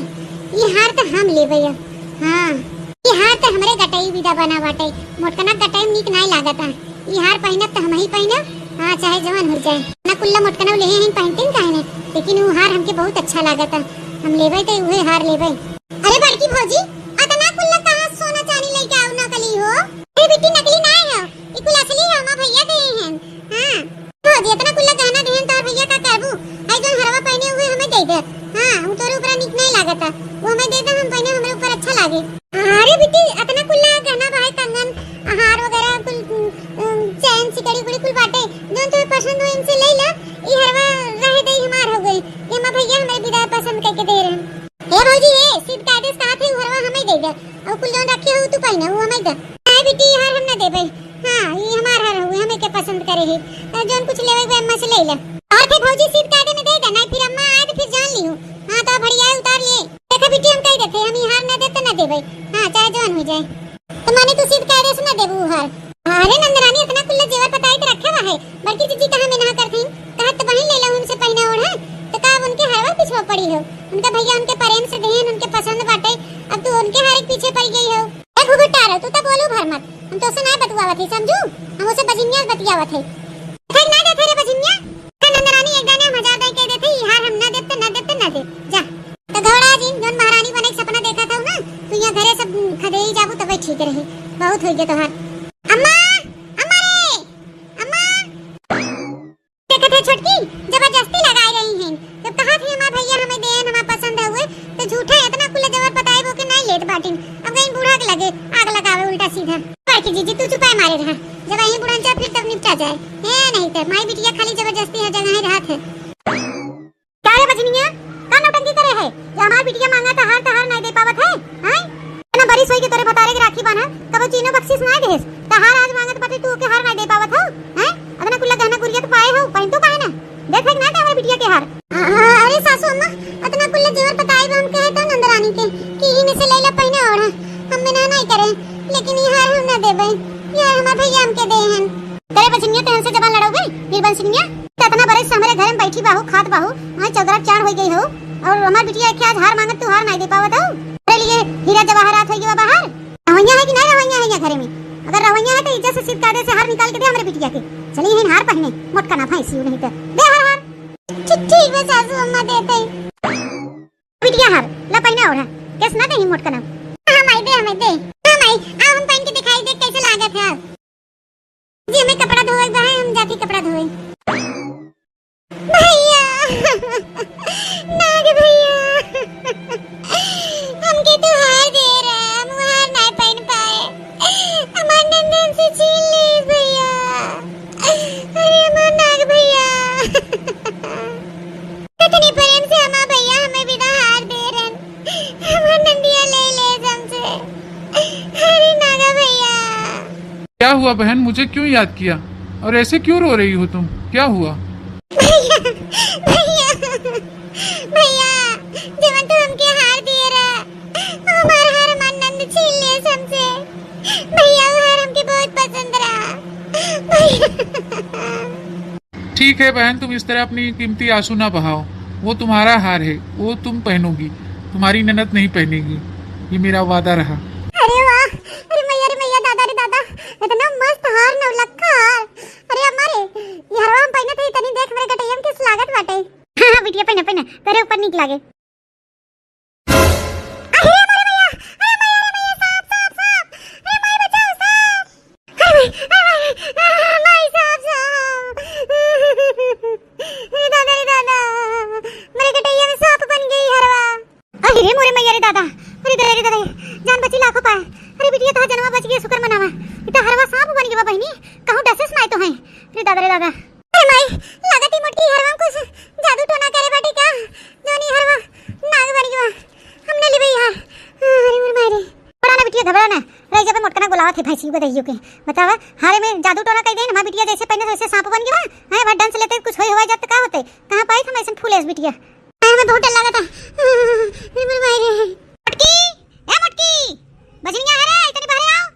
ये हार तो हम लेबे अब। हाँ, ये हार तो हमरे गटई विदा बना बाटे, मोटकना गटई में नीक नाई लागत है। ई हार पहिनब त हमही पहिनब, हाँ, चाहे जवन हो जाए। ना कुल्ला मोटकनऊ लेहे हईन, पहिनते न काहे ने, लेकिन ऊ हार हमके बहुत अच्छा लागत है, हम लेबे त उहे हार लेबे। अरे बड़की भौजी, अतना कुल्ला कहाँ सोना चानी लेके आऊ नकली हो? अरे बिट्टी, नकली ना है, ई कुल असली है, हमार भैया दे हैं। हाँ भौजी, अतना कुल्ला गहना देहन तोहर भैया, का करबू? हई जौन हरवा पहिने उहे हमें दे दे। हाँ, ऊ तोरे ऊपर नीक नहीं लागत है, वो हमें दे दे, हम पहिने, हमरे ऊपर अच्छा लागे। अरे बिट्टी, अतना कुल्ला गहना भाई, कंगन, हार वगैरह कुल, अम, चैन, सिकड़ी उकड़ी कुल बाटे, जौन तुहे पसंद हो इनसे ले ला। ई हरवा रहे दे, हमार हो गई, ये हमार भैया हमरे विदा पसंद करके दे रहे। हे भौजी, हे सीध कायदे से कहा थे, ऊ हरवा हमें दे दे, और कुल जौन रखे हो तू पहिना, वो हमें दे। नहीं बिट्टी, ई हार हम ना देबे। हाँ, ई हमार हार हुए, हमें के पसंद करे है, तो जौन कुछ लेवे के अम्मा से ले ले। और थे भौजी सीध कायदे में दे दे, नहीं फिर अम्मा आए तो फिर जान ली हूँ। हाँ, तो भड़िया उतार लिए। देखा बिट्टी, हम कह देते, हम ई हार ना दे तो ना देबे। हाँ, चाहे जौन हो जाए। तो माने तू सीध कायदे से ना देबू हार? अरे नंदरानी, इतना कुल्ला जेवर पताई तो रखे हुआ है, बड़की जीजी कहाँ में ना करती, कहा तो बहन ले लो उनसे पहिना ओढ़ा, तो का अब उनके हरवा पीछे पड़ी हो? उनका भैया उनके प्रेम से देहन, उनके पसंद बाटे, अब तू उनके हार के पीछे पड़ गई हो। ए घुघुटारो, तू तो बोलू भर मत, हम तो से ना बतुआवत है, समझू? हम उसे बजिनिया बतियावत है। देखे ना देखे रे बजिनिया, का नंदरानी एक दाने हम हजार दाई कह देते, ई हार हम ना देते, ना देते, ना दे, जा। ये तोहार। अम्मा, अम्मा रे, अम्मा। देखत है छोटकी, जबरदस्ती लगाए रही हैं। जब कहा थी हमार भैया हमें देन, हमार पसंद हउए, तो झूठा इतना कुल जबर बताए वो के नहीं लेत बाटिन। अब गई बूढ़ा के लगे आग लगावे उल्टा सीधा। पर की जीजी तू चुपाए मारे रहा, जब यहीं बुढ़न जा फिर तब निपटा जाए। ए नहीं तो माई बिटिया खाली जबरदस्ती हर जगह ही रहत है। का रे बजनिया, का नौटंकी करे है? जो हमार बिटिया मांगा त हार, त हार नहीं दे पावत है, हैं? इतना बरिस होई के तोरे भतारे के राखी बांधा, कबो चीनो बख्शीश नहीं देस, त हार आज मांगत बाटे, तू ओके हार नहीं दे पावत हो, हैं? अतना कुल्ला गहना गुरिया त पाए हो, पहन तो काहे ना? देख है कि ना हमार बिटिया के हार? अ-, अ-, अरे सासू अम्मा, अतना कुल्ला जेवर बताई बा हम कहे तो नंदरानी के कि इही में से लैला पहने ओढ़ा, हम मना नहीं करे, लेकिन ये हार हम ना देबे, ये हार हमार भैया हमके दे हन। करे बजनिया, तेहन से जबान लड़ाउबे, निर्बंसनिया? त इतना बरिस से हमरे घर में बैठी बाहू, खात बाहू, वहाँ चौदरा चार हो गई हो, और हमार बिटिया के आज हार मांगत तू हार नहीं दे पावत हो। तेरे लिए हीरा जवाहरात हो गया बाहर। रवैया है कि नहीं रवैया है यहाँ घरे में? अगर रवैया है तो इज्जत से सीध कायदे से हार निकाल के दे हमरे बिटिया के। चली यहीं हार पहने, मोटका ना भैंसी नहीं तो। दे हार, हार। ठीक, ठीक बा सासू अम्मा, देते। बिटिया हार, ला पहने ओढ़ा। केस ना दे ही मोटका ना। हाँ माई, दे हमें, दे। हाँ माई, आओ हम पहन के दिखाई दे कैसे लागत है। जी, हमें कपड़ा धोवे के बा, हम जाती कपड़ा धोवे। भैया, नाग भैया, हमके तू हार दे रहा, हम हार ना पहन पाए। हमार नंदन से छीन ली भैया। अरे हमार नाग भैया। कितनी प्रेम से हमार भैया हमें बिना हार दे रहन। हमार नंदिया ले ले हमसे। अरे नागा भैया। क्या हुआ बहन, मुझे क्यों याद किया और ऐसे क्यों रो रही हो तुम, क्या हुआ? भैया, भैया, भैया, जवन तू हमके हार दिए रहा, हमार हार हमार नंद छीन लिए हमसे। भैया, वो हार हमके बहुत पसंद रहा। भैया। ठीक है बहन, तुम इस तरह अपनी कीमती आंसू ना बहाओ। वो तुम्हारा हार है, वो तुम पहनोगी, तुम्हारी ननद नहीं पहनेगी, ये मेरा वादा रहा। अरे वाह, अरे मैया रे मैया, दादा रे दादा, इतना मस्त हार, नौलखा हार। अरे अम्मा रे, ये हरवा हम पहनत हई, तनी देख हमरे गटैया में किस लागत बाटे। हाँ, हाँ, बिटिया पहने, पहने, तोरे ऊपर नीक लागे। अरे मोरे मैया, अरे मैया रे मैया, सांप, सांप, सांप, अरे माई बचाओ, सांप। अरे माई, अरे माई, अरे माई, सांप, सांप। अरे दादा, अरे दादा, मेरे गटैया में सांप बन गई हरवा। अरे रे मोरे मैया रे दादा, अरे दादा रे दादा, जान बची लाखों पाए। अरे बिटिया, तोहार जनवा बच गया, शुक्र मनावा। इतना हरवा सांप बन गया बहिनी, कहूँ डसेस नाय तो है। अरे दादा रे दादा। अरे माई, लागत ही मोटकी हरवा में कुछ जादू टोना करे बाटे का? जौन ई हरवा नाग बन गया। हम ना लेबे यहाँ। अरे मोर माई रे। घबरा ना बिटिया, घबरा ना। रह जाबे, मोटकना बोलावत है भैंसी बदहियो के। बतावा, हारे में जादू टोना कई देन, हमार बिटिया जैसे पहने वैसे सांप बन गया। हैं, भाई डंस लेते कुछ होई होवा जात का होते? कहाँ पाई हम ऐसन फूल एस बिटिया? अरे हमें बहुत डर लागत है। अरे मोर माई रे। मोटकी, ए मोटकी, बजनिया है रे, इतनी बाहर आओ।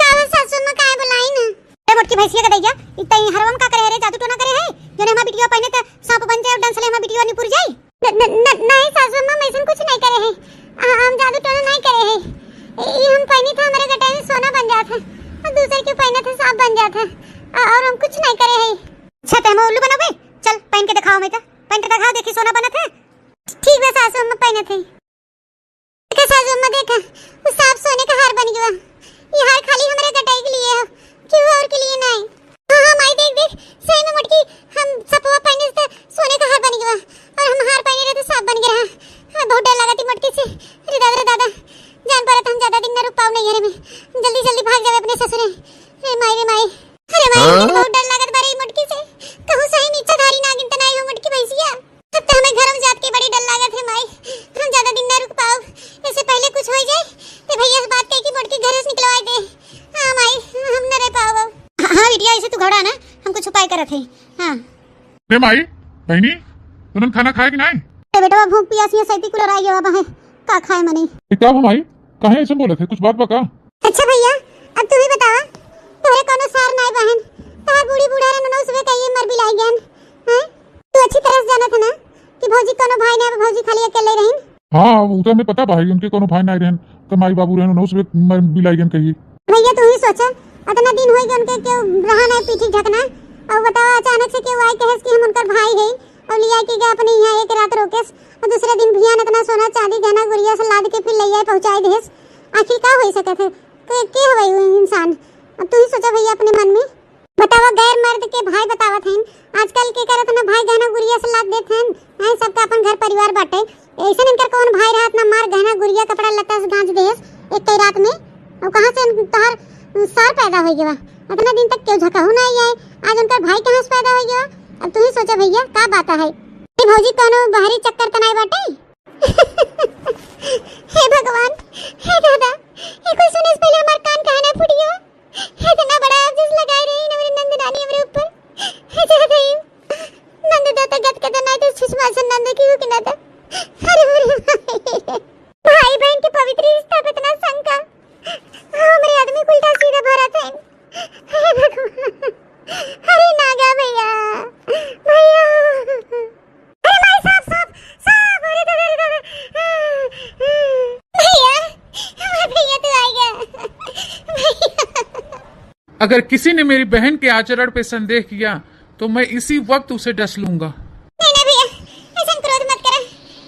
का हो सासू माँ, काहे बुलाई न? ए मोटकी भैंसिया के दैया, इतना ही हरवा में का करे है रे, जादू टोना करे है? जौन हमार बिटिया पहने त सांप बन जाए और डंस ले हमार बिटिया निपुर जाए। न, न, न, नहीं सासू माँ, हम ऐसन कुछ नहीं करे है। आ, हम जादू टोना नहीं करे है। ई हम पहनी था, हमारे गटाई में सोना बन जात है, और दूसर के पहने थे सांप बन जात है, आ, और हम कुछ नहीं करे है। अच्छा, ते हमें उल्लू बनाबे? चल, पहन के दिखाओ, मैं तो पहन के दिखाओ, देखी सोना बनत है। ठीक बा सासू, हम पहनत है। देखा सासू अम्मा, देखा, वो सांप सोने का हार बन गया। ये हार खाली हमारे गटाई के लिए है, क्यों और के लिए नहीं। हाँ, हाँ, माई देख, देख, सही में मोटकी, हम सपवा पहने थे, सोने का हार बन गया, और हम हार पहने रहे थे, सांप बन गया। हाँ, बहुत डर लगा थी मोटकी से। अरे दादा, रे दादा, जान पड़ा तो हम ज्यादा दिन ना रुक पाओ नहीं घर में, जल्दी जल्दी भाग जावे अपने ससुरे। रे माई, रे माई, अरे माई, हाँ? हमके तो बहुत डर लागत बा रे मोटकी से। कहूँ सही में इच्छाधारी नागिन त नाई हो मोटकी भैंसिया। अब तो हमें घर में जात के बड़ी डर लागत है माई, हम ज्यादा दिन ना रुक पाओ। ऐसे पहले कुछ हो जाए तो भैया से बात कह के मोटकी घर से निकलवाई दे। हाँ माई, हम न रह पाओ। हाँ, हाँ बिटिया, ऐसे तू घबरा ना, हम कुछ उपाय करत है। हाँ। रे माई, बहनी, तुमन खाना खाए कि नाई? ए बेटवा, भूख पियास ये सैती कुल रह गया बा है, का खाए मनी? ए, का बा माई? काहे ऐसे बोलत है? कुछ बात बा का? अच्छा भैया, अब तू ही बतावा, तोहरे कोनो सार नाई बहन, तोहर बूढ़ी बूढ़ा रहन, उन्हों सुबह कहिए मर बिलाई गयन, हैं? तू अच्छी तरह से जानत है ना कि भौजी कोनो भाई ना, भौजी खाली अकेले रहिन। हाँ, उ तो हमें पता बा, उनके कोनो भाई नाई रहन, तो माई बाबू रहन, उन्हों सुबह मर बिलाई गयन कहिए। भैया तू ही सोचा, इतना दिन होई गए उनके केहू रहा नाई पीठी ढकना, और बतावा अचानक से केहू आई कहेस कि हम उनकर भाई है, और लिया के गए अपने यहाँ एक रात रोकेस, और दूसरे दिन भियान इतना सोना चांदी गहना गुरिया से लाद के फिर ले आए पहुँचाए देस। आखिर का हो सकत है? के, के हवे उ इंसान? अब तू ही सोचा भैया अपने मन में। बतावा, गैर मर्द के भाई बतावत हन, आजकल के करत ना भाई गहना गुरिया से लाद देत हन, हैं, सबका अपन घर परिवार बाटे। ऐसन इनकर कौन भाई रहत ना मार गहना गुरिया कपड़ा लत्ता से गांज देस एक कई रात में। अब कहाँ से उन-, तोहार सार पैदा हो गया? इतना दिन तक क्यों झकहू ना आई है, आज उनकर भाई कहाँ से पैदा हो गया? अब तू ही सोचा भैया, का बात है? ए भौजी, कौनो बाहरी चक्कर त नाई बाटे? हे भगवान, हे दादा, ये कुल सुने से पहले हमार कान काहे ना फूट गया? इतना बड़ा आप जस लगाए रही ना मेरी नंद रानी हमरे ऊपर। हे जा रही हूँ। नंद दाता गत के तो नाई तो सुषमा से नंद की हो कि ना था। अरे मेरे भाई। भाई बहन के पवित्र रिश्ता पे इतना शंका। हमरे आदमी को उल्टा सीधा भरा था। हे भगवान। अरे नागा भैया, भैया। अरे माई, सांप, सांप, सांप, अरे दादा, अरे दादा। भैया, हमारे भैया तू आ गया। भैया। अगर किसी ने मेरी बहन के आचरण पे संदेह किया, तो मैं इसी वक्त उसे डस लूंगा। नहीं, नहीं भैया, ऐसा क्रोध मत करा।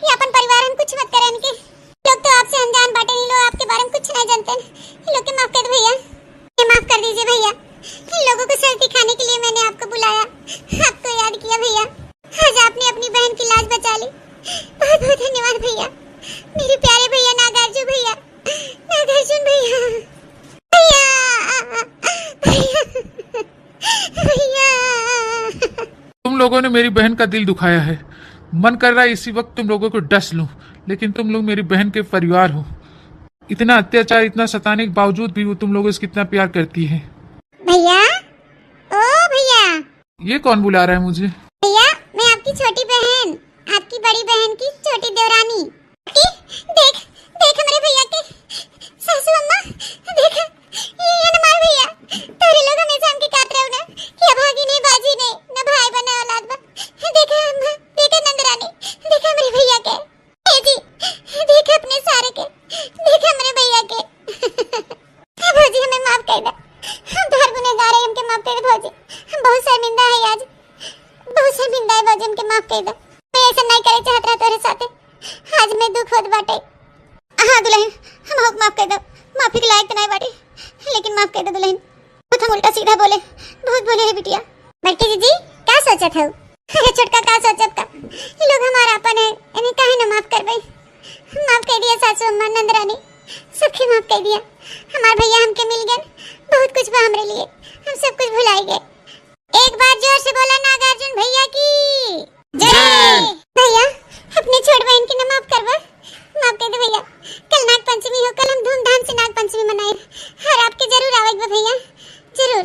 ये अपन परिवार हम कुछ मत करा इनके। लोग तो आपसे अनजान बाटे, इन लोग आपके बारे में कुछ नहीं जानते। इन लोग के माफ कर दो भैया, ये माफ कर दीजिए भैया। इन लोगों को शर्त दिखाने के लिए मैंने आपको बुलाया, आपको याद किया भैया। आज आपने अपनी बहन की लाज बचा ली। बहुत बहुत धन्यवाद भैया, मेरे प्यारे भैया नागार्जुन भैया, नागार्जुन भैया, भैया, भैया, भैया। तुम लोगों ने मेरी बहन का दिल दुखाया है। मन कर रहा है इसी वक्त तुम लोगों को डस लूं, लेकिन तुम लोग मेरी बहन के परिवार हो। इतना अत्याचार, इतना सताने के बावजूद भी वो तुम लोगों से कितना प्यार करती है। भैया, ओ भैया। ये कौन बुला रहा है मुझे? भैया, मैं आपकी छोटी बहन, आपकी बड़ी बहन की छोटी देवरानी। की? देख, देख हमरे भैया के। सासू अम्मा, देख, ये, ये न मार भैया। तोरे लोग हमेशा हमके कहत रहो ना कि अभागिन है, बाझिन है, न भाई बा, न औलाद बा। देख अम्मा, देख नंदरानी, देख हमरे भैया के। ए जी, देख अपने सारे के, देख हमरे भैया के। हे भौजी, हमें माफ कर दे, हम तोहर गुनहगार है, हमके माफ कर दे भौजी, हम बहुत शर्मिंदा है आज, बहुत शर्मिंदा है भौजी, हमके माफ कर दे। मैं ऐसा नहीं करे चाहत रहा तोरे साथे, आज मैं दुख होत बाटे। हाँ दुल्हन, हम होक माफ कर दो, माफी के लायक तो नहीं बाटे, लेकिन माफ कर दो दुल्हन। बहुत हम उल्टा सीधा बोले, बहुत बोले है बिटिया। बड़की जीजी, का सोचत हऊ? अरे छोटका, का सोचब का? ये लोग हमारा अपन है, इन्हें काहे ना माफ करबे? माफ कर दिया सासू अम्मा, नंदरानी, सबके माफ कर दिया। हमार भैया हमके मिल गए, बहुत कुछ बा हमरे लिए, हम सब कुछ भुलाई गए। एक बार जोर से बोला नागार्जुन भैया की जय। जय। भैया, अपने छोट बहन के ना माफ करबा, माफ कर दे भैया। कल नाग पंचमी हो, कल हम धूमधाम से नाग पंचमी मनाए और आपके जरूर आवे के बा भैया, जरूर।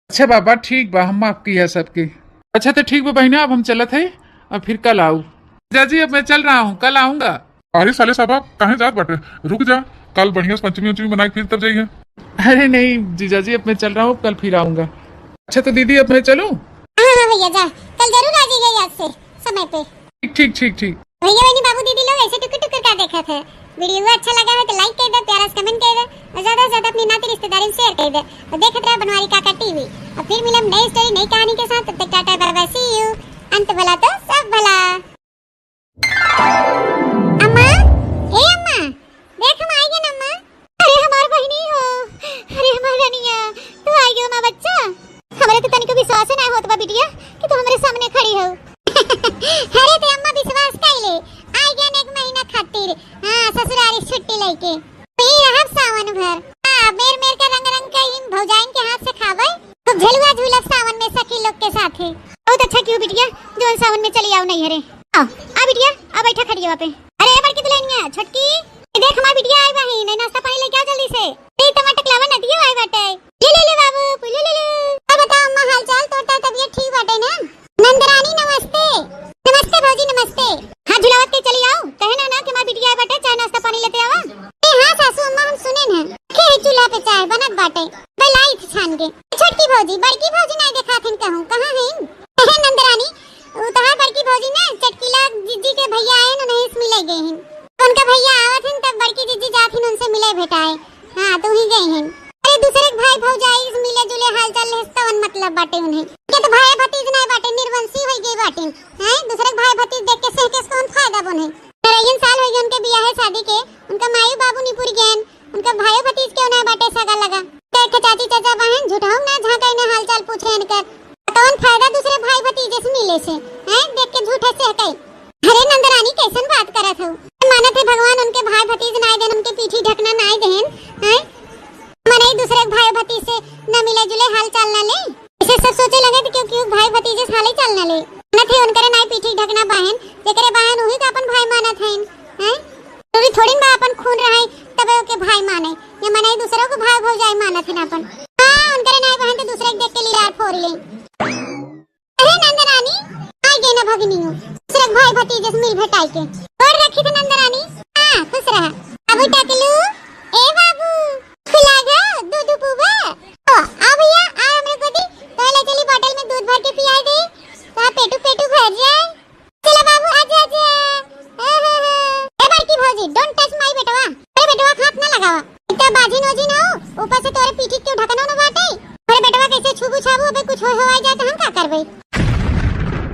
अच्छा बाबा, ठीक बा, हम माफ किया सबके। अच्छा तो ठीक बा बहिना, अब हम चलत है, अब फिर कल आऊ। जीजाजी, अब मैं चल रहा हूँ, कल आऊंगा। अरे साले साहबा, काहे जात बाटे? रुक जा, कल बढ़िया से पंचमी उंचमी मनाए के फिर तब जाइए। अरे नहीं जीजाजी, अब मैं चल रहा हूँ, कल फिर आऊंगा। अच्छा तो दीदी, अब मैं चलूँ? हाँ, हाँ भैया जा, कल जरूर आ जाइए याद से समय पे। ठीक, ठीक, ठीक, ठीक। भैया बहनी बाबू दीदी लोग ऐसे टुकुर टुकुर का देखत है? वीडियो अच्छा लगा है तो like कर दे, प्यारा सा comment कर दे और ज्यादा से ज्यादा अपनी नाती रिश्तेदारी में share कर दे और देखत रहे बनवारी काका टीवी। और फिर मिलम नई story, नई कहानी के साथ, तब तक टाटा bye bye, see you। अंत भला तो सब भला। अम्मा, ए अम्मा, देख हम आइ गए अम्मा। अरे हमार बहिनी हो, अरे हमार रनिया, तू आइ गयो हमार बच्चा। हमरे तो तनिको विश्वास ही ना होत बा बिटिया कि तू हमरे सामने खड़ी हो। अरे ते अम्मा विश्वास कइले, आइ गए एक महीना खातिर, हाँ, ससुरारी छुट्टी लेके। पी रहब सावन भर। हाँ, मेर मेर के रंग रंग के इन भौजाइन के हाथ से खावे। खूब झलुआ झूलब सावन में सखी लोग के साथे। बहुत अच्छा कियो बिटिया, जौन सावन में चली आओ नैहरे। आओ, आ बिटिया, आ बैठा खटियावा पे। अरे बड़की दुल्हनिया, छोटकी, ये देख हमार बिटिया आई बहिन, नाश्ता पानी लेके आओ जल्दी से। ए टमाटर लावा नदियो आई बाटे। ले ले ले बाबू, ले ले ले। अब बताओ अम्मा, हाल चाल, तोर तबियत ठीक बाटे ना? नंदरानी नमस्ते। नमस्ते भौजी नमस्ते। हाँ झुलावत के चली आओ, कहे ना ना कि हमार बिटिया आई बाटे, चाय नाश्ता पानी लेते आवा। ए हाँ सासू अम्मा, हम सुने न। के है चूल्हा पे चाय बनत बाटे, बलाई थे छान के। छोटकी भौजी, बड़की भौजी नहीं देखात हन कहूँ, कहाँ हन? ए नंदरानी, उ तहार बड़की भौजी ना चटकीला जीजी के भैया आए न, नहीं मिले गए हन। उनका भैया आवत हन तब बड़की जीजी जात हन उनसे मिले भेटाए। हाँ, तू ही गए हन। अरे दूसरे के भाई भौजाई से मिले जुले हाल चाल ले तवन मतलब बाटे उन्हें। के तो भाई भतीज नहीं बाटे, निर्वंशी होई गई बाटे। हैं? दूसरे के भाई भतीज देख के सेह के कौन फायदा बने? अरे इन साल होई गए उनके बियाहे शादी के, उनका माई बाबू निपुर गए, उनका भाई भतीज के उन्हें बाटे सगा लगा। देख के चाची चाचा बहन चहकई। अरे नंदरानी, कैसन बात करत हऊ? मानत है भगवान उनके भाई भतीज नाय देन, उनके पीठी ढकना नाय देन, हैं? मनई दूसरे के भाई भतीज से न मिले जुले, हाल चाल न ले। ऐसे सब सोचे लगे तो क्यों, क्यों भाई भतीजे से हाल चाल न ले? मानत है उनकरे नाय पीठी ढकना बाहेन, जेकरे बाहेन उही का अपन भाई मानत हैं, हैं? जरूरी थोड़ी न बा अपन खून रहे तबे ओके भाई माने, या मनई दूसरों को भाई भौजाई मानत है ना अपन। हाँ, उनकरे नाय बहन तो दूसरे के देख के लीलार फोड़ ले। अरे नंदरानी, आ गए ना भगनी हो, दूसरे के भाई भतीजे से मिल भेटाई के। गोड़ रखी थे नंदरानी। हाँ, खुश रहा। बाबू टकलू, ए बाबू, खुला गा, दूध पूबा। ओ, आ भैया, आ हमरे गोदी, तो ले चली बोतल में दूध भर के पियाई दे, तो पेटू पेटू भर जाए। चला बाबू, आजा, आजा। ए, हे, हे। ए बड़की भौजी, don't touch my बेटवा। अरे बेटवा के हाथ ना लगावा। इतना बाझिन ओझिन हो, ऊपर से तोरे पीठी के ढकनो न बाटे। अरे बेटवा कैसे छुबू छाबू, अबे कुछ हो, हो आ जाए तो हम का करबे?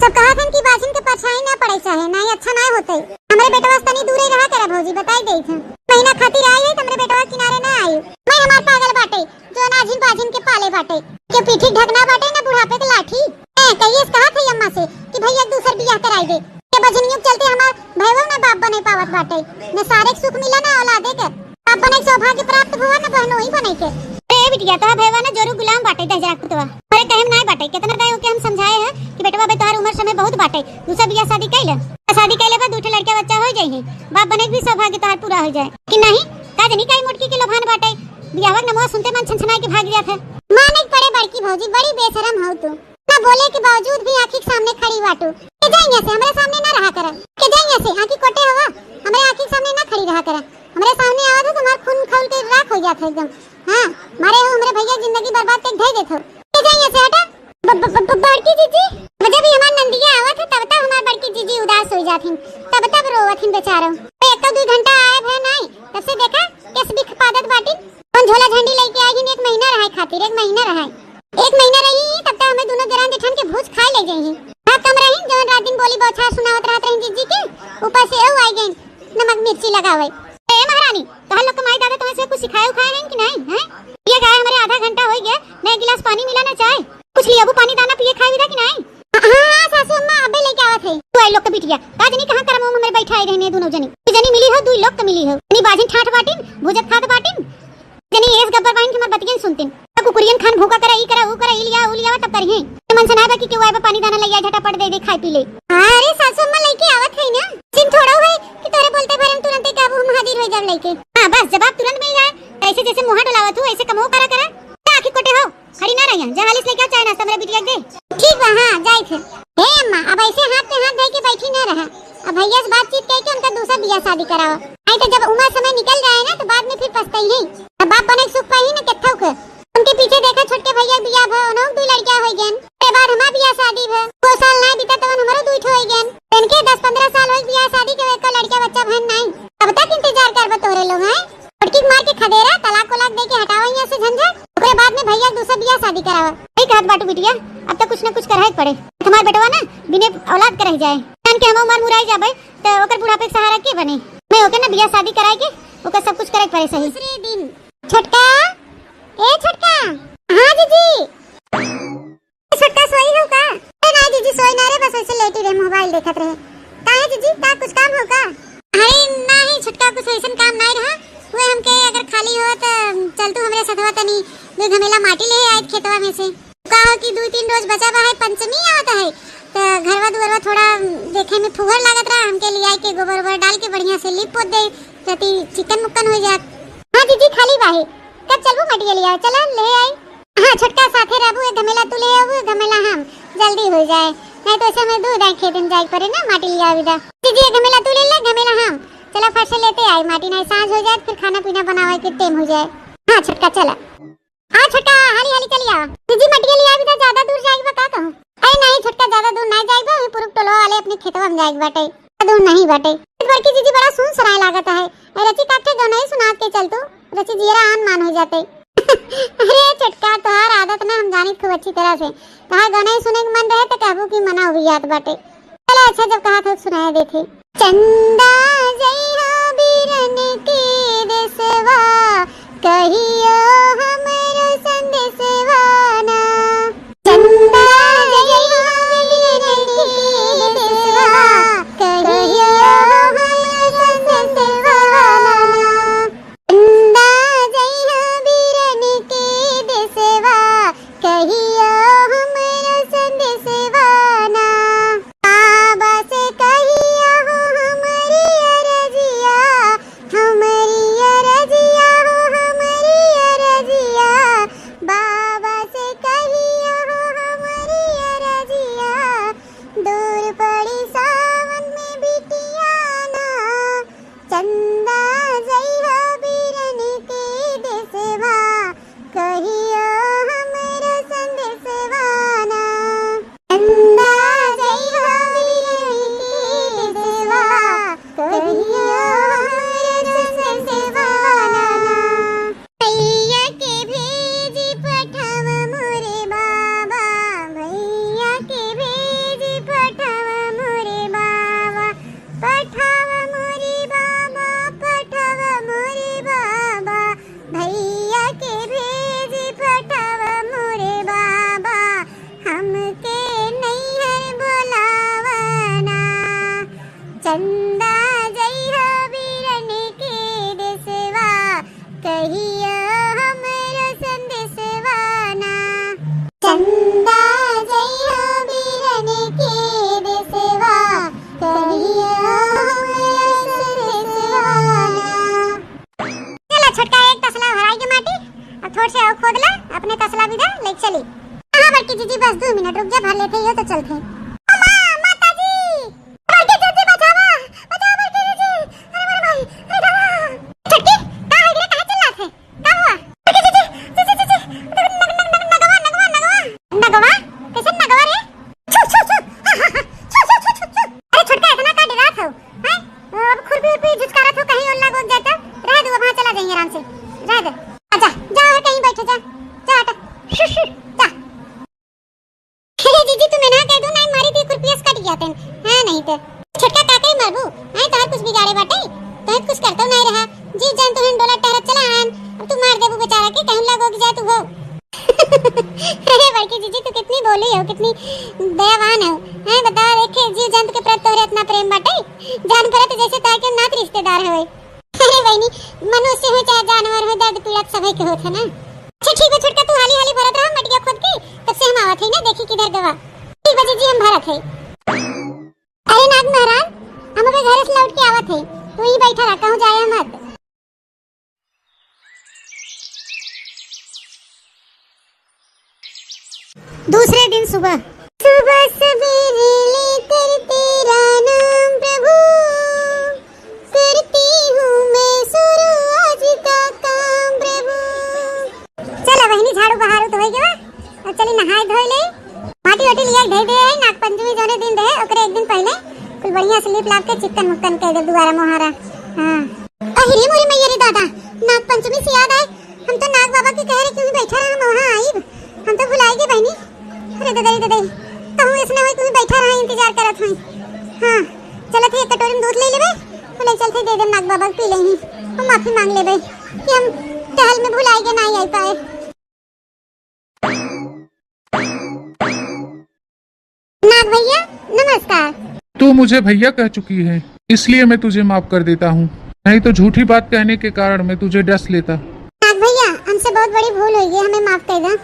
सब कहत हन कि बाझिन के परछाई ना पड़े चाहे, नहीं अच्छा ना होते। हमरे बेटवा से तनी दूरे रहा करा भौजी, बताई देई थे। महीना खातिर आई है तो हमरे बेटवा किनारे ना आई। मैं हमार पागल बाटे। जो नाझिन बाझिन के पाले बाटे, के पीठी ढकना बाटे ना बुढ़ापे के लाठी। ए, कहिए से कहा थे अम्मा से कि भैया के दूसर बियाह कराई दे। के बझनियों के चलते हमार भैया ना बाप बने पावत बाटे, न सारे के सुख मिला ना औलादे के। बाप बने के सौभाग्य प्राप्त हुआ ना बहनों ही बने के। ए बिटिया, तोहार भैया ना जोरू गुलाम बाटे दहजरा कुतवा। अरे कहे में नाय बाटे, कितना दाई ओके हम समझाए हैं कि बेटवा बे तोहार उम्र समय बहुत बाटे, दूसर बियाह शादी कैले। शादी कैले बा, दू ठे लड़का बच्चा हो जाइए, बाप बने के भी सौभाग्य तोहार पूरा हो जाए कि नहीं? का जनी काई मोटकी के लोभान बाटे, बियाहवा के नमवा सुनते मन छनछनाए के भाग जात है। माने के पड़े बड़की भौजी, बड़ी बेशरम हो तू। ना बोले के बावजूद भी आँखी के सामने खड़ी बाटू। के जाइए से हमरे सामने ना रहा करा। के जाइए से आँखी कोटे हवा, हमरे आँखी के सामने ना खड़ी रहा करा। हमरे सामने आवत हो तो हमार खून खौल के राख हो जात है एकदम। हाँ, मारे हो हमरे भैया जिंदगी बर्बाद के धई देत हो। के जाइए से हटा। ब-, ब-, ब-, ब-, बड़की जीजी, जब भी हमार नंदिया आवत है तब तक हमार बड़की जीजी उदास हो जात हिन, तब तब रोवत हिन बेचारो। तो एक दो घंटा आए भे नहीं, तब से देखा कैसे बिख पादत बाटी। कौन झोला झंडी लेके आई हिन, एक महीना रहा खातिर, एक महीना रहा। एक महीना रही तब तक हमें दोनों जरान जेठान के भूज खाए ले जाई। हाँ कम रही जौन रात दिन बोली बौछार सुनावत रहत रही जीजी के, ऊपर से एहू आई गई नमक मिर्ची लगावे। ए महारानी, तोहर लोग के माई दादा तुम्हें से कुछ सिखाए उखाए हैं कि नहीं? हैं? ये गाय हमारे आधा घंटा हो गया, न एक गिलास पानी मिला न चाय। कुछ लियाबू पानी दाना पिए खाए विदा कि नहीं? हाँ, हाँ, सासू अम्मा, अबे लेके आवत है। तू आई लोग के बिटिया, का जनी कहाँ करम उम हमरे बैठाए रहने दोनों जनी। तू जनी मिली हो, दुई लोग के मिली हो। जनी बाजिन ठाठ बाटिन, भूजत खात बाटिन। जनी एस गब्बर बाइन के हमार बतियन सुनतिन। तो कुकुरियन खान भूखा करा, ई करा, ऊ करा, ई लिया, ऊ लिया, तब करिहे। मन से ना बा कि केहू आए बा पानी दाना लइया झटापट दे दे खाए पी ले। हाँ, अरे सासू अम्मा लेके आवत है ना। सिन थोड़ा है कि तोरे बोलते भरे में तुरंते काबू हम हाजिर हो जाब लेके। हाँ, बस जवाब तुरंत मिल जाए। ऐसे जैसे मुँह डोलावत हो, ऐसे कमो करा करा। का आँखी कोटे हो? खड़ी ना रहिया, जा हाली से लेके आ चाय नाश्ता मेरे बिटिया के दे। ठीक बा, हाँ, जाई थे। हे अम्मा, अब ऐसे हाथ पे हाथ धर के बैठी ना रहा। अब भैया से बातचीत करके उनका दूसरा बियाह शादी कराओ। नहीं तो जब उम्र समय निकल जाए ना तो बाद में फिर पछताई है। अब बाप बने के सुख पाई ना केथौ के। उनके पीछे देखा छोटके भैया के बियाह भा, उन्हों के दू लड़कियां हो गयन। के बाद हमार बियाह शादी भा, दो साल ना बीता तवन हमारो दू ठो हो गयन। इनके दस पन्द्रह साल हो बियाह शादी के, एको लड़का बच्चा भन नहीं। अब तक इंतजार करबे तोरे लोग हैं। छोटकी के मार के खदेरा, तलाक उलाक दे के हटावा यहाँ से झंझट। ओकरे बाद में भैया के दूसरा बियाह शादी करावा। सही कहत बाटू बिटिया, अब तो कुछ न कुछ करहे के पड़े। हमार बेटवा ना बिने औलाद के रह जाए। जान के हम उमर मुराई जाबे, तो ओकर बुढ़ापे के सहारा के बने? मैं ओके ना बियाह शादी कराए के, ओकर सब कुछ करे के पड़े सही। दूसरे दिन। छोटका, ए छोटका। हाँ जीजी। छोटका सोई हो का? ए ना जीजी, सोई ना रहे, बस ऐसे लेटी रहे, मोबाइल देखत रहे। काहे जीजी, का कुछ काम हो का? अरे नाही छोटका, कुछ ऐसन काम नाही रहा। वो हमके अगर खाली हो तो चल तू हमरे सथवा तनी दो घमेला माटी ले आए खेतवा में से। का हो कि दू तीन रोज बचा बा है, पंचमी आवत है, तो घरवा दुआरवा थोड़ा देखे में फुहर लागत रहा, हमके लियाए के गोबर ओबर डाल के बढ़िया से लीप पोत दे, जति चिकन मुक्कन हो जात। हाँ जीजी, खाली बा है, कब चलबू मटिया लिया? चला ले आई। हाँ छोटका, साथे रहबू, एक घमेला तू ले आबू, एक घमेला हम, जल्दी हो जाए, नहीं तो ऐसे में दूर दाए खेत में जाए के पड़े ना, माटी लिया विदा। जीजी एक घमेला तू ले ले, घमेला हम, चला फट से लेते आई माटी, नहीं सांझ हो जाए फिर खाना पीना बनावे के टेम हो जाए। हाँ छोटका चला। हाँ छोटका, हाली हाली चली आवा। जीजी मटिया लिया विदा, ज्यादा दूर जाए बा का कहूँ? अरे नहीं छोटका, ज्यादा दूर नहीं जाए बा, वहीं पुरुख टोलवा वाले अपने खेतवा में जाए बाटे, ज्यादा दूर नहीं बाटे। बड़की जीजी बड़ा सुन सराय लागत है, ए रची काठे गनई सुनात के चल तू, रची जियरा आन मान हो जाते। अरे छोटका, तोहार आदत ना हम जानित खूब अच्छी तरह से। तोहार गनई सुने के मन रहे तो कहबू कि मना उबियात बाटे। चला अच्छा, जब कहा था सुनाए देथे। चंदा जइहा बीरन के देसवा, कहियो हमरो संदेसवा ना। चंदा जइहा बीरन के देसवा, चंदा जइहा बीरन के देसवा, कहिया हमरो संदेसवा ना। चंदा जइहा बीरन के देसवा, कहिया हमरो संदेसवा ना। चला छोटका, एक तसला भराई के माटी, अब थोड़ से और खोद ला, अपने तसला भी दे, ले चली। हाँ बड़की जीजी, बस दो मिनट रुक जा, भर लेते ही हो तो चलते। अम्मा, माता जी, बड़की जीजी बचावा, बचावा बड़की जीजी, अरे मेरे भाई, अरे बाबा। छोटकी, का है रे, कहाँ चिल्लात है? का हुआ? बड़की जीजी, जीजी, जीजी, नग-, नग-, नग-, नगवा, नगवा, नगवा। नगवा? कैसे नगवा रे? छू, छू, छू। हाँ, हाँ, हाँ। छू, छू, छू, छू, छू। अरे छोटका, इतना का डरात हो? हैं? अब खुरपी उरपी झुचकारत हो, कहीं ओल्ला गोग जाए तो? रह दो, अब वहाँ चला जाइए आराम से। रह दे। आजा, जा और कहीं बैठे जा। जा हटा। शू, शू, जा। अरे जीजी, तुम ना कह दो, नहीं मारी थी खुरपिया से कट गया तेन। हाँ, नहीं तो। छोटका का कही मारबू? हैं, तोहर कुछ बिगाड़े बाटे? तोहे कुछ करतो नहीं रहा। जी जान तुहन डोला टहरत चला आन। अब तू मार देबू बेचारा के, कहीं ओल्ला गोग जाए तू हो। अरे बड़की जीजी, तू कितनी भोली हो, कितनी दयावान हो। हैं, बतावा, देखे, जीव जंतु के प्रति तोहरे इतना प्रेम बाटे, जान परत जैसे तोहरे के नात रिश्तेदार होए। अरे बहिनी, मनुष्य हो चाहे जानवर हो, दर्द पीड़ा तो सभी के होत है ना। अच्छा ठीक बा छोटका, तू हाली हाली भरत रहा मटिया खोद के, तब से हम आवत है ना, देखी किधर गवा। ठीक बा जीजी, हम भरत है। अरे नाग महाराज, हम अबे घर से लौट के आवत है, तू ही बैठा रहा, कहूँ जाए मत। दूसरे दिन सुबह। सुबह सवेरे लेकर तेरा नाम प्रभु, करती हूँ मैं शुरू आज का काम प्रभु। चला बहिनी, झाड़ू बहारू तो होइ गवा, अब चली नहाए धोए ले, माटी वाटी लिया धोए दे, नाग पंचमी जौने दिन रहे ओकरे एक दिन पहले कुल बढ़िया से लीप लाप के चिक्कन मुक्कन कर दे दुआरा मोहारा। हाँ। अरे मोरे मैया रे दादा, नाग पंचमी से याद आए, हम तो नाग बाबा के कहे रहे कि वहीं बैठा रहा, हम वहाँ आइब। हम तो भुलाए गए बहिनी। अरे ददई, ददई, कहूँ इसने होई, तू बैठा रहा, इंतजार करत होई। हाँ, चलत है, एक कटोरी में दूध ले लेबे, तो ले चलते दे दे नाग बाबा के पी लेही। हम माफी मांग लेबे कि हम टहल में भुलाए गए, ना आई पाए। नाग भैया, नमस्कार। तू मुझे भैया कह चुकी है, इसलिए मैं तुझे माफ कर देता हूँ, नहीं तो झूठी बात कहने के कारण मैं तुझे डस लेता। नाग भैया, हमसे बहुत बड़ी भूल हुई है, हमें माफ कर दो।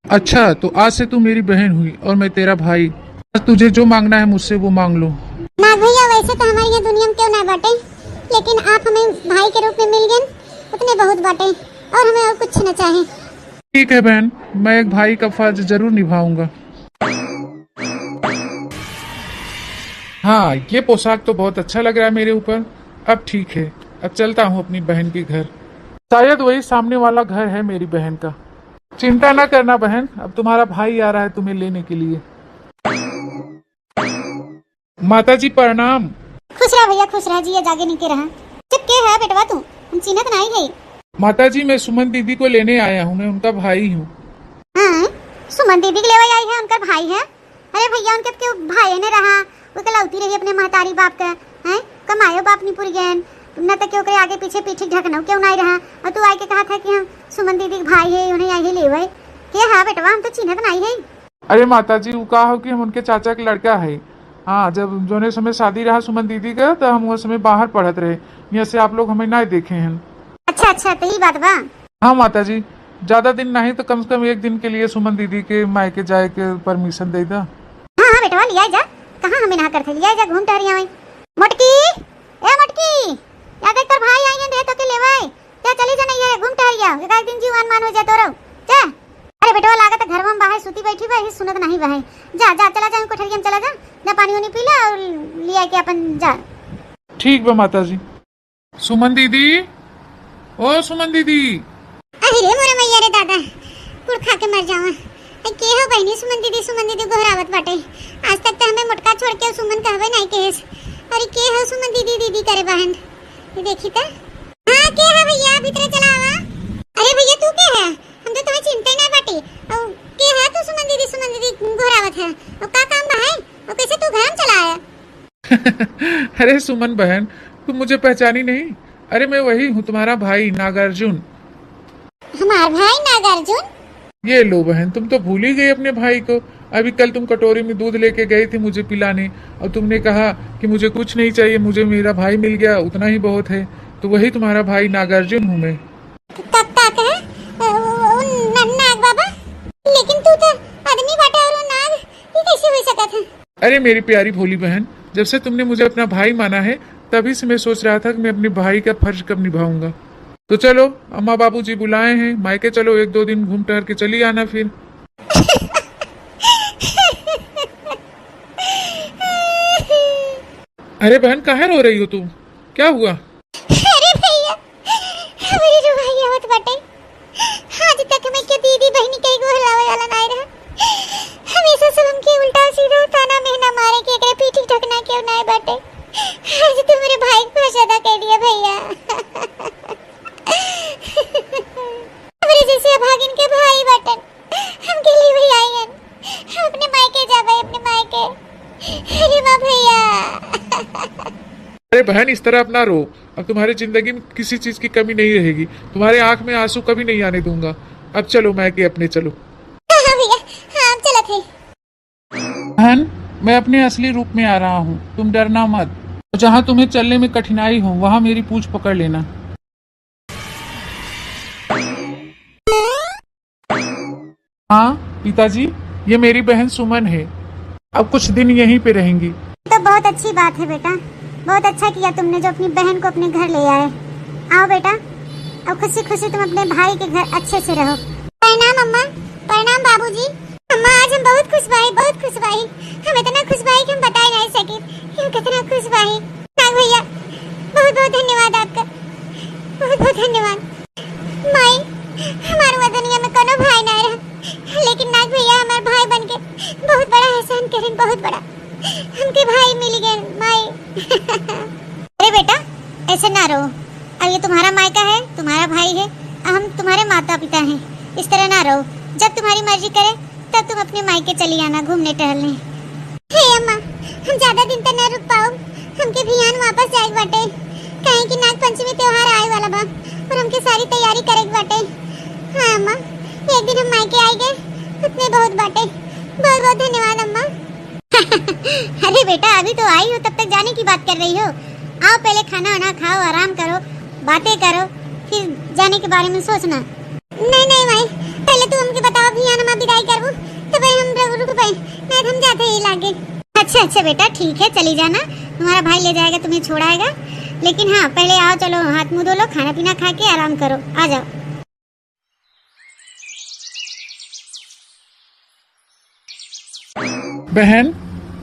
अच्छा, तो आज से तू मेरी बहन हुई और मैं तेरा भाई। आज तुझे जो मांगना है मुझसे, वो मांग लो। नाग भैया, वैसे तो हमारे यहाँ दुनिया में क्यों ना बाटे, लेकिन आप हमें भाई के रूप में मिल गए, उतने बहुत बाटे, और हमें और कुछ न चाहे। ठीक है बहन, मैं एक भाई का फर्ज जरूर निभाऊंगा। हाँ, ये पोशाक तो बहुत अच्छा लग रहा है मेरे ऊपर। अब ठीक है, अब चलता हूँ अपनी बहन के घर। शायद वही सामने वाला घर है मेरी बहन का। चिंता ना करना बहन, अब तुम्हारा भाई आ रहा है तुम्हें लेने के लिए। माता जी प्रणाम। खुश रहा भैया, खुश रहा, जिया जागे निके रहा। चुप के है बेटवा तू, हम चिन्हत नाई है। माता जी, मैं सुमन दीदी को लेने आया हूँ, मैं उनका भाई हूँ। हाँ, सुमन दीदी के लेवे आई है, उनका भाई है। अरे भैया, उनके तो केहू भाई ने रहा, वो इकलौती रही अपने महतारी बाप के, हैं? कमायो बाप नहीं पुर गए, न तो केहू ओकरे आगे पीछे पीठी ढकनो केहू नहीं रहा, और तू आके कहा था कि हम सुमन दीदी के भाई है, उन्हें यही लेवे। के हा बेटवा, हम तो चिन्हत नहीं है। अरे माता जी, वो का हो कि हम उनके चाचा के लड़का है। हाँ, जब जोने समय शादी रहा सुमन दीदी के, तो हम वो समय बाहर पढ़त रहे, यहाँ से आप लोग हमें नहीं देखे हैं। अच्छा अच्छा, तो ई बात बा। हाँ माता जी, ज्यादा दिन नहीं तो कम से कम एक दिन के लिए सुमन दीदी के मायके जाए के परमिशन दे दा। हाँ हाँ बेटवा, लिया जा, कहाँ हमें ना करते, लिया जा, घूम टहर आवे। मोटकी, ए मोटकी, या देख तोर भाई आई हैं, दे तो के लेवे। जा चली जा, नहीं है, घूम टहर आओ, एक आध दिन जीव अनमान हो जाए तोरो। जा। अरे बेटवा, लागत है घरवा में बाहर सूती बैठी बा, यही सुनत नहीं बा है। जा जा, चला जा कोठरिया में, चला जा, जा पानी उनी पी ला और लिया के अपन जा। ठीक बा माता जी। सुमन दीदी, ओ सुमन दीदी। अरे रे मोरे मैया रे दादा, कुड़ खा के मर जावा। ए, के हो बहिनी सुमन दीदी, सुमन दीदी गोहरावत बाटे। आज तक तो हमें मोटका छोड़ के सुमन कहबे नहीं कहेस। अरे के हो सुमन दीदी, दीदी करे बहन। ये देखी तो। हाँ, के है भैया, भीतर चला आवा। अरे भैया, तू के है? हम तो तुम्हें चिंता ही ना बाटे। और के है तू सुमन दीदी, सुमन दीदी गोहरावत है? और का काम बा है? और कैसे तू घर में चला आया? अरे सुमन बहन, तुम मुझे पहचानी नहीं? अरे मैं वही हूँ, तुम्हारा भाई नागार्जुन। हमार भाई नागार्जुन? ये लो बहन, तुम तो भूल ही गई अपने भाई को। अभी कल तुम कटोरी में दूध लेके गए थे मुझे पिलाने, और तुमने कहा कि मुझे कुछ नहीं चाहिए, मुझे मेरा भाई मिल गया, उतना ही बहुत है। तो वही तुम्हारा भाई नागार्जुन हूँ मैं। का, का कहे? अ, उ, उ, न-, नाग बाबा? लेकिन तू तो आदमी बाटा और नाग, ये कैसे हो सकत है? अरे मेरी प्यारी भोली बहन, जब से तुमने मुझे अपना भाई माना है, तभी से मैं सोच रहा था कि मैं अपने भाई का फर्ज कब निभाऊंगा। तो चलो, अम्मा बाबूजी बुलाए हैं, मायके चलो, एक दो दिन घूम टहर के चली आना फिर। अरे बहन, काहे रो रही हो तुम? क्या हुआ? अरे भैया, हमरी रुवाई आवत बाटे। आज तक हमके दीदी बहिनी के एगो हलावे वाला नाय रहा। हमेशा सब हमके उल्टा सीधा ताना मेहना मारे कि एकरे पीठी ढकना केहू नाय बाटे। आज तू हमरे भाई के फर्ज अदा कर दिया भैया। हमरे जैसे अभागिन के भाई बाटन, हमके लिए भी आइयन, हम अपने मायके जाबे, अपने मायके। अरे वाह भैया। अरे बहन, इस तरह अब ना रो। अब तुम्हारी जिंदगी में किसी चीज की कमी नहीं रहेगी, तुम्हारे आंख में आंसू कभी नहीं आने दूंगा। अब चलो मायके अपने, चलो। हाँ भैया, हाँ, हम चलत है। बहन, मैं अपने असली रूप में आ रहा हूँ, तुम डरना मत। और जहाँ तुम्हें चलने में कठिनाई हो, वहाँ मेरी पूँछ पकड़ लेना। हाँ पिताजी, ये मेरी बहन सुमन है। अब कुछ दिन यहीं पे रहेंगी। तो बहुत अच्छी बात है बेटा, बहुत अच्छा किया तुमने जो अपनी बहन को अपने घर ले आए। आओ बेटा, अब खुशी खुशी तुम अपने भाई के घर अच्छे से रहो। प्रणाम अम्मा, प्रणाम बाबूजी। अम्मा, आज हम बहुत खुश बाही, बहुत खुश बाही। हम इतना खुश बाही कि हम बताए नहीं सके कि हम कितना खुश बाही। नाग भैया, बहुत बहुत धन्यवाद आपका, बहुत बहुत धन्यवाद। माई, हमार वो दुनिया में कोनो भाई ना रहा, लेकिन नाग भैया हमार भाई बन के बहुत बड़ा एहसान करें, बहुत बड़ा। हमके भाई मिल गए माई। अरे बेटा, ऐसे ना रो। अब ये तुम्हारा मायका है, तुम्हारा भाई है, अब हम तुम्हारे माता पिता हैं, इस तरह ना रो। जब तुम्हारी मर्जी करे तब तुम अपने मायके चली आना घूमने टहलने। हे अम्मा, हम ज्यादा दिन तक न रुक पाउब, हमके बिहान वापस जाए के बाटे, काहे कि नाग पंचमी त्योहार आए वाला बा और हमके सारी तैयारी करे के बाटे। हाँ अम्मा, एक दिन हम मायके आए गए, उतने बहुत बाटे। बहुत बहुत धन्यवाद अम्मा। अरे बेटा, अभी तो आई हो, तब तक जाने की बात कर रही हो। आओ, पहले खाना वाना खाओ, आराम करो, बातें करो, फिर जाने के बारे में सोचना। नहीं नहीं माई, पहले तू हमके बताओ, अभी यहाँ नमा विदाई करबू, तब हम रु-, रुक पाए, नहीं तो हम जाते ही लागे। अच्छा अच्छा बेटा, ठीक है, चली जाना, तुम्हारा भाई ले जाएगा, तुम्हें छोड़ाएगा। लेकिन हाँ, पहले आओ, चलो हाथ मुंह धो लो, खाना पीना खा के आराम करो, आ जाओ। बहन,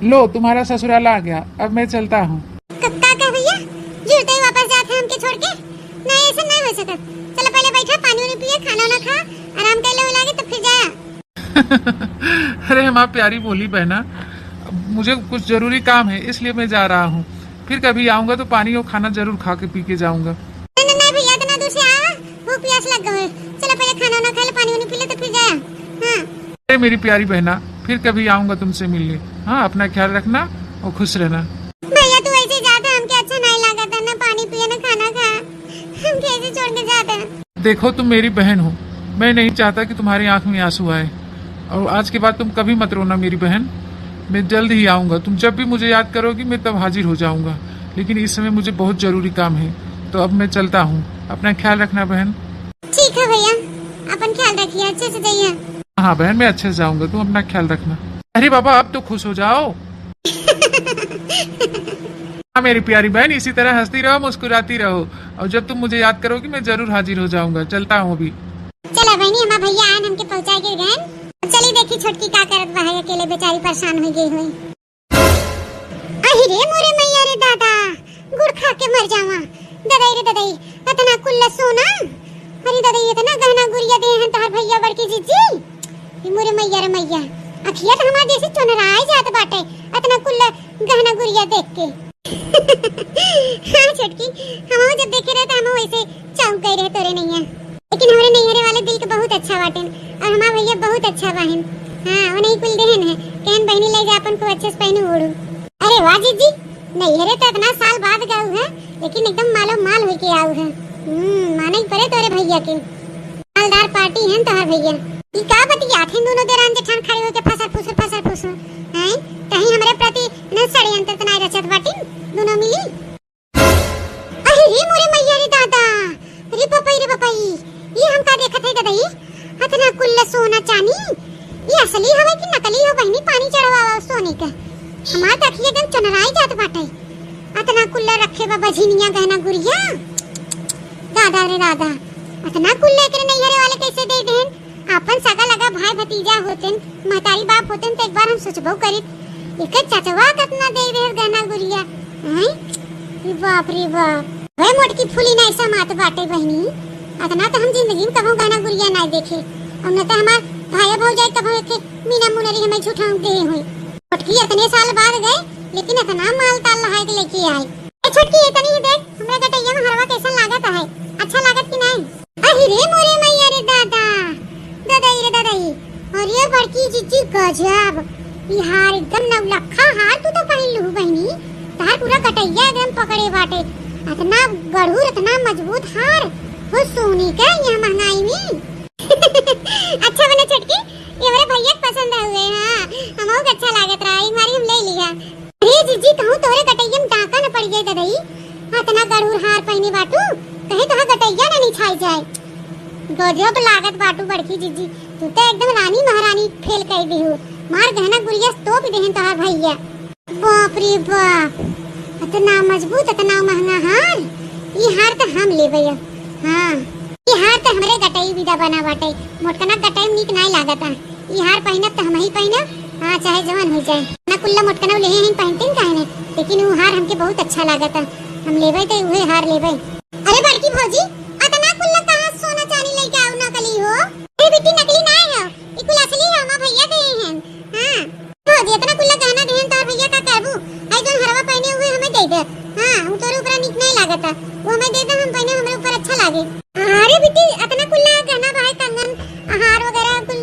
लो, तुम्हारा ससुराल आ गया, अब मैं चलता हूँ। क-, का, का भैया, जुरते ही वापस जात है हमके छोड़ के? नहीं, ऐसा नहीं हो सकत। चलो पहले बैठा, पानी उनी पिया, खाना ना खा, आराम कर लो, लागे तो फिर जाया। अरे हमार प्यारी भोली बहना, मुझे कुछ जरूरी काम है, इसलिए मैं जा रहा हूँ। फिर कभी आऊंगा तो पानी और खाना जरूर खा के पी के जाऊंगा। नहीं, नहीं, नहीं भैया, इतना दूर से आया, भूख प्यास लग गए। चलो पहले खाना वाना खा ले, पानी उनी पी ले तो फिर जाया। हाँ। अरे मेरी प्यारी बहना, फिर कभी आऊंगा तुमसे मिलने। हाँ, अपना ख्याल रखना और खुश रहना। भैया तू ऐसे जाता, हमके अच्छा नहीं लागत है, ना पानी पिए ना खाना खा, हम कैसे छोड़ के जाते हैं? देखो, तुम मेरी बहन हो, मैं नहीं चाहता कि तुम्हारी आंख में आंसू आए। और आज के बाद तुम कभी मत रोना मेरी बहन, मैं जल्द ही आऊंगा। तुम जब भी मुझे याद करोगी, मैं तब हाजिर हो जाऊंगा। लेकिन इस समय मुझे बहुत जरूरी काम है, तो अब मैं चलता हूँ। अपना ख्याल रखना बहन। ठीक है भैया, अपन ख्याल रखिए, अच्छे से जाइए। हाँ बहन, मैं अच्छे से जाऊंगा, तुम अपना ख्याल रखना। अरे बाबा, अब तो खुश हो जाओ। हाँ मेरी प्यारी बहन, इसी तरह हंसती रहो, मुस्कुराती रहो, और जब तुम मुझे याद करोगी, मैं जरूर हाजिर हो जाऊंगा। चलता हूँ अभी। चला बहनी, हमार भैया आन हमके पहुँचा के गए। चली देखी छोटकी का करत बा है, अकेले बेचारी परेशान हो गई हुई। अहि रे मोरे मैया रे दादा, गुड़ खा के मर जावा। ददई रे ददई, इतना कुल्ला सोना, अरे ददई, इतना गहना गुरिया दे हैं तोहर भैया बड़की जीजी। ए मोरे मैया रे मैया, अखिया तो हमार जैसे चुनराए जात बाटे, इतना कुल्ला गहना गुरिया देख के। हाँ छोटकी, हमहू जब देखे रहे तो हमहू ऐसे चौंक गए रहे तोरे नैया। लेकिन हमरे नैहरे वाले दिल के बहुत अच्छा बाटेन, और हमार भैया बहुत अच्छा बाहिन। हाँ, उन्हीं कुल देहन है, कहन बहनी ले जा अपन खूब अच्छे से पहनू ओढ़ू। अरे वाह जीजी, नैहरे तो इतना साल बाद गऊ है, लेकिन एकदम मालो माल होके आऊ है। हम्म, माने के पड़े तोरे भैया के। मालदार पार्टी है तोहर भैया। ई का बतियात हैं दुनो देरान जेठान खड़े होके फसर फुसर, फसर फुसर? हैं? कहीं हमरे प्रति न षड्यंत्र त नाय रचत बाटिन दुनो मिली? अरे रे मोरे मैया रे दादा, रे बपई रे बपई, ई हम का देखत है ददई? अतना कुल्ला सोना चानी, ई असली हवे कि नकली हो बहिनी? पानी चढ़वावा सोने के, हमार त अखिया एकदम चनराई जात बाटे। अतना कुल्ला रखे बा बझिनिया गहना गुरिया, दादा रे दादा, अतना कुल्ला एकरे नैहरे वाले कैसे दे देन? आपन सगा लगा भाई भतीजा होतेन, महतारी बाप होतेन, त एक बार हम सोचबो करित, एकर चचवा कतना दे रहे गहना गुरिया, हैं? रे बाप रे बाप। ओए मोटकी फूली नाई समात बाटे बहिनी, अतना त हम जिंदगी में कभो गहना गुरिया नाई देखे, और न त हमार भाई भौजाई कभो एके मीना मुनरी हमें झूठा दे होई। मोटकी अतने साल बाद गए, लेकिन अतना माल ताल लहाए के लेके आए। ए छोटकी, ये तनी देख, हमरा गटैया में हरवा कैसन लागत है, अच्छा लागत कि नहीं? अहि रे मोरे मैया रे दादा, ददई रे ददई, अरे बड़की जिज्जी गजब, ई हार एकदम नौलखा हार तू तो पहिन लू बहिनी, तहार पूरा गटैया एकदम पकड़े बाटे, अतना गढ़ूर, अतना मजबूत हार, हो सोने का ये महंगाई में। अच्छा बना छोटकी, ये हमरे भैया के पसंद हुए, हाँ, हमहू के अच्छा लागत रहा, एक बारी हम ले लिया। अरे जिज्जी, कहूँ तोहरे गटैया में डाका न पड़ जाए ददई, अतना गढ़ूर हार पहिने बाटू, कहीं तोहार गटैया न निछाई जाए। गजब लागत बाटू बड़की जिज्जी, तू तो एकदम रानी महारानी फेल कर दिहू। मार गहना गुरिया तोप देहन तोहार भैया। बाप रे बाप, अतना मजबूत, अतना महंगा हार, ई हार त हम लेबे अब। हाँ, ई हार त हमरे गटई विदा बना बाटे, मोटकना गटई में नीक नाई लागता। ई हार पहिनब त हमही पहिनब, हाँ, चाहे जवन हो जाए। ना कुल्ला मोटकना लेहे हैं, पहिनते न काहे ने, लेकिन ऊ हार हमके बहुत अच्छा लागता, हम लेबे त उहे हार लेबे। अरे बड़की भौजी, अतना कुल्ला कहाँ सोना चानी लेके आऊ नकली हो? ए बिट्टी, नकली नाई हो, ई कुल असली है, हमार भैया दे हैं। हाँ। भौजी, इतना कुल्ला गहना देहन तोहर भैया का करबू? हई जौन हरवा पहिने उहे हमें दे दे। हाँ, उ तोरे ऊपर नीक नहीं लागता। वो हमें दे दे, हम पहिने हमरे ऊपर अच्छा लागे। अरे बिट्टी, इतना कुल्ला गहना भाई कंगन, हार वगैरह कुल,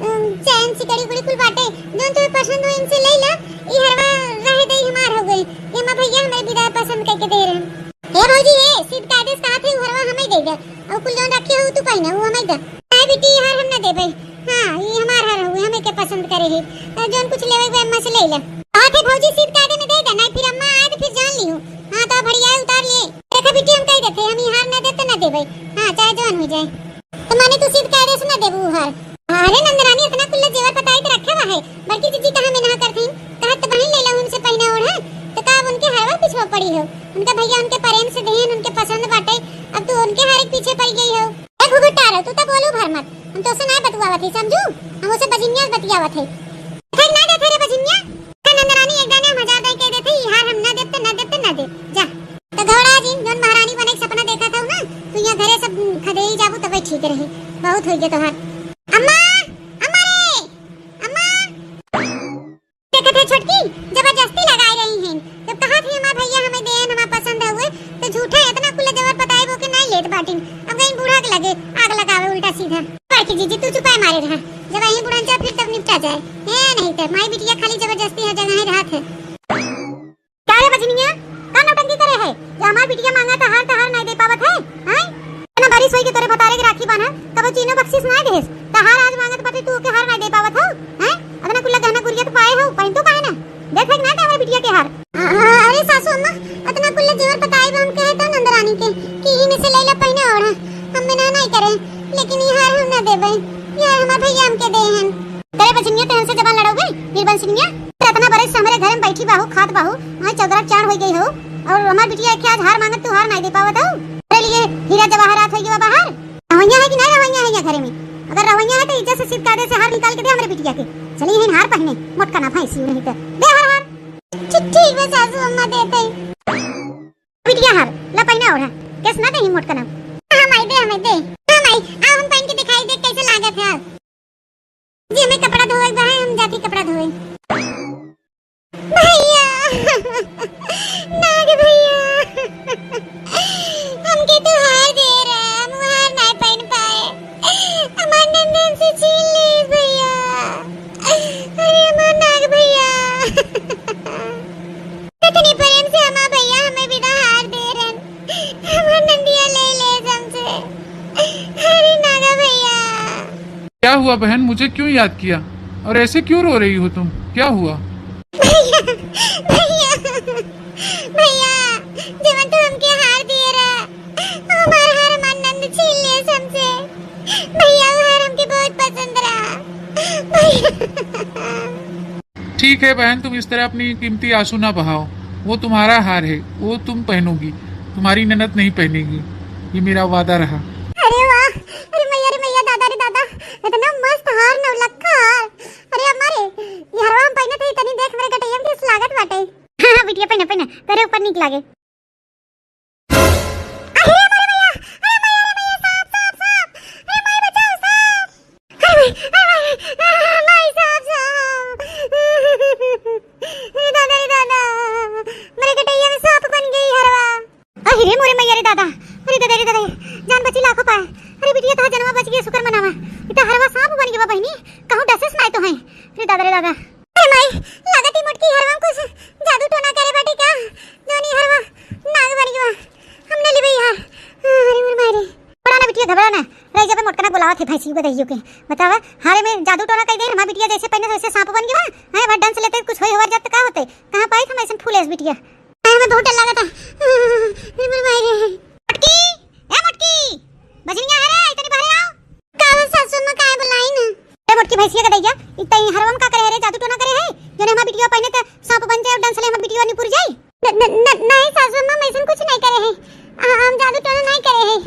अम, चैन, सिकड़ी उकड़ी कुल बाटे। जौन तोहे पसंद हो इनसे ले ला। ई हरवा रहे दे हमार हो गई। ये हमार भैया हमें विदा पसंद करके दे रहे हैं। ए भौजी, ए, सीध कायदे से कहा थे, उ हरवा हमें दे दे। और कुल जौन रखे हो तू पहिने, वो हमें दे। नहीं बिट्टी, ई हार हम ना देबे। हाँ, ई हमार हार हउए, हमें के पसंद करे है। तो जौन कुछ लेवे के बा, अम्मा से ले ले। हाँ, थे भौजी, सीध कायदे में दे दे, नहीं फिर अम्मा आए तो फिर जान लियो। हाँ, तो भड़िया उतार लिए। देखा बिट्टी, हम कह देते, हम ई हार ना देते, ना देबे। हाँ, चाहे जौन हो जाए। तो माने तू सीध कायदे से ना देबू हार? अरे नंदरानी, इतना कुल्ला जेवर पताई तो रखे हुआ है, बड़की जिज्जी कहाँ में ना करथिन, कहत तो बहिन ले लो उनसे पहिना ओढ़ा, तो का अब उनके हारवा पीछे पड़ी हो? उनका भैया उनके प्रेम से देहन, उनके पसंद बाटे, अब तू उनके हारे के पीछे पड़ गई हो। ए घुघुटारो, तू तो बोलू भर मत, हम तोसे ना बतुआवत है, समझू? हम उसे बजिनिया से बतियावत है। फिर ना देते रे बजिनिया, का नंदरानी एक दाने हम हजार दाई कह देते, ई हार हम ना देते, ना देते, ना दे, जा। तो घबरा जी, जौन महारानी बने के सपना देखा था ना, तू यहाँ घरे सब खदेई जाबू तबे ठीक रहे, बहुत हो गया तोहार। अम्मा, अम्मा रे, अम्मा। देखत है छोटकी, जबरदस्ती लगाए रही हैं। जब कहा थी हमार भैया हमें देन, हमार पसंद है हुए, तो झूठा इतना कुल जबर पताई वो के नहीं लेत बाटिन। अब गई बूढ़ा के लगे आग लगावे उल्टा सीधा। बड़की जीजी तू चुपाए मारे रहा, जब आई बुढ़न जा फिर तब निपटा जाए। ए नहीं तो माई बिटिया खाली जबरदस्ती है जगह रहा थे। का रे बजनिया, का नौटंकी करे है? जब हमार बिटिया मांगा था हार, तो हार नहीं दे पावत है, हैं? इतना बारिश होई के तोरे भतारे के राखी बांधा, कबो चीनो बख्शीश ना देस, तो हार आज मांगत बाटे, तू ओके हार नहीं दे पावत हो, हैं? अतना कुल्ला गहना गुरिया तो पाए हो, पहन तो काहे ना? देख है ना ते हमार बिटिया के हार। अ-, अरे सासू अम्मा, अतना कुल्ला जेवर पताई बा हम कहे तो नंदरानी के कि ई में से लैला पहने ओढ़ा, हम में ना नहीं करे, लेकिन ई हार हम ना देबे, ई हार हमार भैया हमके दे हन। करे बजनिया, तेहन से जबान लड़ाऊ बे, निर्बंसनिया। इतना बरस से हमरे घर में बैठी बाहू, खात बाहू, आज चौदरा चार हो गई हो, और हमार बिटिया के आज हार मांगत तू हार नहीं दे पावत हो। तेरे लिए हीरा जवाहरात हो गया बाहर। रवैया है कि नहीं रवैया है यहाँ घरे में? अगर रवैया है तो इज्जत से सीध कायदे से हार निकाल के दे हमरे बिटिया के। चली यहीं हार पहने, मोटका ना भैंसी नहीं तो दे हार, हार। ठीक, ठीक बा सासू अम्मा, देते। बिटिया हार, ला पहना ओढ़ा, केस ना दे मोटका ना। हाँ माई, दे हमें, दे। हाँ माई, आ हम पहन के दिखाई दे कैसे लागत है। जी, हमें कपड़ा धोवे के बा, हम जाती कपड़ा धोवे। भैया, नाग भैया, हमके तो हार दे रहा, हम हार ना पहन पाए, हमार नंदन से छीन ले भैया। अरे हमार नाग भैया, कितने प्रेम से हमार भैया हमें बिना हार दे रहे, हमार नंदिया ले ले हमसे। अरे नागा भैया। क्या हुआ बहन, मुझे क्यों याद किया? और ऐसे क्यों रो रही हो तुम? क्या हुआ? भैया, भैया, भैया, जेवन तू हमके हार दिए रहा, हमार हार हमार नंद छीन लिए हमसे। भैया, वो हार हमके बहुत पसंद रहा। भैया। ठीक है बहन, तुम इस तरह अपनी कीमती आंसू ना बहाओ। वो तुम्हारा हार है, वो तुम पहनोगी, तुम्हारी ननद नहीं पहनेगी। ये मेरा वादा रहा। अरे वाह, अरे मैया, अरे मैया, दादा रे दादा, इतना मस्त हार, नौलखा हार। अरे अम्मा रे, ये हरवा हम पहने थे, इतनी देख मेरे गटैया में किस लागत बाटे। हाँ, हाँ, बिटिया, पहना, पहना, तेरे ऊपर नीक लागे। अरे, अरे, अरे, अरे, सांप, सांप, सांप। अरे, माई, बचाओ, सांप। अरे, अरे, अरे, अरे, माई, सांप, सांप। अरे, दादा रे, दादा। मेरे गटैया में सांप बन गई हरवा। अरे रे, मोरे मैया रे, दादा। अरे, दादा रे, दादा। जान बची, लाखों पाए। अरे, बिटिया, तोहार जनवा बच गया, शुक्र मनावा। इतना हरवा सांप बन गया, बहिनी। कहूँ डसेस नाय तो है। अरे, दादा रे, दादा। अरे माई, लागत ही मोटकी हरवा कुछ जादू टोना करे बाटे का? जोनी हरवा नाग बन गवा। हमने लेबे यार। अरे मोर माई रे। घबरा ना बिटिया, घबरा ना। रह जाबे, मोटका ना बोलावत है भैंसी बदहियो के। बतावा, हारे में जादू टोना कई दे, हमार बिटिया जैसे पहने वैसे सांप बन गवा। हैं, भर डंस लेते कुछ होई हवर जात तो का होते? कहाँ पाई हम ऐसन फूल ऐस बिटिया? अरे हमें बहुत डर लागत है। अरे मोर माई रे। मोटकी, ए मोटकी, बजनिया है रे, इतनी बाहर आओ। का हो सासू अम्मा, काहे बुलाई न? ए मोटकी भैंसिया के दैया, ई तई हरवा में का करे है रे? जादू टोना करे है? जने हमार बिटिया पहने त सांप बन जाए और डंस ले हमार बिटिया निपुर जाए। न, न, न, नहीं सासू अम्मा, हम ऐसन कुछ नहीं करे है। आ, हम जादू टोना नहीं करे है।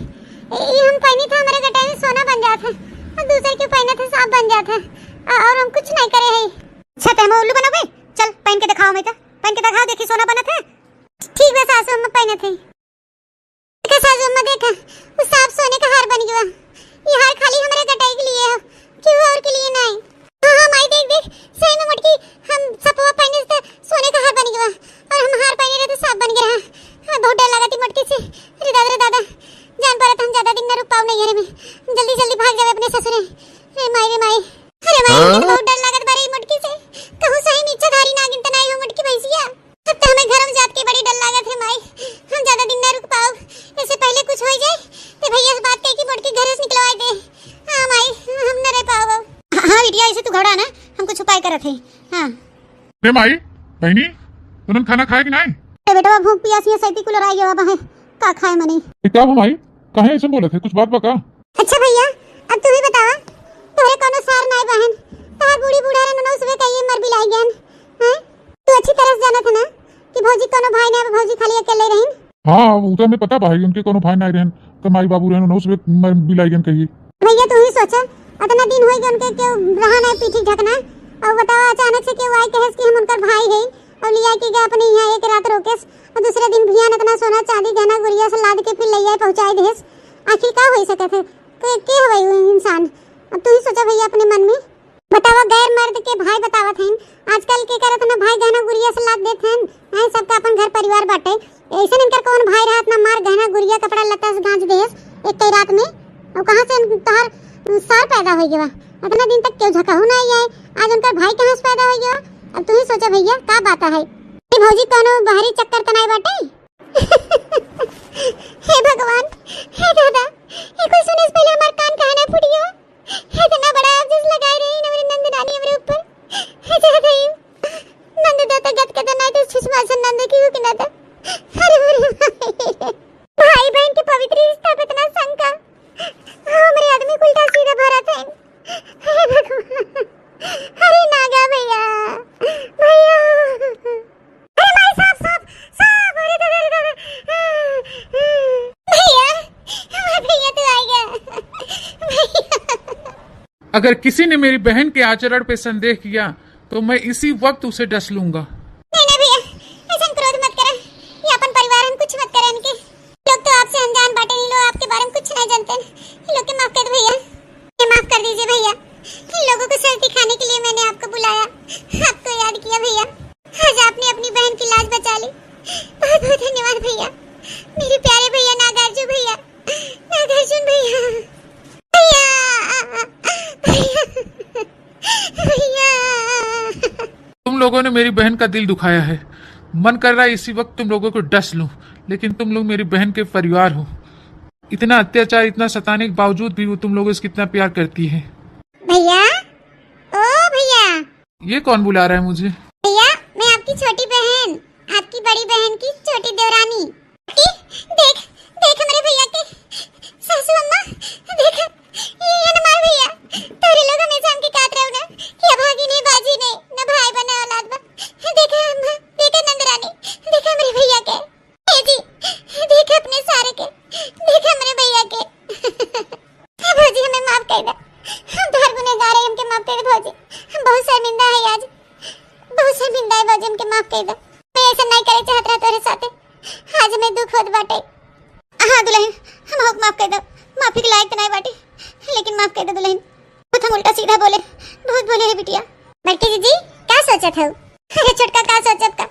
ई हम पहनी था, हमारे गटाई में सोना बन जात है और दूसरे के पहने थे सांप बन जात है। आ, और हम कुछ नहीं करे है। अच्छा, ते हमें उल्लू बनाबे? चल, पहन के दिखाओ हमें तो। पहन के दिखाओ, देखी सोना बनत है। ठीक बा सासू अम्मा, पहनत है। देखा सासू अम्मा, देखा, वो सांप सोने का हार बन गया। ये हार खाली हमारे गटाई के लिए है, क्यों और के लिए नहीं। हाँ, हाँ, माई, देख, देख, सही में मोटकी, हम सपवा पहने से तो सोने का हार बन गया, और हम हार पहने रहे तो सांप बन गया। हाँ, बहुत डर लगा थी मोटकी से। अरे दादा रे दादा, जान पड़ा तो हम ज्यादा दिन न रुक पाओ नहीं घर में, जल्दी जल्दी भाग जावे अपने ससुरे। रे माई, रे माई, अरे माई, हाँ? हमके तो बहुत डर लागत बा रे मोटकी से, कहूँ सही में इच्छाधारी नागिन तो नहीं हो मोटकी भैंसिया। अब तो हमें घर में जात के बड़ी डर लागत है माई, हम ज्यादा दिन ना रुक पाओ, इससे पहले कुछ हो जाए तो भैया से बात करके मोटकी घर से निकलवाए दे। हाँ माई, हम न रह पाओ। हाँ, हाँ बिटिया, ऐसे तू घबरा ना, हम कुछ उपाय करत है। हाँ। रे माई, बहनी, तुमन खाना खाए कि नहीं? ए बेटवा, भूख पियास में सैती कुल राई गवा बा है, का खाए मनी? ए, का हो माई, काहे ऐसे बोलत है, कुछ बात बा का? अच्छा भैया, अब तू ही बतावा, तोहरे कोनो सार नाय बहन, तोहर बूढ़ी बूढ़ा रहन, उन्हों सुबह कहिए मर बिलाई गयन, हैं? तू अच्छी तरह से जानत है ना कि भौजी कोनो भाई ना, भौजी खाली अकेले रहिन। हाँ, उ तो हमें पता बा, उनके कोनो भाई नाय रहन, तो माई बाबू रहन, उन्हों सुबह मर बिलाई गयन कहिए। भैया तू ही सोचा, इतना दिन होई कि उनके केहू रहा नाय पीठी ढकना, और बतावा अचानक से केहू आए कहेस कि हम उनकर भाई है, और लिया के गए अपने यहाँ एक रात रोकेस, और दूसरे दिन भियान इतना सोना चांदी गहना गुरिया से लाद के फिर ले आए पहुँचाए देस। आखिर का हो सकत है? के, के हवे उ इंसान? अब तू ही सोचा भैया अपने मन में। बतावा, गैर मर्द के भाई बतावत हईन, आजकल के करत ना भाई गहना गुरिया से लाद देत हईन, हैं, सबका अपन घर परिवार बाटे। ऐसे इनकर कौन भाई रहत ना मार गहना गुरिया कपड़ा लत्ता से गांज देस एक कई रात में। और कहाँ से इन-, तोहार सार पैदा हो गया? इतना दिन तक केहू झकहू ना आई है, आज उनकर भाई कहाँ से पैदा हो गया? अब तू ही सोचा भैया, का बात है? ए भौजी, कोनो बाहरी चक्कर त नाय बाटे? हे भगवान, हे दादा, ये कुल सुने से पहले हमार कान काहे ना फूट गयो? इतना बड़ा अफसोस लगाए रही हमरे नंद रानी हमरे ऊपर। हे दादा, ये नंद दादा गत के तो नहीं तो सुषमा से नंद की हुक ना था। अरे, अरे, भाई बहन के पवित्र रिश्ता पे इतना शंका। हमरे आदमी उल्टा सीधा भरत है। हे भगवान, अरे नागा भैया, भैया। अरे माई, सांप, सांप, सांप, अरे दादा, अरे दादा। भैया, हमारे भैया तू आ गया। भैया। अगर किसी ने मेरी बहन के आचरण पे संदेह किया, तो मैं इसी वक्त उसे डस लूंगा। नहीं, नहीं भैया, ऐसा क्रोध मत करा। ये अपन परिवार हम कुछ मत करा इनके। लोग तो आपसे अनजान बाटे, इन लोग आपके बारे में कुछ नहीं जानते। इन लोग के माफ कर दो भैया, ये माफ कर दीजिए भैया। इन लोगों को सच दिखाने के लिए मैंने आपको बुलाया, आपको याद किया भैया। आज आपने अपनी बहन की लाज बचा ली। बहुत बहुत धन्यवाद भैया, मेरे प्यारे भैया नागार्जुन भैया, नागार्जुन भैया, भैया, भैया, भैया। तुम लोगों ने मेरी बहन का दिल दुखाया है। मन कर रहा है इसी वक्त तुम लोगों को डस लूं, लेकिन तुम लोग मेरी बहन के परिवार हो। इतना अत्याचार, इतना सताने के बावजूद भी वो तुम लोगों से कितना प्यार करती है। भैया, ओ भैया। ये कौन बुला रहा है मुझे? भैया, मैं आपकी छोटी बहन, आपकी बड़ी बहन की छोटी देवरानी। कि देख, देख हमरे भैया के, सासू अम्मा, देख, ये, ये हमार भैया। तोहरे लोग हमेशा हमके कहत रहो ना कि अभागिन है, बाझिन है, ना भाई बा, ना औलाद बा। देख अम्मा, देख नंदरानी, देख हमरे भैया के। ए जी, देख अपने सारे के, देख हमरे भैया के। हे भौजी, हमें माफ कर दे, हम तोहर गुनहगार है, हमके माफ कर दे भौजी, हम बहुत शर्मिंदा है आज, बहुत शर्मिंदा है भौजी, हमके माफ कर दे। मैं ऐसा नहीं करे चाहत रहा तोरे साथे, आज हमें दुख होत बाटे। हाँ दुल्हन, हम होक माफ कर दो, माफी के लायक तो नहीं बाटी, लेकिन माफ कर दो दुल्हन। बहुत हम उल्टा सीधा बोले, बहुत बोले है बिटिया। बड़की जीजी, का सोचत हऊ? अरे छोटका, का सोचब का?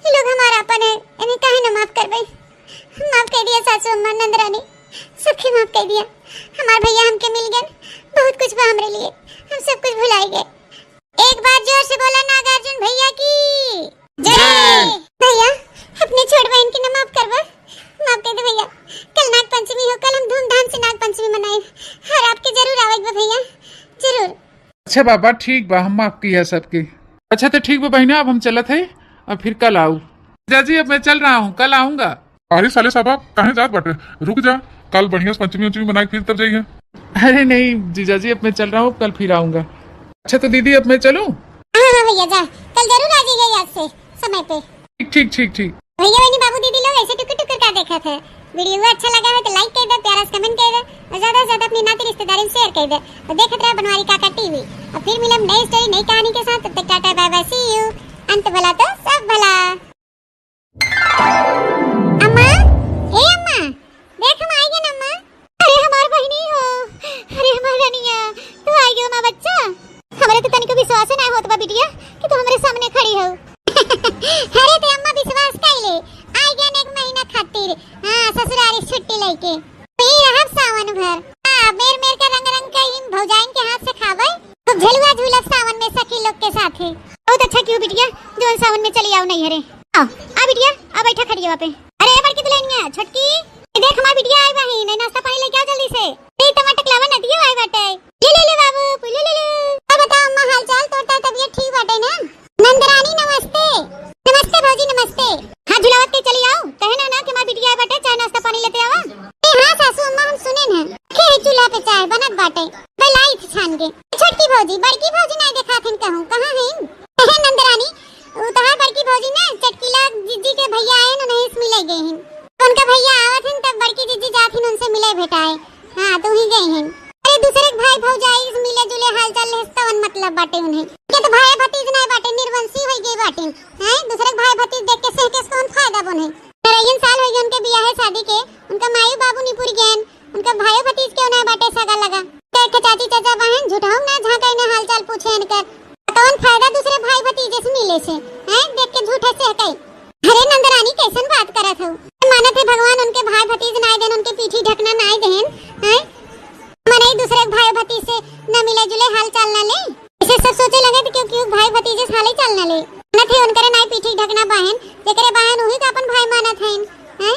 ये लोग हमार आपन है, इन्हें काहे ना माफ करबे? माफ कर दिया सासू अम्मा, नंदरानी, सबके माफ कर दिया। हमार भैया हमके मिल गए, बहुत कुछ बा हमरे लिए, हम सब कुछ भुलाई गए। एक बार जोर से बोला नागार्जुन भैया की जय। जय। भैया, अपने छोट बहन के ना माफ करबा, माफ कर दे भैया। कल नाग पंचमी हो, कल हम धूमधाम से नाग पंचमी मनाई और आपके जरूर आवे बा भैया, जरूर। अच्छा बाबा, ठीक बा, हम माफ किया सबके। अच्छा तो ठीक बा बहिना, अब हम चलत है, अब फिर कल आऊ। जीजा जी, अब मैं चल रहा हूँ, कल आऊंगा। अरे साले साहबा, काहे जात बाटे? रुक जा, कल बढ़िया से पंचमी उंचमी मनाई, फिर तब जाइए। अरे नहीं जीजा जी, अब मैं चल रहा हूँ, कल फिर आऊंगा। अच्छा तो दीदी, अब मैं चलूँ? हाँ हाँ भैया जा, कल जरूर आ जाइए याद से समय पे। ठीक ठीक ठीक ठीक। भैया बहनी बाबू दीदी लोग ऐसे टुकुर टुकुर का देखत है? वीडियो अच्छा लगा हो तो लाइक कर दे, प्यारा सा कमेंट कर दे और ज्यादा से ज्यादा अपनी नाती रिश्तेदारी में शेयर कर दे। और देखत रहो बनवारी काका टीवी। और फिर मिलब नई स्टोरी, नई कहानी के साथ। तब तक टाटा बाय बाय, सी यू। अंत भला तो सब भला। अम्मा, ए अम्मा, देख हम आइ गए अम्मा। अरे हमार बहिनी हो, अरे हमार रनिया, तू आइ गयो हमार बच्चा। हमरे तो तनिको विश्वास ना होत बा बिटिया कि तू हमरे सामने खड़ी हो। अरे ते अम्मा विश्वास कइले, आइ गए एक महीना खातिर, हाँ, ससुरारी छुट्टी लेके। पी रहब सावन भर। हाँ, मेर मेर के रंग रंग के इन भौजाइन के हाथ से खावे। खूब झलुआ झूलब सावन में सखी लोग के साथे। बहुत अच्छा कियो बिटिया, जौन सावन में चली आओ नैहरे। आओ, आ बिटिया, आ बैठा खटियावा पे। अरे बड़की दुल्हनिया, छोटकी, ई देख हमार बिटिया आइ बहिन, नाश्ता पानी लेके आओ जल्दी से। ए टमाटर लावा नदिया आइ बाटे। ले ले ले बाबू, ले ले ले। अब बताओ अम्मा, हाल चाल, तोर तबियत ठीक बाटे ना? नंदरानी नमस्ते। नमस्ते भौजी नमस्ते। हाथ झुलावत के चली आओ, कहे ना ना कि हमार बिटिया आइ बाटे, चाय नाश्ता पानी लेते आवा। ए हाँ सासू अम्मा, हम सुने ना। के चूल्हा पे चाय बनत बाटे, बलाई थी छान के। छोटकी भौजी, बड़की भौजी नहीं देखात हन कहूँ, कहाँ हन? ए नंदरानी, उ तहार बड़की भौजी ना चटकीला जिज्जी के भैया आए ना, नहीं मिले गए हन। उनका भैया आवत हन तब बड़की जिज्जी जात हन उनसे मिले भेटाए। हाँ, तू ही गए हन। अरे दूसरे के भाई भौजाई से मिले जुले हाल चाल ले तवन मतलब बाटे उन्हें। के तो भाई भतीज नहीं बाटे, निर्वंशी हो गए बाटे। हैं? दूसरे के भाई भतीज देख के सेह के कौन फायदा बने? तेरह साल हो गए उनके बियाहे शादी के, उनका मायू बाबू निपुर गए, उनका भाई भतीज क्यों ना बाटे सगा लगा। देख के चाची चाचा बहन झूठाऊ ना झांका ना हाल चाल पूछे इनकर। कौन फायदा दूसरे भाई भतीजे से मिले से? हैं? देख के झूठे से कई। अरे नंदरानी, कैसन बात करत हऊ? मानत है भगवान उनके भाई भतीज नाई देन, उनके पीठी ढकना नाई देन, हैं? मनई दूसरे के भाई भतीज से न मिले जुले, हाल चाल न ले। इसे सब सोचे लगे तो क्यों, क्यों भाई भतीजे से हाल ही चाल न ले? मानत है उनकरे नाई पीठी ढकना बाहेन, जेकरे बाहेन उही तो अपन भाई मानत हैं, हैं?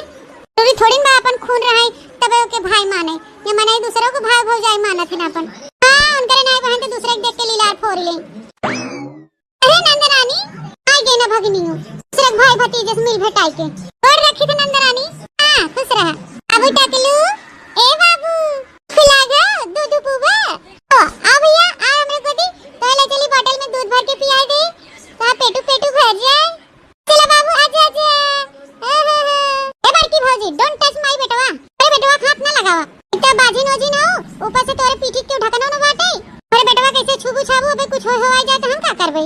जरूरी थोड़ी बा अपन खून रहे तबे ओके भाई माने। ये मनई दूसरों को भाई भौजाई मानत है ना अपन। हाँ, उनकरे नाई बहन तो दूसरे के देख के लीलार फोड़ ले। अरे नंदरानी, आ गए ना भगनी हो। दूसरे के भाई भतीजे से मिल भेटाई के। गोड़ रखी थे नंदरानी। हाँ, खुश रहा। बाबू टकलू, ए बाबू, खुला गो, दूध पीबा? ओ, आ भैया, आ हमरे गोदी, तोहे ले चली बोतल में दूध भर के पियाई दे, तो पेटू पेटू भर जाए। चला बाबू, आजा, आजा। ए, हे, हे। ए बड़की भौजी, don't touch my बेटवा। अरे बेटवा के हाथ ना लगावा। इतना बाझिन ओझिन हो, ऊपर से तोरे पीठी के ढकनो न बाटे। अरे बेटवा कैसे छुबू छाबू, अबे कुछ हो, हो आ जाए तो हम का करबे?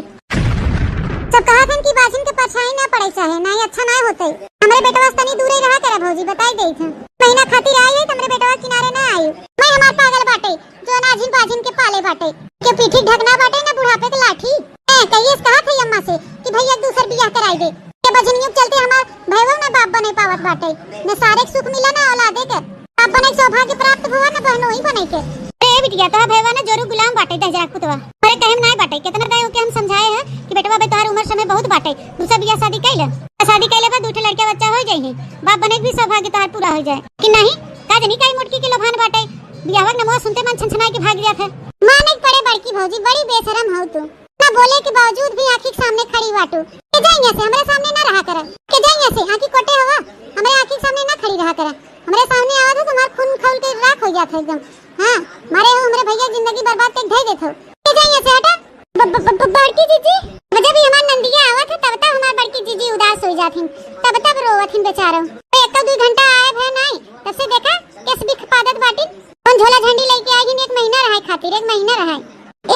सब कहत हन कि बाझिन के परछाई ना पड़े चाहे, नहीं अच्छा ना होते। हमरे बेटवा से तनी दूरे रहा करे भौजी, बताई देत हन। महीना खातिर आई है तो हमरे बेटवा किनारे ना आई। मैं हमार पागल बाटे। जो अनाजिन बाजिन के पाले बाटे, के पीठी ढकना बाटे ना बुढ़ापे के लाठी। ए, कहिए से कहा था अम्मा से कि भैया दूसर बियाह कराई दे। के बजनियों के चलते हमार भैया ना बाप बने पावत बाटे, न सारे के सुख मिला ना औलादे के। बाप बने के सौभाग्य प्राप्त हुआ ना बहनों ही बने के। अरे बिटिया, तोहार भैया ना जोरू गुलाम बाटे दहजा कुतवा। अरे कहे में नाय बाटे, कितना दाई ओके हम समझाए हैं कि बेटवा बे तोहार उम्र समय बहुत बाटे, दूसरा बियाह शादी कैले। शादी कैले बा, दू ठे लड़का बच्चा हो जाई है, बाप बने के भी सौभाग्य तोहार पूरा हो जाए कि नहीं? का जनी काई मोटकी के लोभान बाटे, बियाहवा के नमवा सुनते मन छनछनाए के भाग जात है। माने के पड़े बड़की भौजी, बड़ी बेशरम हौ तू। ना बोले के बावजूद भी आँखी के सामने खड़ी बाटू। के जा यहाँ से, हमरे सामने ना रहा करा। के जा यहाँ से, आँखी कोटे हवा, हमरे आँखी के सामने ना खड़ी रहा करा। हमरे सामने आवा तो तुम्हार खून खौल के राख हो जात है एकदम। हाँ, मारे हो हमरे भैया जिंदगी बर्बाद कर धर देत हो। के जा यहाँ से, हटा। ब-, ब-, ब-, ब-, बड़की जीजी, जब भी हमार नंदिया आवत है, तब तब हमार बड़की जीजी उदास हो जात हिन, तब तब रोवत हिन बेचारो। तो एक तो दू घंटा आए भे नहीं, तब से देखा, केस भी खपादत बाटिन। कौन झोला झंडी लेके आई हिन, एक महीना रहे खातिर, एक महीना रहे।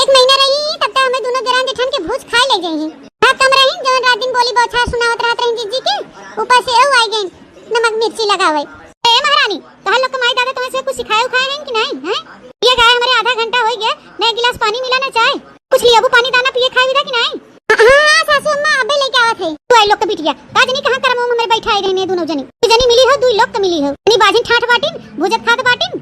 एक महीना रही, तब तक हमें दोनों देरान जेठान के भूज खाए ले जाई। हाँ, कम रही, जौन रात दिन बोली बौछार सुनावत रहत रही जीजी के, ऊपर से एहू आई गई नमक मिर्ची लगावे। ए महारानी, तोहर लोग के माई दादा तुम्हें से कुछ सिखाए उखाए हैं कि नहीं, हैं? ये गाय हमारे आधा घंटा हो गया, न एक गिलास पानी मिला न चाय। कुछ लियाबू पानी दाना पिए खाए विदा कि नहीं? हाँ, हाँ, सासू अम्मा, अबे लेके आवत है। तू आई लोग के बिटिया, का जनी कहाँ करम उम हमारे बैठा आई रहने दोनों जनी। तू जनी मिली हो, दुई लोग के मिली हो। जनी बाजिन ठाठ बाटिन, भूजत खात बाटिन।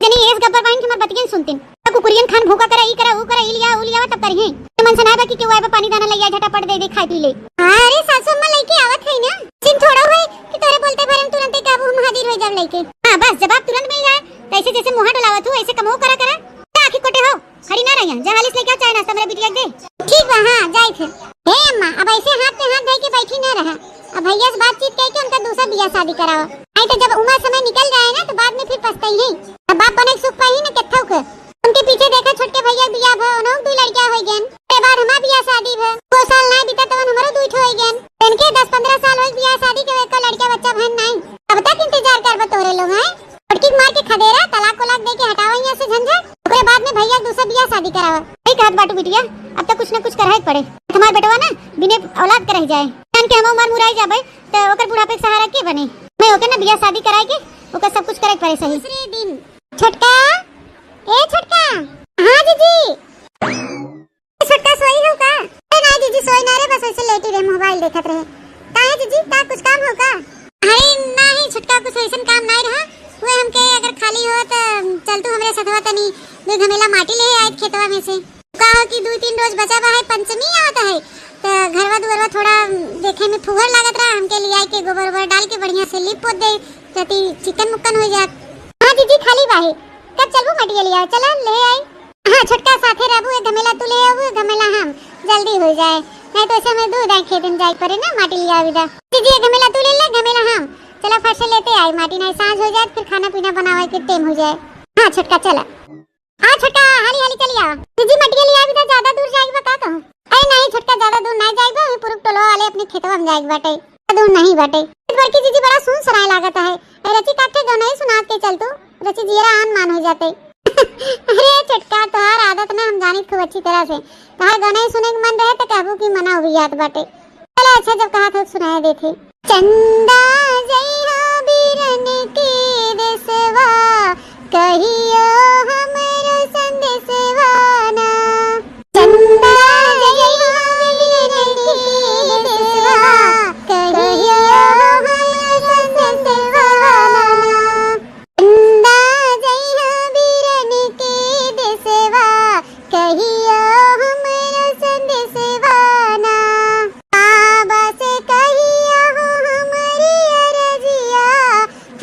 जनी एस गब्बर बाइन के हमार बतियन सुनतिन। त कुकुरियन खान भूखा करा, ई करा, ऊ करा, ई लिया, ऊ लिया, तब करिहे। मन से ना बा कि केहू आए बा, पानी दाना लइया, झटापट दे दे, खाए पी ले। अरे सासू अम्मा लेके आवत है ना। चिन थोड़ा होए कि तोरे बोलते भरे में तुरंते काबू हम हाजिर हो जाब लेके। हाँ, बस जवाब तुरंत मिल जाए। त ऐसे जैसे मुँह डोलावत हो, ऐसे कमो करा करा। का आँखी कोटे हो? खड़ी ना रहिया, जा हाली से लेके आओ चाय नाश्ता मेरे बिटिया के दे। ठीक बा, हाँ, जाई फिर। हे अम्मा, अब ऐसे हाथ पे हाथ धर के बैठी ना रहा। अब भैया से बातचीत करके उनका दूसरा बियाह शादी कराओ। नहीं तो जब उम्र समय निकल जाए ना, तो बाद में फिर पछताई है। अब बाप बने के सुख पाई ना केथऊ के। उनके पीछे देखा, छोटके भैया के बियाह भा, उन्हों दो लड़कियां हो गयन। के बाद हमार बियाह शादी भा, दो साल ना बीता, तवन हमारो दुई ठो हो गयन। इनके दस पन्द्रह साल हो बियाह शादी के, एको लड़का बच्चा भन नहीं। अब तक इंतजार करबा तोरे लोग हैं। छोटकी के मार के खदेरा, तलाक उलाक दे के हटावा यहाँ से झंझट। ओकरे बाद में भैया दूसरा बियाह शादी करावा। सही कहत बाटू बिटिया, अब तो कुछ ना कुछ करहे के पड़े। हमार बेटवा ना बिने औलाद के रह जाए। जान के हम उमर मुराई जाबे, तो ओकर बुढ़ापे के सहारा के बने? मैं ओके ना बियाह शादी कराए के, ओकर सब कुछ करे के पड़े सही। दूसरे दिन। छोटका, ए छोटका। हाँ जीजी। छोटका सोई हो का? अरे ना जीजी, सोई ना रे, बस ऐसे लेटी रहे, मोबाइल देखत रहे। काहे जीजी, का कुछ काम हो का? अरे नाही छोटका, कुछ ऐसन काम नाही रहा। वो हमके अगर खाली हो तो चल तू हमरे सथवा तनी दो घमेला माटी ले आए खेतवा में से। का हो कि दू तीन रोज बचा बा है, पंचमी आवत है, तो घरवा दुआरवा थोड़ा देखे में फुहर लागत रहा, हमके लियाए के गोबर ओबर डाल के बढ़िया से लीप पोत दे, जति चिकन मुक्कन हो जात। हाँ जीजी, खाली बा है, कब चलबू मटिया लिया, चला ले आई। हाँ, छोटका साथे रहबू, एक घमेला तू ले आबू, एक घमेला हम, जल्दी हो जाए, नहीं तो ऐसे में दूध आए खेत में जाए पड़े ना, माटी लिया विदा। जीजी, एक घमेला तू ले ले, घमेला हम, चला फट से लेते आई माटी, नहीं सांझ हो जाए, फिर खाना पीना बनावे के टाइम हो जाए। हाँ छोटका, चला। हाँ छोटका, हाली हाली चली आवा। जीजी, मटिया लिया विदा, ज्यादा दूर जाए बा का कहूँ? अरे नहीं छोटका, ज्यादा दूर नहीं जाए बा, वही पुरुख टोलवा वाले अपने खेतवा में जाए बाटे, ज्यादा दूर नहीं बाटे। बड़की जीजी, बड़ा सुन सराय लागत है। ए, रची काठे गनई सुनात के चल तू, रची जियरा आन मान हो जाते। अरे छोटका, तोहार आदत ना हम जानित खूब अच्छी तरह से। तोहार गनई सुने के मन रहे तो कहबू कि मना उबियात बाटे। चलो अच्छा, जब कहा था सुनाए देते। चंदा जइहा बीरन के देसवा, कहियो हमरो संदेसवा ना। चंदा जइहा बीरन के देसवा, कहियो हमरो संदेसवा ना। चंदा जइहा बीरन के देसवा, कहियो हमरो संदेसवा ना। बाबा से कहियो हो हमरी अरजिया,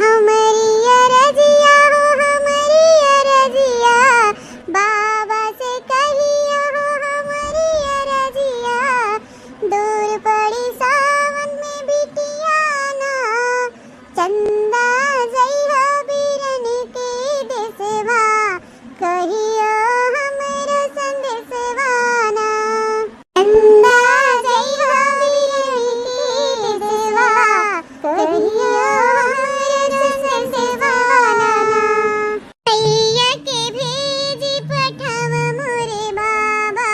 हमरी अरजिया हो हमरी अरजिया। बाबा से कहियो हो हमरी अरजिया, दूर पड़ी सावन में बिटिया ना। चंदा जइहा बीरन के देसवा, कहियो हमरो संदेसवा ना। चंदा जइहा बीरन के देसवा, कहियो हमरो संदेसवा ना। भैया के भेजी पठावा मोरे बाबा,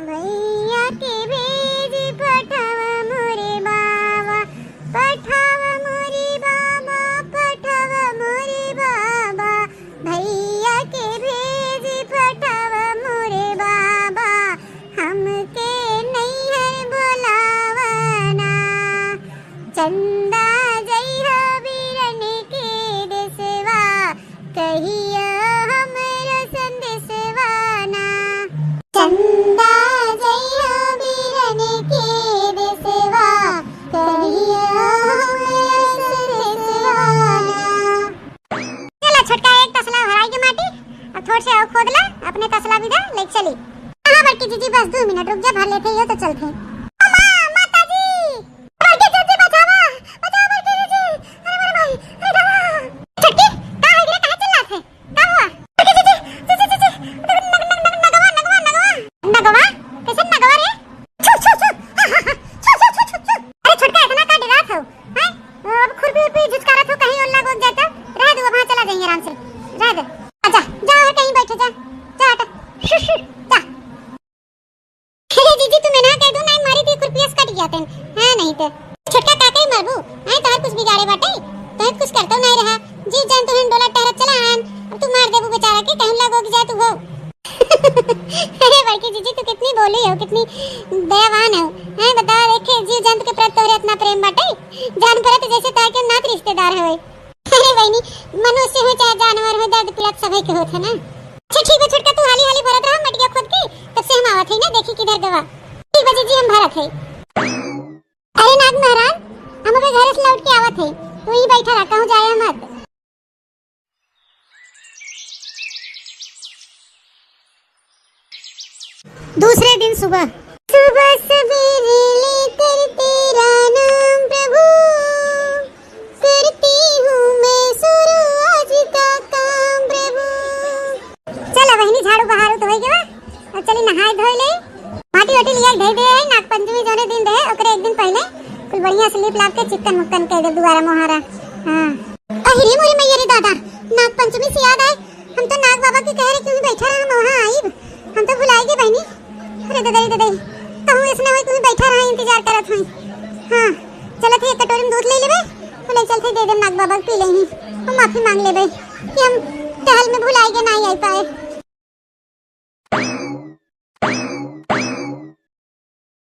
भैया के भेजी पठावा मोरे बाबा, पठावा मोरे बाबा, पठावा मोरे बाबा, भैया के भेजी पठावा मोरे बाबा, हमके नैहर बोलावा ना। चंदा जइहा बीरन के देसवा, कहियो हमरो संदेसवा ना। चंदा जइहा बीरन के देसवा, कहियो हमरो संदेसवा ना। चला छोटका, एक तसला भराई के माटी, अब थोड़ से और खोद ला, अपने तसला विदा ले चली। जा भर लेथे, यो तो चलथे। अम्मा, माता जी, बड़की जीजी बचावा, बचावा बड़की जीजी। अरे मोरे माई, अरे दादा। छोटकी, का है रे, काहे चिल्लात है? का हुआ? बड़की जीजी, जीजी, जीजी, नग-, नग-, नग-, नग-, नगवा, नगवा, नगवा। नगवा? कैसे नगवा रे? छू, छू, छू। हाँ, हाँ, हाँ। छू, छू, छू, छू, छू। अरे छोटका, इतना का डरात हो? हैं? अब खुरपी उरपी झुचकारत हो, कहीं ओल्ला गोग जाए तो? रह दो, अब हाँ चला जाइए आराम से। रह दे। जा, जा और कहीं बैठे जा। जा हट। जा। हे जीजी, तुम्हें ना कह दूं, ना मारी थी खुरपिया से कट गया तेन। हाँ, नहीं तो। छोटका काका ही मारबू। हाँ, तोहर कुछ बिगाड़े बाटे? तोहर कुछ करतो नहीं रहा। जी जान तुम्हें डोला टहरत चला आन। अब तू मार देबू बेचारा के, कहीं लगो कि जा तू हो। अरे बड़की जीजी, तू कितनी भोली हो, कितनी दयावान हो। हैं, बताओ, देखे, जीव जंतु के प्रति तोहरे इतना प्रेम बाटे, जान पड़त जैसे ताके नात रिश्तेदार हवे। अरे बहिनी, मनुष्य हो चाहे जानवर हो, दर्द पीड़ा तो सभे के होत है ना। अच्छा ठीक बा छोटका, तू हाली हाली भरत रहा मटिया खोद के, तब से हम आवत है ना, देखी किधर गवा। ठीक बा जीजी, हम भरत है। अरे नाग महाराज, हम अबे घरे से लौट के आवत है, तू ही बैठा रहा, कहूँ जाए मत। दूसरे दिन सुबह। सुबह सवेरे लेकर तेरा नाम प्रभु, करती हूँ मैं शुरू आज का काम प्रभु। चला बहिनी, झाड़ू बहारू तो होई गवा, अब चली नहाए धोए ले। माटी वाटी लिया धोए दे, नाग पंचमी जौने दिन रहे, ओकरे एक दिन पहले कुल बढ़िया से लीप लाप के चिक्कन मुक्कन कह दे दुआरा मोहारा। हाँ। अरे मोरे मैया रे दादा, नाग पंचमी से याद आए, हम तो नाग बाबा के कह रहे कि वहीं बैठा रहा, हम वहाँ आइब। हम तो भुलाई गए बहिनी। अरे ददई, ददई, कहूँ ऐसने होई, तू ही बैठा रहा, इंतजार करत होई। हाँ, चलत ही एक कटोरी में दूध ले लेबे, तो ले चलते दे दे नाग बाबा के पी लेही। हम माफी मांग लेबे कि हम टहल में भुलाई के नहीं आई पाए।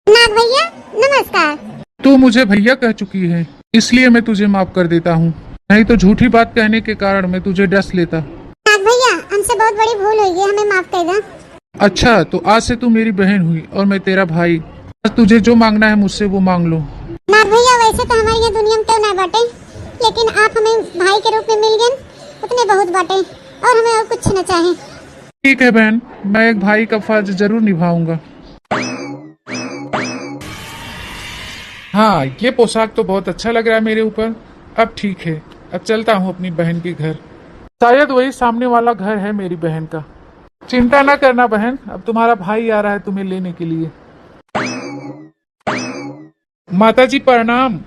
नाग भैया, नमस्कार। तू मुझे भैया कह चुकी है, इसलिए मैं तुझे माफ कर देता हूँ, नहीं तो झूठी बात कहने के कारण मैं तुझे डस लेता। नाग भैया, हमसे बहुत बड़ी भूल हुई है, हमें माफ कर दो। अच्छा, तो आज से तू मेरी बहन हुई और मैं तेरा भाई। आज तुझे जो मांगना है मुझसे, वो मांग लो। नाग भैया, वैसे तो हमारे यहाँ दुनिया में क्यों ना बाटे, लेकिन आप हमें भाई के रूप में मिल गए, उतने बहुत बाटे, और हमें और कुछ न चाहे। ठीक है बहन, मैं एक भाई का फर्ज जरूर निभाऊंगा। हाँ, ये पोशाक तो बहुत अच्छा लग रहा है मेरे ऊपर। अब ठीक है, अब चलता हूँ अपनी बहन के घर। शायद वही सामने वाला घर है मेरी बहन का। चिंता ना करना बहन, अब तुम्हारा भाई आ रहा है तुम्हें लेने के लिए। माता जी प्रणाम।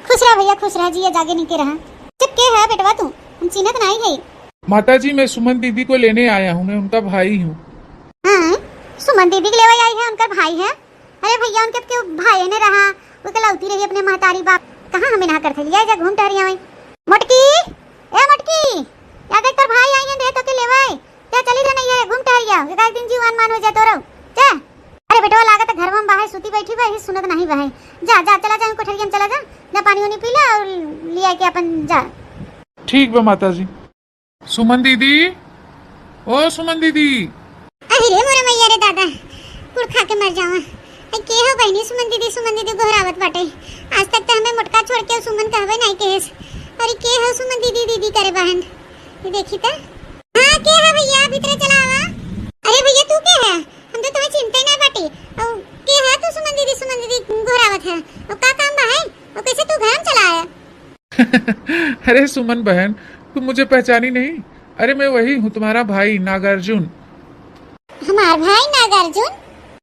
खुश रहा भैया, खुश रहा, जिया जागे निके रहा। चुप के है बेटवा तू, हम चिन्हत नहीं है। माता जी, मैं सुमन दीदी को लेने आया हूँ, मैं उनका भाई हूँ। हाँ, सुमन दीदी के लेवे आई है, उनका भाई है। अरे भैया, उनके तो केहू भाई ने रहा, वो कलौती रही अपने महतारी बाप। कहाँ हमें ना करते, लिया जा घूम टहरी आवे। मोटकी, ए मोटकी, या देख तोर भाई आई हैं, दे तो के लेवे। जा चली जा, नहीं है, घूम टहरी आ, एक दिन जीव अनमान हो जाए तोरो। जा। अरे बेटवा, लागत है घर में बाहर सूती बैठी बा, ही सुनत नहीं बा है। जा, जा, चला जा, कोठरिया में चला जा, जा पानी उनी पी ले और लिया के अपन जा। ठीक बा माता जी। सुमन दीदी, ओ सुमन दीदी। अरे रे मोरे मैया रे दादा, कुड़ खा के मर जावा। अरे के हो बहिनी सुमन दीदी, सुमन दीदी गोहरावत बाटे। आज तक तो हमें मोटका छोड़ के सुमन कहबे नहीं कहेस। अरे के हो सुमन दीदी, दीदी करे बहन। ये देखी त। हाँ, के है भैया, भीतर चला आवा। अरे भैया, तू के है? हम तो तुम्हें चिंते ना बाटे। और के है तू सुमन दीदी, सुमन दीदी गोहरावत है। और का काम बा है? और कैसे तू घर में चला आया? अरे सुमन बहन, तुम मुझे पहचानी नहीं? अरे मैं वही हूँ, तुम्हारा भाई नागार्जुन। हमार भाई नागार्जुन?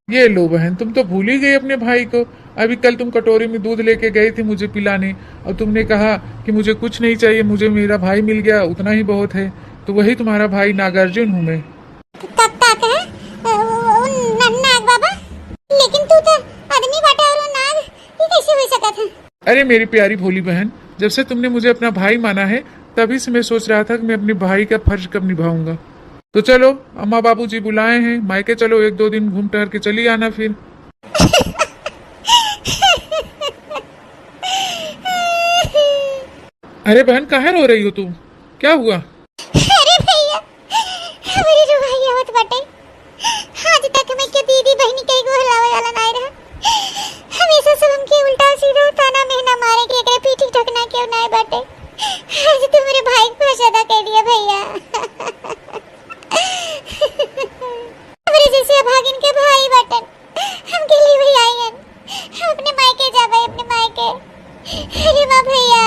ये लो बहन, तुम तो भूल ही गई अपने भाई को। अभी कल तुम कटोरी में दूध लेके गई थी मुझे पिलाने, और तुमने कहा कि मुझे कुछ नहीं चाहिए, मुझे मेरा भाई मिल गया, उतना ही बहुत है। तो वही तुम्हारा भाई नागार्जुन हूँ मैं। का, का कहे? अ, वो, वो न-, नाग बाबा? लेकिन तू तो आदमी बाटे और वो नाग, ये कैसे हो सकत है? अरे मेरी प्यारी भोली बहन, जब से तुमने मुझे अपना भाई माना है, तभी से मैं सोच रहा था कि मैं अपने भाई का फर्ज कब निभाऊंगा। तो चलो, अम्मा बाबूजी बुलाए हैं, मायके चलो, एक दो दिन घूम टहर के चली आना फिर। अरे बहन, काहे रो रही हो तुम? क्या हुआ? अरे भैया, हमरी रुवाई आवत बाटे। आज तक हमके दीदी बहिनी कहीं गोहरावे वाला नाय रहा। हमेशा सब हमके उल्टा सीधा ताना मेहना मारे कि एकरे पीठी ढकना क्यों नाय बाटे। आज तू मेरे भाई को फर्ज अदा कर दिया भैया। हमरे जैसे अभागिन के भाई बाटन, हमके लिए भी आई है। हम अपने मायके जाबे, अपने मायके। अरे वाह भैया।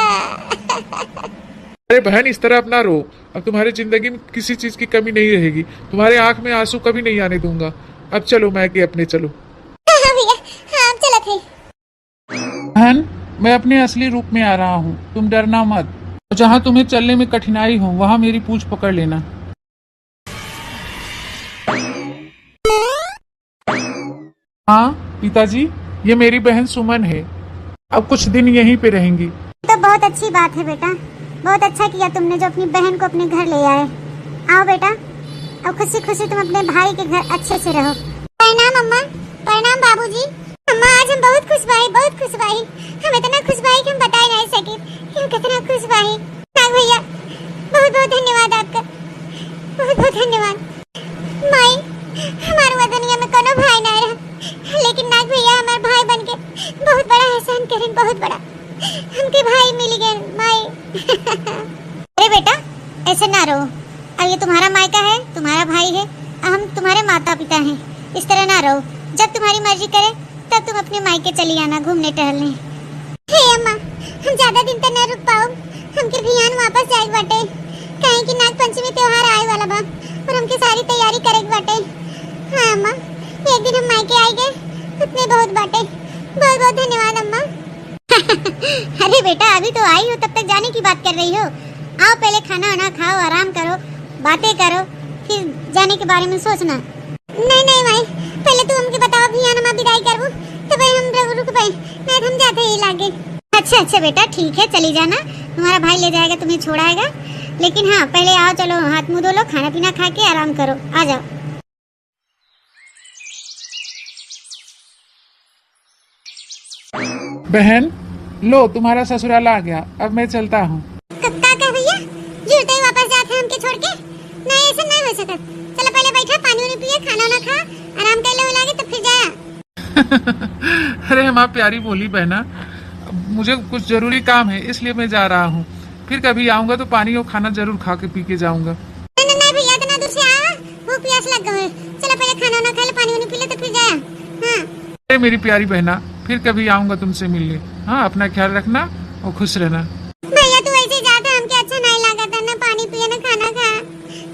अरे बहन, इस तरह अब ना रो। अब तुम्हारी जिंदगी में किसी चीज की कमी नहीं रहेगी। तुम्हारे आंख में आंसू कभी नहीं आने दूंगा। अब चलो मायके अपने, चलो। हाँ, हाँ भैया, हाँ, हम चलत है। बहन, मैं अपने असली रूप में आ रहा हूँ, तुम डरना मत। जहाँ तुम्हें चलने में कठिनाई हो, वहाँ मेरी पूँछ पकड़ लेना। हाँ पिताजी, ये मेरी बहन सुमन है। अब कुछ दिन यहीं पे रहेंगी। तो बहुत अच्छी बात है बेटा, बहुत अच्छा किया तुमने जो अपनी बहन को अपने घर ले आए। आओ बेटा, अब खुशी खुशी तुम अपने भाई के घर अच्छे से रहो। प्रणाम अम्मा, प्रणाम बाबूजी। अम्मा, आज हम बहुत खुश बाई, बहुत खुश बाई। हम इतना खुश बाई कि हम बताए नहीं सकी कि हम कितना खुश बाई। नाग भैया, बहुत बहुत धन्यवाद आपका, बहुत बहुत धन्यवाद। माई, हमार वो दुनिया में कोनो भाई ना रहा, लेकिन नाग भैया हमार भाई बन के बहुत बड़ा एहसान करें, बहुत बड़ा। हमके भाई मिल गए, माई। अरे बेटा, ऐसे ना रो। अब ये तुम्हारा मायका है, तुम्हारा भाई है, अब हम तुम्हारे माता पिता हैं। इस तरह ना रो। जब तुम्हारी मर्जी करे, तब तुम अपने मायके चली आना घूमने टहलने। हे अम्मा, हम ज्यादा दिन तक ना रुक पाउब, हमके बिहान वापस जाए के बाटे, काहे कि नाग पंचमी त्योहार आए वाला बा और हमके सारी तैयारी करे के बाटे। हाँ अम्मा, एक दिन हम मायके आए गए, उतने बहुत बाटे। बहुत बहुत धन्यवाद अम्मा। अरे बेटा, अभी तो आई हो, तब तक जाने की बात कर रही हो। आओ, पहले खाना वाना खाओ, आराम करो, बातें करो, फिर जाने के बारे में सोचना। नहीं नहीं माई, पहले तू हमके बताओ, अभी यहाँ हमार विदाई करबू, तब हम रु-, रुकबे, नहीं तो हम जाते ही लागे। अच्छा अच्छा बेटा, ठीक है, चली जाना, तुम्हारा भाई ले जाएगा, तुम्हें छोड़ाएगा। लेकिन हाँ, पहले आओ, चलो हाथ मुंह धो लो, खाना पीना खा के आराम करो, आ जाओ। बहन, लो तुम्हारा ससुराल आ गया, अब मैं चलता हूँ। क-, का कह भैया, जुरते ही वापस जाते हैं हमके छोड़ के? नहीं, ऐसे नहीं हो सकत। चलो पहले बैठा, पानी उनी पिए, खाना ना खा, आराम कर लो लागे तो फिर जाया। अरे हमार प्यारी भोली बहना, मुझे कुछ जरूरी काम है, इसलिए मैं जा रहा हूँ। फिर कभी आऊँगा तो पानी और खाना जरूर खा के पी के जाऊँगा। नहीं, नहीं, नहीं भैया, इतना दूर से आवा, भूख प्यास लग गए। चलो पहले खाना वाना खा ले, पानी उनी पी ले तो फिर जाया। हाँ। अरे मेरी प्यारी बहना, फिर कभी आऊँगा तुमसे मिलने। हाँ, अपना ख्याल रखना और खुश रहना। भैया तू ऐसे जाता, हमके अच्छा नहीं लागत है, ना पानी पिए ना खाना खा,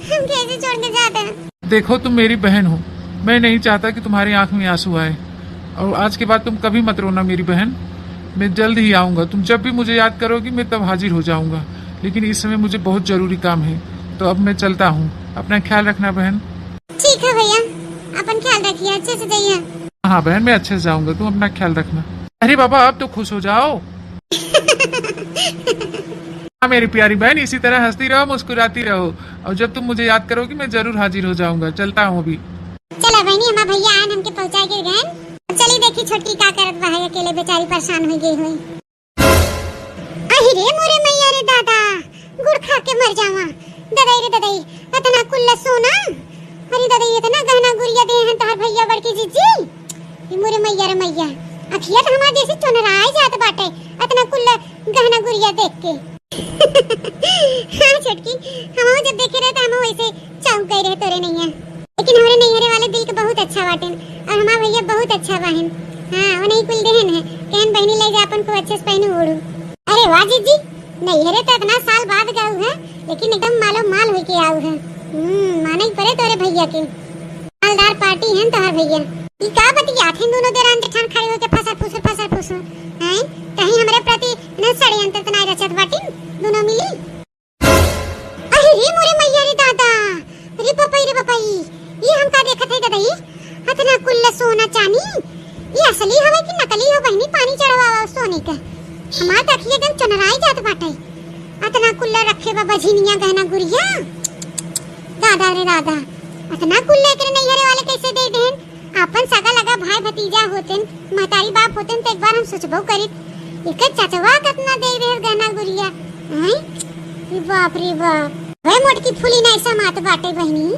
हमके ऐसे छोड़ के जाता। देखो, तुम मेरी बहन हो, मैं नहीं चाहता कि तुम्हारी आंख में आंसू आए। और आज के बाद तुम कभी मत रोना मेरी बहन, मैं जल्द ही आऊँगा। तुम जब भी मुझे याद करोगी, मैं तब हाजिर हो जाऊँगा, लेकिन इस समय मुझे बहुत जरूरी काम है, तो अब मैं चलता हूँ। अपना ख्याल रखना बहन। ठीक है भैया, अपन ख्याल रखिए, अच्छे से जाइए। हाँ बहन, मैं अच्छे से जाऊँगा, तुम अपना ख्याल रखना। अरे बाबा, अब तो खुश हो जाओ। हाँ मेरी प्यारी बहन, इसी तरह हंसती रहो, मुस्कुराती रहो, और जब तुम मुझे याद करोगी, मैं जरूर हाजिर हो जाऊँगा। चलता हूँ अभी। चला बहनी, हमार भैया आन हमके पहुँचा के गए। चली देखी छोटकी का करत बा, है अकेले बेचारी परेशान हो गई हुई। अहि रे मोरे मैया रे दादा, गुड़ खा के मर जावा। ददई रे ददई, अतना कुल्ला सोना। अरे ददई, इतना गहना गुरिया दे हैं तोहर भैया बड़की जीजी। ई मोरे मैया रे मैया, अखिया तो हमार जैसे चुनराए जात बाटे, अतना कुल्ला गहना गुरिया देख के। हाँ छोटकी, हमहू जब देखे रहे तो हमहू वैसे चौंक गए रहे तोरे नैया। लेकिन हमरे नैहरे वाले दिल के बहुत अच्छा बाटेन और हमार भैया बहुत अच्छा बाहिन। हाँ, वो नहीं कुल देहन है, कहन बहनी ले जा अपन खूब अच्छे से पहनू ओढ़ू। अरे वाह जीजी, नैहरे तो इतना साल बाद गऊ है, लेकिन एकदम मालो माल होके आऊ है। हम्म, माने ही पड़े तोरे भैया के। मालदार पार्टी है तोहर भैया। ई का बतियात हैं दोनों देरान जेठान खड़े होके फसर फुसर फसर फुसर, हैं? कहीं हमरे प्रति न षड्यंत्र त नाय रचत बाटिन दोनों मिली? अरे रे मोरे मैया रे दादा, रे बपई रे बपई, ये हम का देखत है ददई? अतना कुल्ला सोना चानी, ये असली हवे कि नकली हो बहिनी? पानी चढ़वावा सोने का, हमार त अखिया एकदम चुनराई जात बाटे। अतना कुल्ला रखे बा बझिनिया गहना गुरिया, दादा रे दादा, अतना कुल्ला एकरे नैहरे वाले कैसे दे देन? आपन सगा लगा भाई भतीजा होतेन, महतारी बाप होतेन, तो एक बार हम सोचबो करित, एकर चचवा कतना दे रहे गहना गुरिया, हैं? रे बाप रे बाप, वह मोटकी फूली नहीं समात बाटे बहिनी,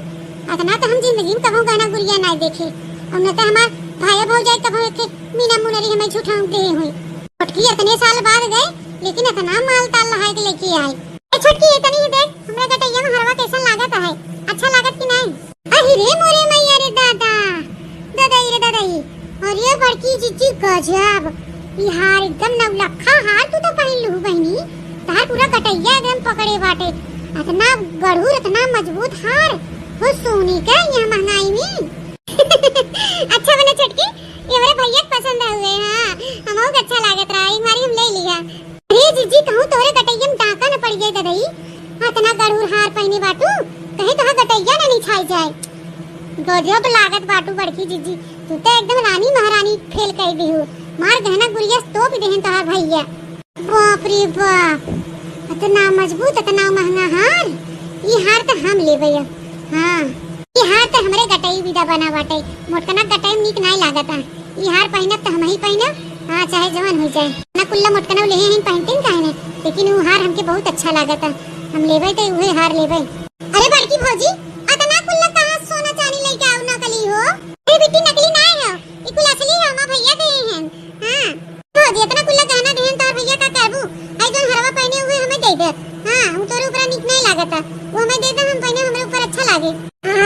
अतना तो हम जिंदगी में कभो गहना गुरिया नहीं देखे। और न तो हमार भाई भौजाई कभो एक मीना मुनरी हमें झूठा दे हुई। मोटकी इतने साल बाद गए, लेकिन इतना माल ताल लहाए के लेके आए। ए छोटकी, इतनी ही देख, हमरा गटैया में हरवा कैसन लागत है, अच्छा लागत कि नहीं? अहि रे मोरे मैया रे दादा, ददई रे ददई, जब ई हार एकदम नौलखा हार तू तो पहिन लुहू बहिनी, तहार पूरा गटइया एकदम पकड़े बाटे। अतना गढ़ुर, अतना मजबूत हार, हो सोनी के यहाँ महंगाई में। अच्छा बना छोटकी, ये हमरे भैया के पसंद हुए, हाँ, हमहू के अच्छा लागत रहा, एक बारी हम ले लिया। अरे जीजी, कहूँ तोहरे गटइया में डाका न पड़ जाए ददई, अतना गढ़ुर हार पहिने बाटू, कहीं तोहार गटइया न निछाई जाए। गजब लागत बाटू बड़की जीजी, तू तो एकदम रानी महारानी फेल कर दी हो। मार गहना गुरिया तोप देहन तोहार भैया। बाप रे बाप, अतना मजबूत, अतना महंगा हार, ई हार तो हम लेबे अब। हाँ, ई हार तो हमरे गटई विदा बना बाटे, मोटकना गटई में नीक नाई लागत है। ई हार पहिनब त हमही पहिनब, हाँ, चाहे जवन हो जाए। ना कुल्ला मोटकनऊ लेहे हईन, पहिनतीन काहे ने, लेकिन ऊ हार हमके बहुत अच्छा लागता, हम लेबै त उहे हार लेबै। अरे बड़की भौजी, अतना कुल्ला कहाँ सोना चानी लेके आऊ नकली हो? अरे बिट्टी, नकली ना है, ई कुल असली है, हमार भैया देहे हैं। हाँ भौजी, अतना कुल्ला गहना देहे हैं तोहर भैया, का करबू? आई जौन हरवा पहिने उहे हमें दे दे। हाँ, ऊ तोरे ऊपर नीक नहीं लागता, वो हमें दे दे, हम पहिने हमरे ऊपर अच्छा लागे।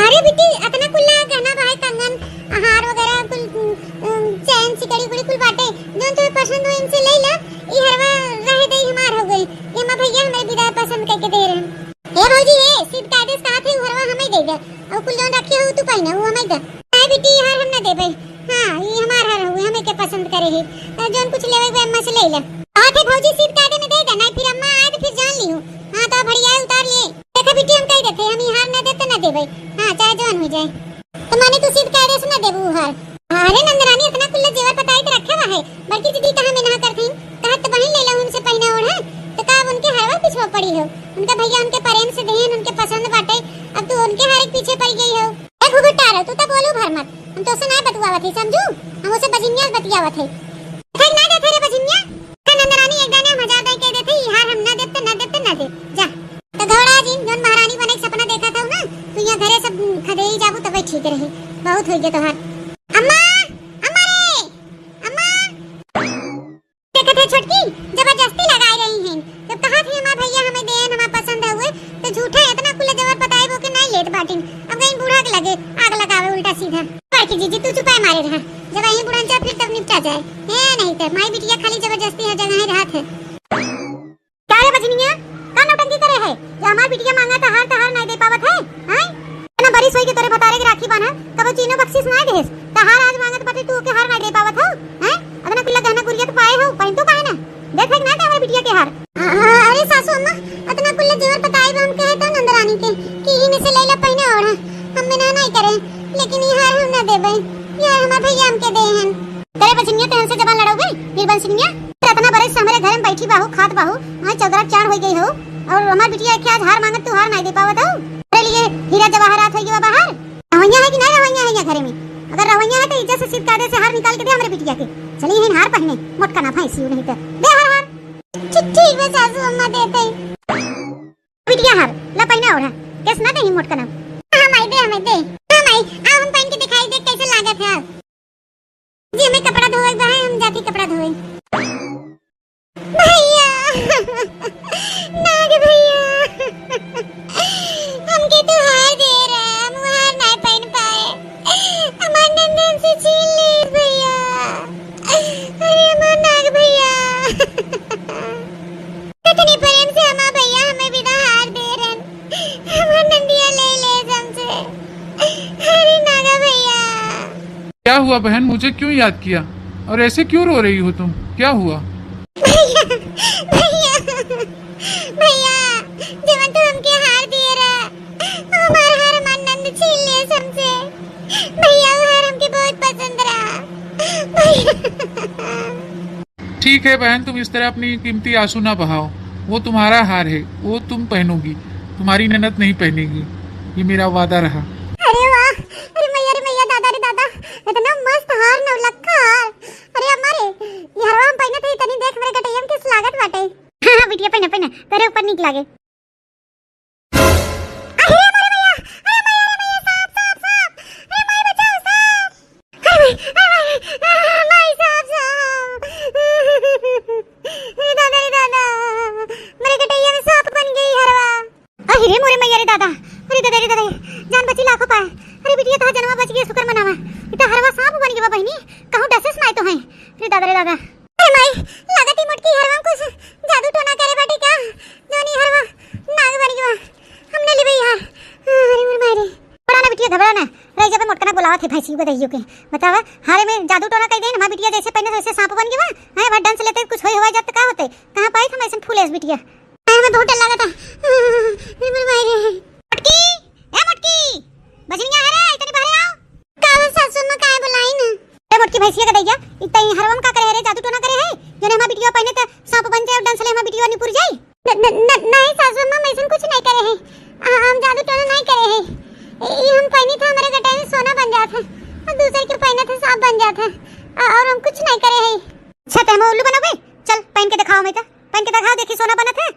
अरे बिट्टी, अतना कुल्ला गहना भाई, कंगन, हार वगैरह कुल, अम, चैन, सिकड़ी उकड़ी कुल बाटे, जौन तोहे पसंद हो इनसे ले ला। ई हरवा रहे दे, हमार हो गई, ये हमार भैया हमें विदा पसंद करके दे रहे हैं। ए भौजी, ए सीध कायदे से कहा थे, ऊ हरवा हमें दे दे, और कुल जौन रखे हो तू पहिने, वो हमें दे। नहीं बिट्टी, ई हार हम ना देबे। हाँ, ई हमार हार हुए, हमें के पसंद करे है, अ, जौन कुछ लेवे के अम्मा से ले ला। कहा थे भौजी, सीध कायदे में दे दे, नहीं फिर अम्मा आए तो फिर जान लिहू। हाँ, तो भड़िया उतार लिए। देखा बिट्टी, हम कह देते, हम ई हार ना देते ना देबे। हाँ, चाहे जौन हो जाए। तो माने तू सीध कायदे से ना देबू हार? अरे नंदरानी, अतना कुल्ला जेवर पताई तो रखे हुआ है, बड़की दीदी कहाँ में ना करथिन, कहत तो बहिन ले ला उनसे पहिना ओढ़ा, तो का अब उनके हरवा पीछे पड़ी हो? उनका भैया उनके प्रेम से देहन, उनके पसंद बाटे, अब तू उनके हार के पीछे पड़ गई हो। ए घुघुटारो, तू तो बोलू भर मत, हम तोसे ना बतुआवत है, समझू? हम उसे बजिनिया से बतियावत है। देख ना देते रे बजिनिया, का नंदरानी एक दाने हम हजार दाई कह देते, ई हार हम ना देते, ना देते, ना दे, जा। तो घबरा जिन, जौन महारानी बने के सपना देखा था ना, तू यहाँ घरे सब खदेई जाबू तबे ठीक रहे, बहुत हो गया तोहार। अम्मा, अम्मा रे, अम्मा। देखत है छोटकी, जबरदस्ती लगाई रही हैं। जब कहा थी हमार भैया हमें देन, हमार पसंद है हुए, तो झूठा इतना कुल जबर पताई वो के नहीं लेत बाटिन। अब गई बूढ़ा के लगे आग लगावे उल्टा सीधा। बड़की जीजी तू चुपाए मारे रहा, जब आई बुढ़न जा फिर तब निपटा जाए। हे नहीं तो माई बिटिया खाली जबरदस्ती हर जगह ही रहत है। का रे बजनिया, का नौटंकी करे है? जो हमार बिटिया मांगा त हार, त हार नहीं दे पावत है, हैं? इतना बरिस होई के तोरे भतारे के राखी बांधा, कबो चीनो बख्शीश ना देस, त हार आज मांगत बाटे, तू ओके हार नहीं दे पावत हो, हैं? अतना कुल्ला गहना गुरिया त पाए हो, पहिन तो काहे ना? देख है कि ना ते हमार बिटिया के हार? अ-, अरे सासू अम्मा, अतना कुल्ला जेवर पताई बा हम कहे तो नंदरानी के कि इही में से लैला पहिने ओढ़ा, हम मना नहीं करे, लेकिन ई हार हम ना देबे, ई हार हमार भैया हमके दे हन। करे बजनिया, तेहन से जबान लड़ाऊ गई, निर्बंसनिया। अतना बरिस से हमरे घर में बैठी बाहू, खात बाहू, आज चौदरा चार हो गई हो, और हमार बिटिया के आज हार मांगत तू हार नहीं दे पावत हो। तेरे लिए हीरा जवाहरात हो गई बाहर। रवैया है कि नहीं रवैया है यहाँ घरे में? अगर रवैया है तो इज्जत से सीध कायदे से हार निकाल के दे हमरे बिटिया के। चली है हार पहिने, मोटका ना भैंसी नहीं तो दे हार, हार। ठीक, ठीक बा सासू अम्मा, देते। बिटिया हार, ला पहिना ओढ़ा, केस ना दे मोटका ना। हाँ माई, दे हमें, दे। हाँ माई, आ हम पहन के दिखाई दे कैसे लागत है। जी, हमें कपड़ा धोवे के बा है, हम जाती कपड़ा धोवे। भैया, नाग भैया, हमके तू हार दे रहा, हम हार ना पहन पाए। हमार नंदन से छीन ले भैया। अरे हमार नाग भैया। कितने प्रेम से हमार भैया हमें बिना हार दे रहे। हमार नंदिया ले ले हमसे। अरे नागा भैया। क्या हुआ बहन, मुझे क्यों याद किया और ऐसे क्यों रो रही हो तुम? क्या हुआ? भैया, भैया, भैया, जवन तू हमके हार दिए रहा, हमार हार हमार नंद छीन लिए हमसे। भैया, वो हार हमके बहुत पसंद रहा। भैया। ठीक है बहन, तुम इस तरह अपनी कीमती आंसू ना बहाओ। वो तुम्हारा हार है, वो तुम पहनोगी, तुम्हारी ननद नहीं पहनेगी, ये मेरा वादा रहा। अरे वाह, अरे मैया रे मैया, दादा रे दादा, इतना मस्त हार, नौलखा हार। अरे अम्मा रे, ये हरवा हम पहनत हई, तनी देख हमरे गटैया में किस लागत बाटे। हाँ, हाँ, बिटिया, पहना, पहना, तोरे ऊपर नीक लागे। अरे मोरे मैया, अरे मैया रे मैया, सांप, सांप, सांप, अरे माई बचाओ, सांप। अरे माई, अरे माई, अरे माई, सांप, सांप। अरे दादा, अरे दादा, मेरे गटैया में सांप बन गई हरवा। अरे रे मोरे मैया रे दादा, अरे दादा रे दादा, जान बची लाखों पाए। अरे बिटिया, तोहार जनवा बच गया, शुक्र मनावा। इतना हरवा सांप बन गया बहिनी, कहूँ डसेस नाय तो है। अरे दादा रे ये घबरा ना, रह जाबे, मोटकना बोलावत है भैंसियो के दहियो के। बतावा, हारे में जादू टोना कइ देन, हमार बिटिया जैसे पहिने वैसे सांप बन गवा। हैं, भाई डंस लेते कुछ होई हुआ जात त का होते? कहाँ पाई हम ऐसन फूल ऐस बिटिया? आय, हमें बहुत डर लागत है। ए मोर माई रे। मोटकी, ए मोटकी, बजनिया है रे, तनी बाहरे आओ। का हो सासू अम्मा, काहे बुलाई न? ए मोटकी भैंसिया के दैया, इ तई हरवा में का करे है रे, जादू टोना करे है? जोने हमार बिटिया पहिने त सांप बन जाए और डंस ले हमार बिटिया निपुर जाए। न, न, न, नहीं सासू अम्मा, हम ऐसन कुछ नहीं करे है। आ, हम जादू टोना नहीं करे है। ई हम पहिनी था, हमरे गटाई में सोना बन जात है, और दूसर के पहिने थे सांप बन जात है, आ, और हम कुछ नहीं करे है। अच्छा, ते हम उल्लू बनबे? चल, पहन के दिखाओ, मैं तो पहन के दिखाओ, देखी सोना बनत है।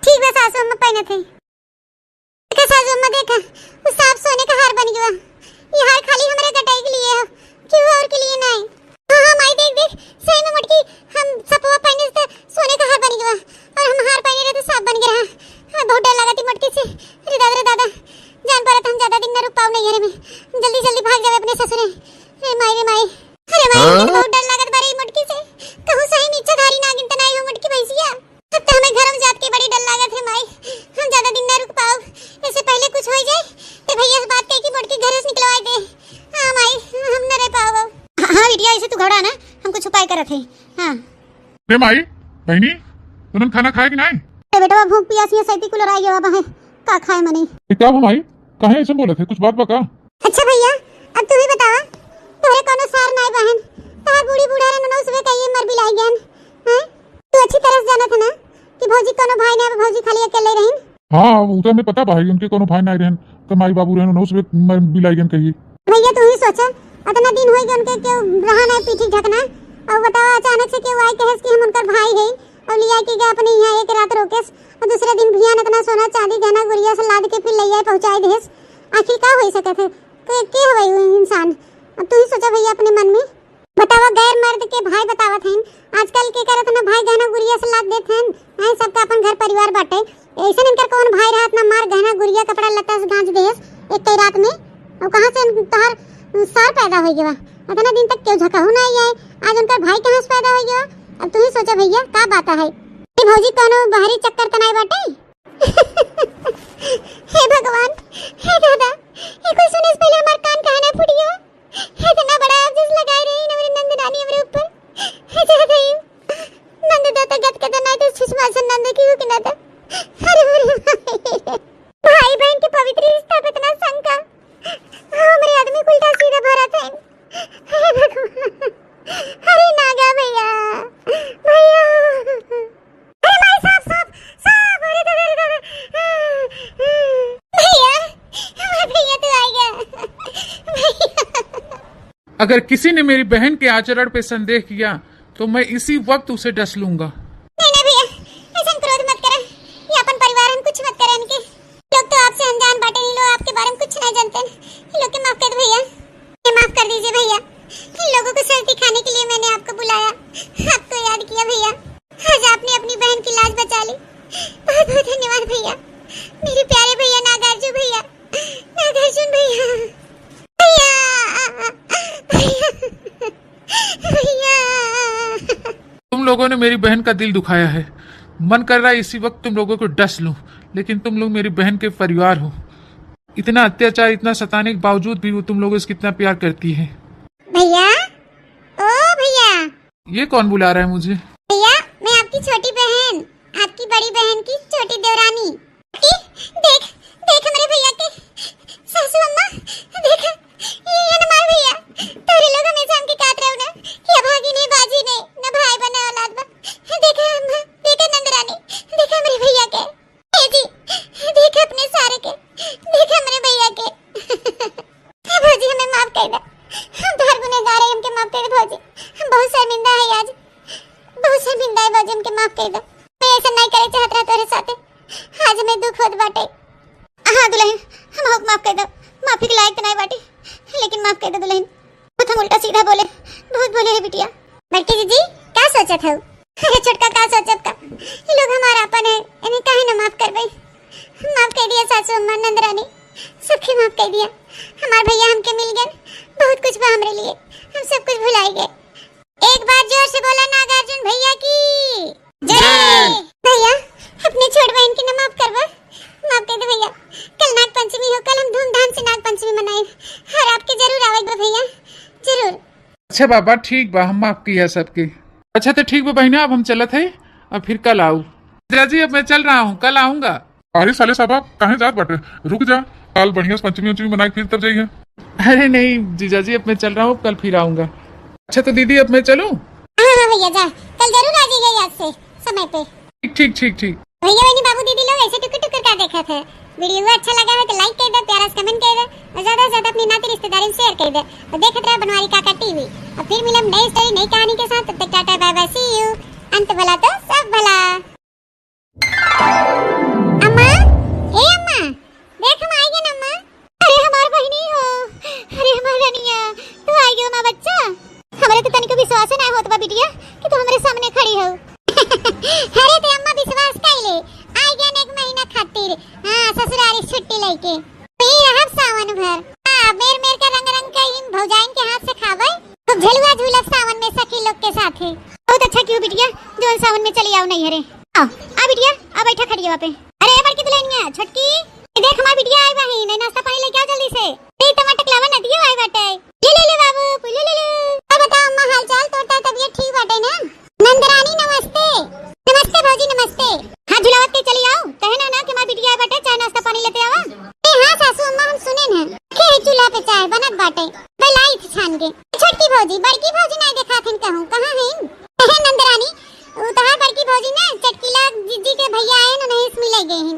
ठीक बा सासू अम्मा, पहिने थे। देखा सासू अम्मा, देखा, वो सांप सोने का हार बन गया। ये हार खाली हमरे गटाई के लिए है, केहू और के लिए नहीं। हाँ, हाँ, माई, देख, देख, सही में मोटकी, हम सपवा पहिने से तो सोने का हार बन गया, और हम हार पहिने रहे तो सांप बन गया। हाँ, बहुत डर लगा थी मोटकी से। अरे दादा, रे दादा, जान पड़ा तो हम ज्यादा दिन ना रुक पाओ नैहरे में। जल्दी, जल्दी भाग जावे अपने ससुरे। रे माई, रे माई, अरे माई, हाँ? हमके तो बहुत डर लागत बा रे मोटकी से। कहूँ सही में इच्छाधारी नागिन त नाई हो मोटकी भैंसिया। अब तो हमें घर में जात के बड़ी डर लागत है माई, हम ज्यादा दिन ना रुक पाओ। इससे पहले कुछ हो जाए तो भैया से बात करके मोटकी घर से निकलवाई दे। हाँ माई, हम न रह पाओ अब। हाँ, हाँ बिटिया, ऐसे तू घबरा ना, हम कुछ उपाय करत है। हाँ। रे माई, बहनी, तुमन खाना खाए कि नाई? ए बेटवा, भूख पियास ये सैती कुल राई गवा बा है, का खाए मने? ए, का बा माई? काहे ऐसे बोलत है? कुछ बात बा का? अच्छा भैया, अब तू ही बतावा, तोहरे कोनो सार नाई बहन, तोहर बूढ़ी बूढ़ा रहन, उन्हों सुबह कहिए मर बिलाई गयन, हैं? तू अच्छी तरह से जानत है ना कि भौजी कोनो भाई ना, भौजी खाली अकेले रहिन। हाँ, वो तो हमें पता बा, उनके कोनो भाई नाई रहन, तो माई बाबू रहन, उन्हों सुबह मर बिलाई गयन कहिए। भैया तू ही सोचा, इतना दिन होई गए उनके केहू रहा नाई पीठी ढकना, और बतावा अचानक से केहू आई कहेस कि हम उनकर भाई है, और लिया के गए अपने यहाँ एक रात रोकेस, और दूसरे दिन भियान इतना सोना चांदी गहना गुरिया से लाद के फिर ले आए पहुँचाए देस। आखिर का हो सकत है? के, के हवे उ इंसान? अब तू ही सोचा भैया अपने मन में। बतावा, गैर मर्द के भाई बतावत हन, आजकल के करत ना भाई गहना गुरिया से लाद देत हन, हैं, सबका अपन घर परिवार बाटे। ऐसन इनकर कौन भाई रहत ना मार गहना गुरिया कपड़ा लत्ता से गांज देस एक कई रात में? और कहाँ से उन-, तोहार सार पैदा हो गवा? इतना दिन तक केहू झकहू ना आई है, आज उनकर भाई कहाँ से पैदा हो गवा? अब तू ही सोचा भैया, का बात है? ए भौजी, कोनो बहरी चक्कर त नाई बाटे? हे भगवान, हे दादा, ये कुल सुने से पहले हमार कान काहे ना फूट गया? इतना बड़ा अफसोस लगाए रही हमरे नंद रानी हमरे ऊपर। हे दादा, नंद दाता गत के तो नाई तो सुषमा से नंद की हो कि ना था। अरे, अरे, भाई बहन के पवित्र रिश्ता पे इतना शंका। हमरे आदमी उल्टा सीधा भरत है। हे भगवान, अरे नागा भैया, भैया। अरे माई, सांप, सांप, सांप, अरे दादा, अरे दादा। भैया, हमार भैया तो आ गया। भैया। अगर किसी ने मेरी बहन के आचरण पे संदेह किया, तो मैं इसी वक्त उसे डस लूंगा। नहीं, नहीं भैया, ऐसन क्रोध मत करा। ये अपन परिवार हम कुछ मत करा इनके। लोग तो आपसे अनजान बाटे, ये लोग आपके बारे में कुछ नहीं जानते। ये लोग के माफ कर दो भैया, ये माफ कर दीजिए भैया। इन लोगों को सच दिखाने के लिए मैंने आपको बुलाया, आपको याद किया भैया। आज आपने अपनी बहन की लाज बचा ली। बहुत बहुत धन्यवाद भैया, मेरे प्यारे भैया नागार्जुन भैया, नागार्जुन भैया, भैया, भैया, भैया। तुम लोगों ने मेरी बहन का दिल दुखाया है। मन कर रहा है इसी वक्त तुम लोगों को डस लूं, लेकिन तुम लोग मेरी बहन के परिवार हो। इतना अत्याचार, इतना सताने के बावजूद भी वो तुम लोगों से कितना प्यार करती है। भैया, ओ भैया। ये कौन बुला रहा है मुझे? भैया, मैं आपकी छोटी बहन, आपकी बड़ी बहन की छोटी देवरानी। ए, देख, देख हमरे भैया के। सासू अम्मा, देख, ये, ये हमार भैया। तोरे लोग हमेशा हमके कहत रहो ना कि अभागिन है, बाझिन है, ना भाई बा, ना औलाद बा। देख अम्मा, देख नंद रानी, देख हमरे भैया के। ए जी, देख अपने सारे के, देख हमरे भैया के। ए भौजी, हमें माफ कर दे, हम तोहर गुनहगार है, हमके माफ कर दे भौजी, हम बहुत शर्मिंदा है आज। बहुत शर्मिंदा है भौजी, हमके माफ कर दो। मैं ऐसा नहीं करे चाहत रहा तोरे साथे। आज मैं दुख होत बाटे। हाँ दुल्हन, हम होक माफ कर दो। माफी के लायक तो नहीं बाटे, लेकिन माफ कर दो दुल्हन। बहुत हम उल्टा सीधा बोले, बहुत बोले रे बिटिया। बड़की जीजी, का सोचत हऊ? अरे छोटका, का सोचब का? ये लोग हमारा अपन है, इन्हें काहे ना माफ करबे? माफ कर दिया सासू अम्मा, नंद रानी, सबके माफ कर दिया। हमार भैया हमके मिल गए, बहुत कुछ बा हमरे लिए, हम सब कुछ भुलाई गए। एक बार जोर से बोला, नागार्जुन भैया की जय। जय। भैया, अपने छोट बहन के ना माफ करबा, माफ कर दे भैया। कल नाग पंचमी हो, कल हम धूमधाम से नाग पंचमी मनाई। अच्छा बाबा, ठीक बा, हम माफ किया सबके। अच्छा तो ठीक बा बहिना, अब हम चलत है, अब फिर कल आऊ। जीजाजी, अब मैं चल रहा हूँ, कल आऊंगा। अरे साले साहबा, काहे जात बाटे? रुक जा, काल बढ़िया से पंचमी उंचमी मना के फिर तब जाइए। अरे नहीं जीजाजी, अब मैं चल रहा हूँ, अब कल फिर आऊंगा। अच्छा तो दीदी, अब मैं चलूँ? हाँ, हाँ भैया जा, कल जरूर आ जाइए याद से, समय पे। ठीक, ठीक, ठीक, ठीक। भैया बहनी, बाबू दीदी लोग ऐसे टुकुर टुकुर का देखत है? वीडियो अच्छा लगा है तो like कर दे, प्यारा से comment कर दे और ज्यादा से ज्यादा अपनी नाती रिश्तेदारी में share कर दे। और देखत रहे बनवारी काका टीवी। और फिर मिलब नई story, नई कहानी के साथ। तब तक टाटा, bye bye, see you। अंत भला तो सब भला। अम्मा, ए अम्मा, देख हम आइ गए अम्मा। अरे हमार बहिनी हो, अरे हमार रनिया, तू आइ गयो हमार बच्चा। हमरे तो तनिको विश्वास ना होत बा बिटिया कि तू हमरे सामने खड़ी हो। अरे ते अम्मा विश्वास कइले, आइ गए एक महीना खातिर। हाँ, ससुरारी छुट्टी लेके। पी रहब सावन भर। हाँ, मेर मेर के रंग रंग के इन भौजाइन के हाथ से खाबै। खूब झलुआ झूलब सावन में सखी लोग के साथे। बहुत अच्छा कियो बिटिया, जौन सावन में चली आओ नैहरे। आओ, आ बिटिया, आ बैठा खटिया पे। अरे बड़की दुल्हनिया, छोटकी, ई देख हमार बिटिया आइ बहिन, नाश्ता पानी लेके आओ जल्दी से। ए टमाटर लावा, नदियो आइ बाटे। ले ले ले बाबू, ले ले ले। अब बताओ अम्मा, हाल चाल, तोर तबियत ठीक बाटे ना? नंदरानी नमस्ते। नमस्ते भौजी नमस्ते। हाथ झुलावत के चली आओ, कहे ना ना कि हमार बिटिया आइ बाटे, चाय नाश्ता पानी लेते आवा। ए हाँ सासू अम्मा, हम सुने ना। रखे है चूल्हा पे चाय बनत बाटे, बलाई थी छान के। छोटकी भौजी, बड़की भौजी नाहीं देखात हिन कहूँ, कहाँ हिन? ए नंदरानी, उ तोहार बड़की भौजी ना चटकीला जिज्जी के भैया आए न, उन्हें से मिले गए हिन।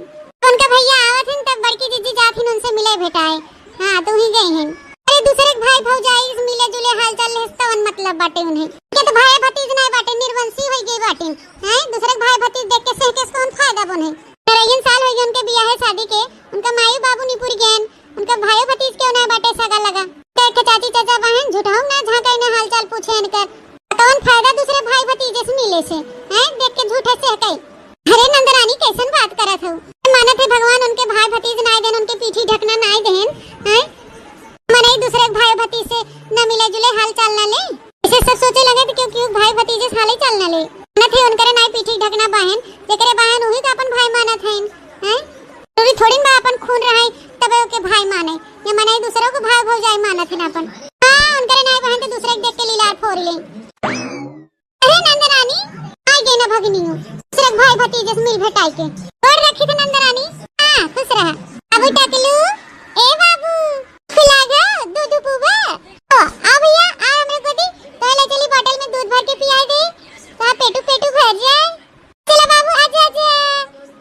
उनका भैया आवत हिन तब बड़की जिज्जी जात हिन उनसे मिले भेटाए। हाँ, तू ही गई हिन। अरे दूसरे के भाई भौजाई से मिले जुले हाल चाल ले तवन मतलब बाटे उन्हें। के तो भाई भतीज नाहीं बाटे, निर्वंशी होइ गए बाटे। हैं, दूसरे के भाई भतीज देख के सेह के कौन फायदा बने? तेरहिन साल होइ गए उनके बियाहे शादी के, उनका माई बाबू निपुर गए, उनका भाई भतीज क्यों ना बाटे सगा लगा। देख के चाची चाचा बहन झूठाऊ ना झांके ना हाल चाल पूछे इनकर। कौन फायदा दूसरे भाई भतीजे से मिले से? हैं? देख के झूठे से हकई। अरे नंदरानी कैसन बात करत हो? मानत है भगवान उनके भाई भतीज नाहीं देन, उनके पीठी ढकना नाहीं देन। हैं? मनई दूसरे भाई भतीज से न मिले जुले हाल चाल न ले। इसे सब सोचे लगे तो क्यों क्यों भाई भतीजे से हाल ही चाल न ले। मानत है उनकरे नाहीं पीठी ढकना बहन, जेकरे बहन उही का अपन भाई मानत है। हैं? जरूरी थोड़ी बा अपन खून रहे तबे ओके भाई माने। ये मनई दूसरों को भाई भौजाई मानत है ना अपन। हाँ, उनकरे नाई बहन तो दूसरे के देख के लीलार फोड़ ले। अरे नंदरानी, आ गए ना भगनी हो। दूसरे के भाई भतीजे से मिल भेटाई के। गोड़ रखी थे नंदरानी। हाँ, खुश रहा। अब टकलू, ए बाबू, खुला गो, दूध पूबा। ओ, आ भैया, आ हमरे गोदी, तो ले चली बोतल में दूध भर के पियाई दे। तो पेटू पेटू भर जाए। चला बाबू, आजा, आजा।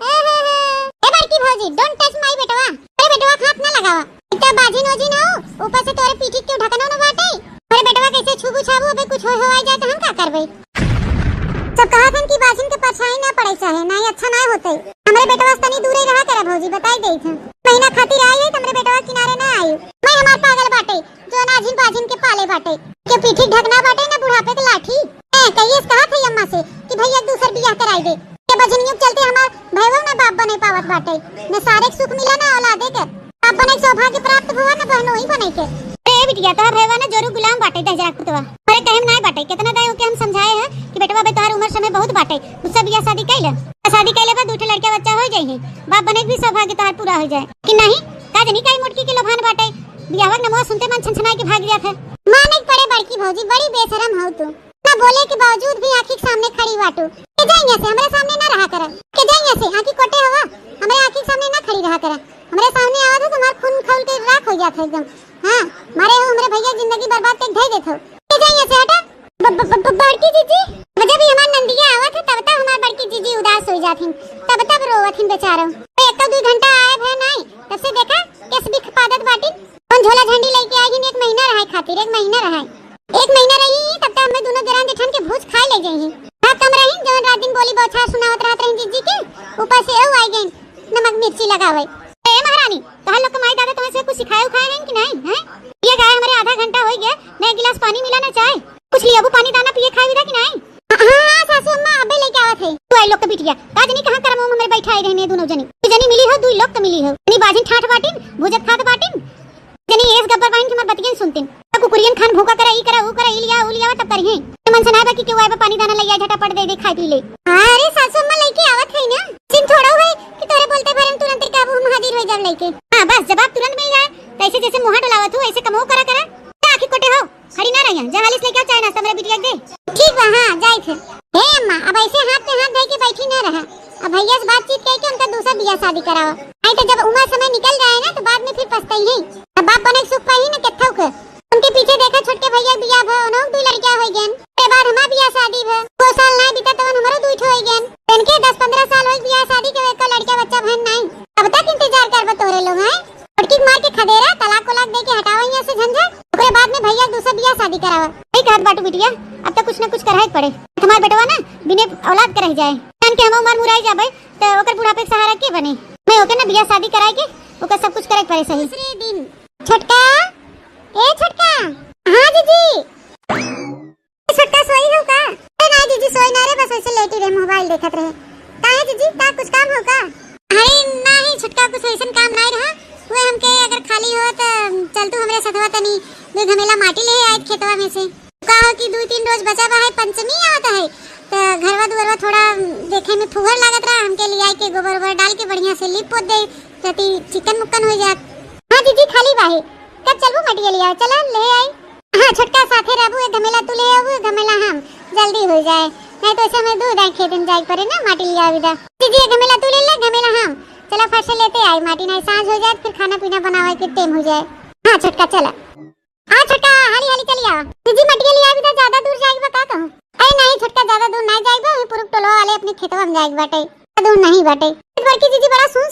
ए, हे, हे। ए, बड़की भौजी, don't touch my बेटवा। अरे बेटवा, हाथ ना लगावा। इतना बाझिन ओझिन हो, ऊपर से तोरे पीठी के ढकनो न बाटे। अरे बेटवा, कैसे छुबू छाबू, अबे कुछ हो, हो आ जाए तो हम का करबे? सब कहत हन कि बाझिन के परछाई ना पड़े चाहे, नाहीं अच्छा ना होते। हमरे बेटवा से तनी दूरे रहा करा भौजी, बताई देत हन। महीना खातिर आई है, तो हमरे बेटवा किनारे ना आई। मैं हमार पागल बाटे। जो नाझिन बाझिन के पाले बाटे, के पीठी ढकना बाटे ना बुढ़ापे के लाठी। ए, कहिए से कहा था अम्मा से कि भैया दूसर बियाह कराई दे, के बझनियों के चलते हमार भैया ना बाप बने पावत बाटे, न सारे के सुख मिला ना औलादे के। बाप बने के सौभाग्य प्राप्त हुआ ना बहनों ही बने के। ए बिटिया, तोहार भैया ना जोरू गुलाम बाटे दहजरा कुतवा। अरे कहे में नाय बाटे, कितना दाई ओके हम समझाए हैं कि बेटवा बे तोहार उम्र समय बहुत बाटे, उससे बियाह शादी कैले, शादी कैले बा दू ठे लड़का बच्चा हो जाई है, बाप बने के भी सौभाग्य तोहार पूरा हो जाए कि नहीं। का जनी काई मोटकी के लोभान बाटे, बियाहवा के नमवा सुनते मन छनछनाए के भाग जात है। माने के पड़े बड़की भौजी, बड़ी बेशरम हौ तू। ना बोले के बावजूद भी आँखी के सामने खड़ी बाटू। के जाइए से, हमरे सामने ना रहा करा। के जाइए से, आँखी कोटे हवा। हमरे आँखी के सामने ना खड़ी रहा करा। हमरे सामने आवा तो तुम्हार खून खौल के राख हो जात है एकदम। हाँ, मारे हो हमरे भैया जिंदगी बर्बाद कर धै देत हो। के जाइए से, हटा। ब-, ब-, ब-, ब-, बड़की जीजी, जब भी हमार नंदिया आवत है, तब तब हमार बड़की जीजी उदास हो जात हिन, तब तब रोवत हिन बेचारो। तो एक तो दू घंटा आए भय नाई, तब से देखा केस बिख पादत बाटिन। कौन झोला झंडी लेके आई हिन, एक महीना रहे खातिर, एक महीना रहे, एक महीना रही, तब तक हमें दोनों देरान जेठान के भूज खाए ले जाई हिन। हाँ, कम रही, जौन रात दिन बोली बौछार सुनावत रहत रही जीजी के, ऊपर से एहू आई गई। नमक मिर्ची लगावे। ए महारानी, तोहर लोग के माई दादा तुम्हें से कुछ सिखाए उखाए हैं कि नहीं, हैं? ये गाय हमारे आधा घंटा हो गया, न एक गिलास पानी मिला न चाय। कुछ लियाबू पानी दाना पिए खाए विदा कि नहीं? हाँ, हाँ, सासू अम्मा, अबे लेके आवत है। तू आई लोग के बिटिया, का जनी कहाँ करम उम हमारे बैठा आई रहने दोनों जनी। तू जनी मिली हो, दुई लोग के मिली हो। जनी बाजिन ठाठ बाटिन, भुजत खात बाटिन। जनी एस गब्बर बाइन के हमार बतियन सुनतिन। त कुकुरियन खान भूखा करे, ई करे, ऊ करे, ई लिया, ऊ लिया, तब करिहे। मन से ना बा कि केहू आए बा, पानी दाना लइया, झटापट दे दे, खाए पी ले। हाँ, अरे सासू अम्मा लेके आवत है ना। चिन थोड़ा है कि तोरे बोलते भरे में तुरंत काबू हम हाजिर हो जाब लेके। हाँ, बस जवाब तुरंत मिल जाए। त ऐसे जैसे मुँह डोलावत हो, ऐसे कमो करा करा। का आँखी कोटे हो? खड़ी ना रहिया, जा हाली से लेके आओ, चाय हे अम्मा, अब ऐसे हाथ पे हाथ धइ के बैठी ना रहा। अब भैया से बातचीत करके उनका दूसरा बियाह शादी करावा। नहीं तो जब उम्र समय निकल जाए ना तो बाद में फिर पछताई है। अब बाप बने के सुख पाई ना केथौ के। उनके पीछे देखा, छोटके भैया के बियाह भा, उन्हों के दुइ लड़कियां होइ गयन। ओकरे बाद हमार बियाह शादी भा, दो साल ना बीता तवन हमरो दुइ ठो होइ गयन। इनके दस पन्द्रह साल होइ बियाह शादी के, एको लड़का बच्चा भन नहीं। अब तक इंतजार करबा तोहरे लोग हैं। छोटकी के मार के खदेरा, तलाक उलाक दे के हटावा यहाँ से झंझट। ओकरे बाद में भैया के दूसरा बियाह शादी करावा। सही कहत बाटू बिटिया, अब तो कुछ ना कुछ करहे के पड़े। हमार बेटवा ना बिने औलाद के रह जाए, जान के हम उमर मुराई जाबे, तो ओकर बुढ़ापे के सहारा के बने? मैं ओके ना बियाह शादी कराए के, ओकर सब कुछ करे के पड़े सही। दूसरे दिन। छोटका, ए छोटका। हाँ जीजी। छोटका सोई हो का? अरे ना जीजी, सोई ना रे, बस वैसे लेटी रहे, मोबाइल देखत रहे। काहे जीजी, का कुछ काम हो का? अरे नाही छोटका, कुछ ऐसन काम नाही रहा। वो हमके अगर खाली हो तो चल तू हमरे सथवा तनी दो घमेला माटी ले आए खेतवा में से। का हो कि दो तीन रोज बचा बा है, पंचमी आवत है, तो घरवा दुआरवा थोड़ा देखे में फुहर लागत रहा, हमके ले आए के गोबर ओबर डाल के बढ़िया से लीप पोत दे, जति चिकन मुक्कन हो जात। हाँ जीजी, खाली बा है, कब चलबू मटिया ले आए? चला ले आई। हाँ छोटका, साथे रहबू, एक घमेला तू ले आबू, एक घमेला हम, जल्दी हो जाए, नहीं तो ऐसे में दूर दाए खेत में जाए के पड़े ना, माटी ले आवे दा। जीजी एक घमेला तू ले ले, घमेला हम, चला फट से लेते आई माटी, नहीं सांझ हो जाए फिर खाना पीना बनावे के टाइम हो जाए। हाँ छोटका चला। हाँ छोटका, हाली हाली चली आवा। जीजी मटिया ले आवे दा, ज्यादा दूर जाए बा का कहूँ? अरे नहीं छोटका, ज्यादा दूर नहीं जाए बा, वही पुरुख टोलवा वाले अपने खेतवा में जाए बाटे, ज्यादा दूर नहीं बाटे। बड़की जीजी बड़ा सुन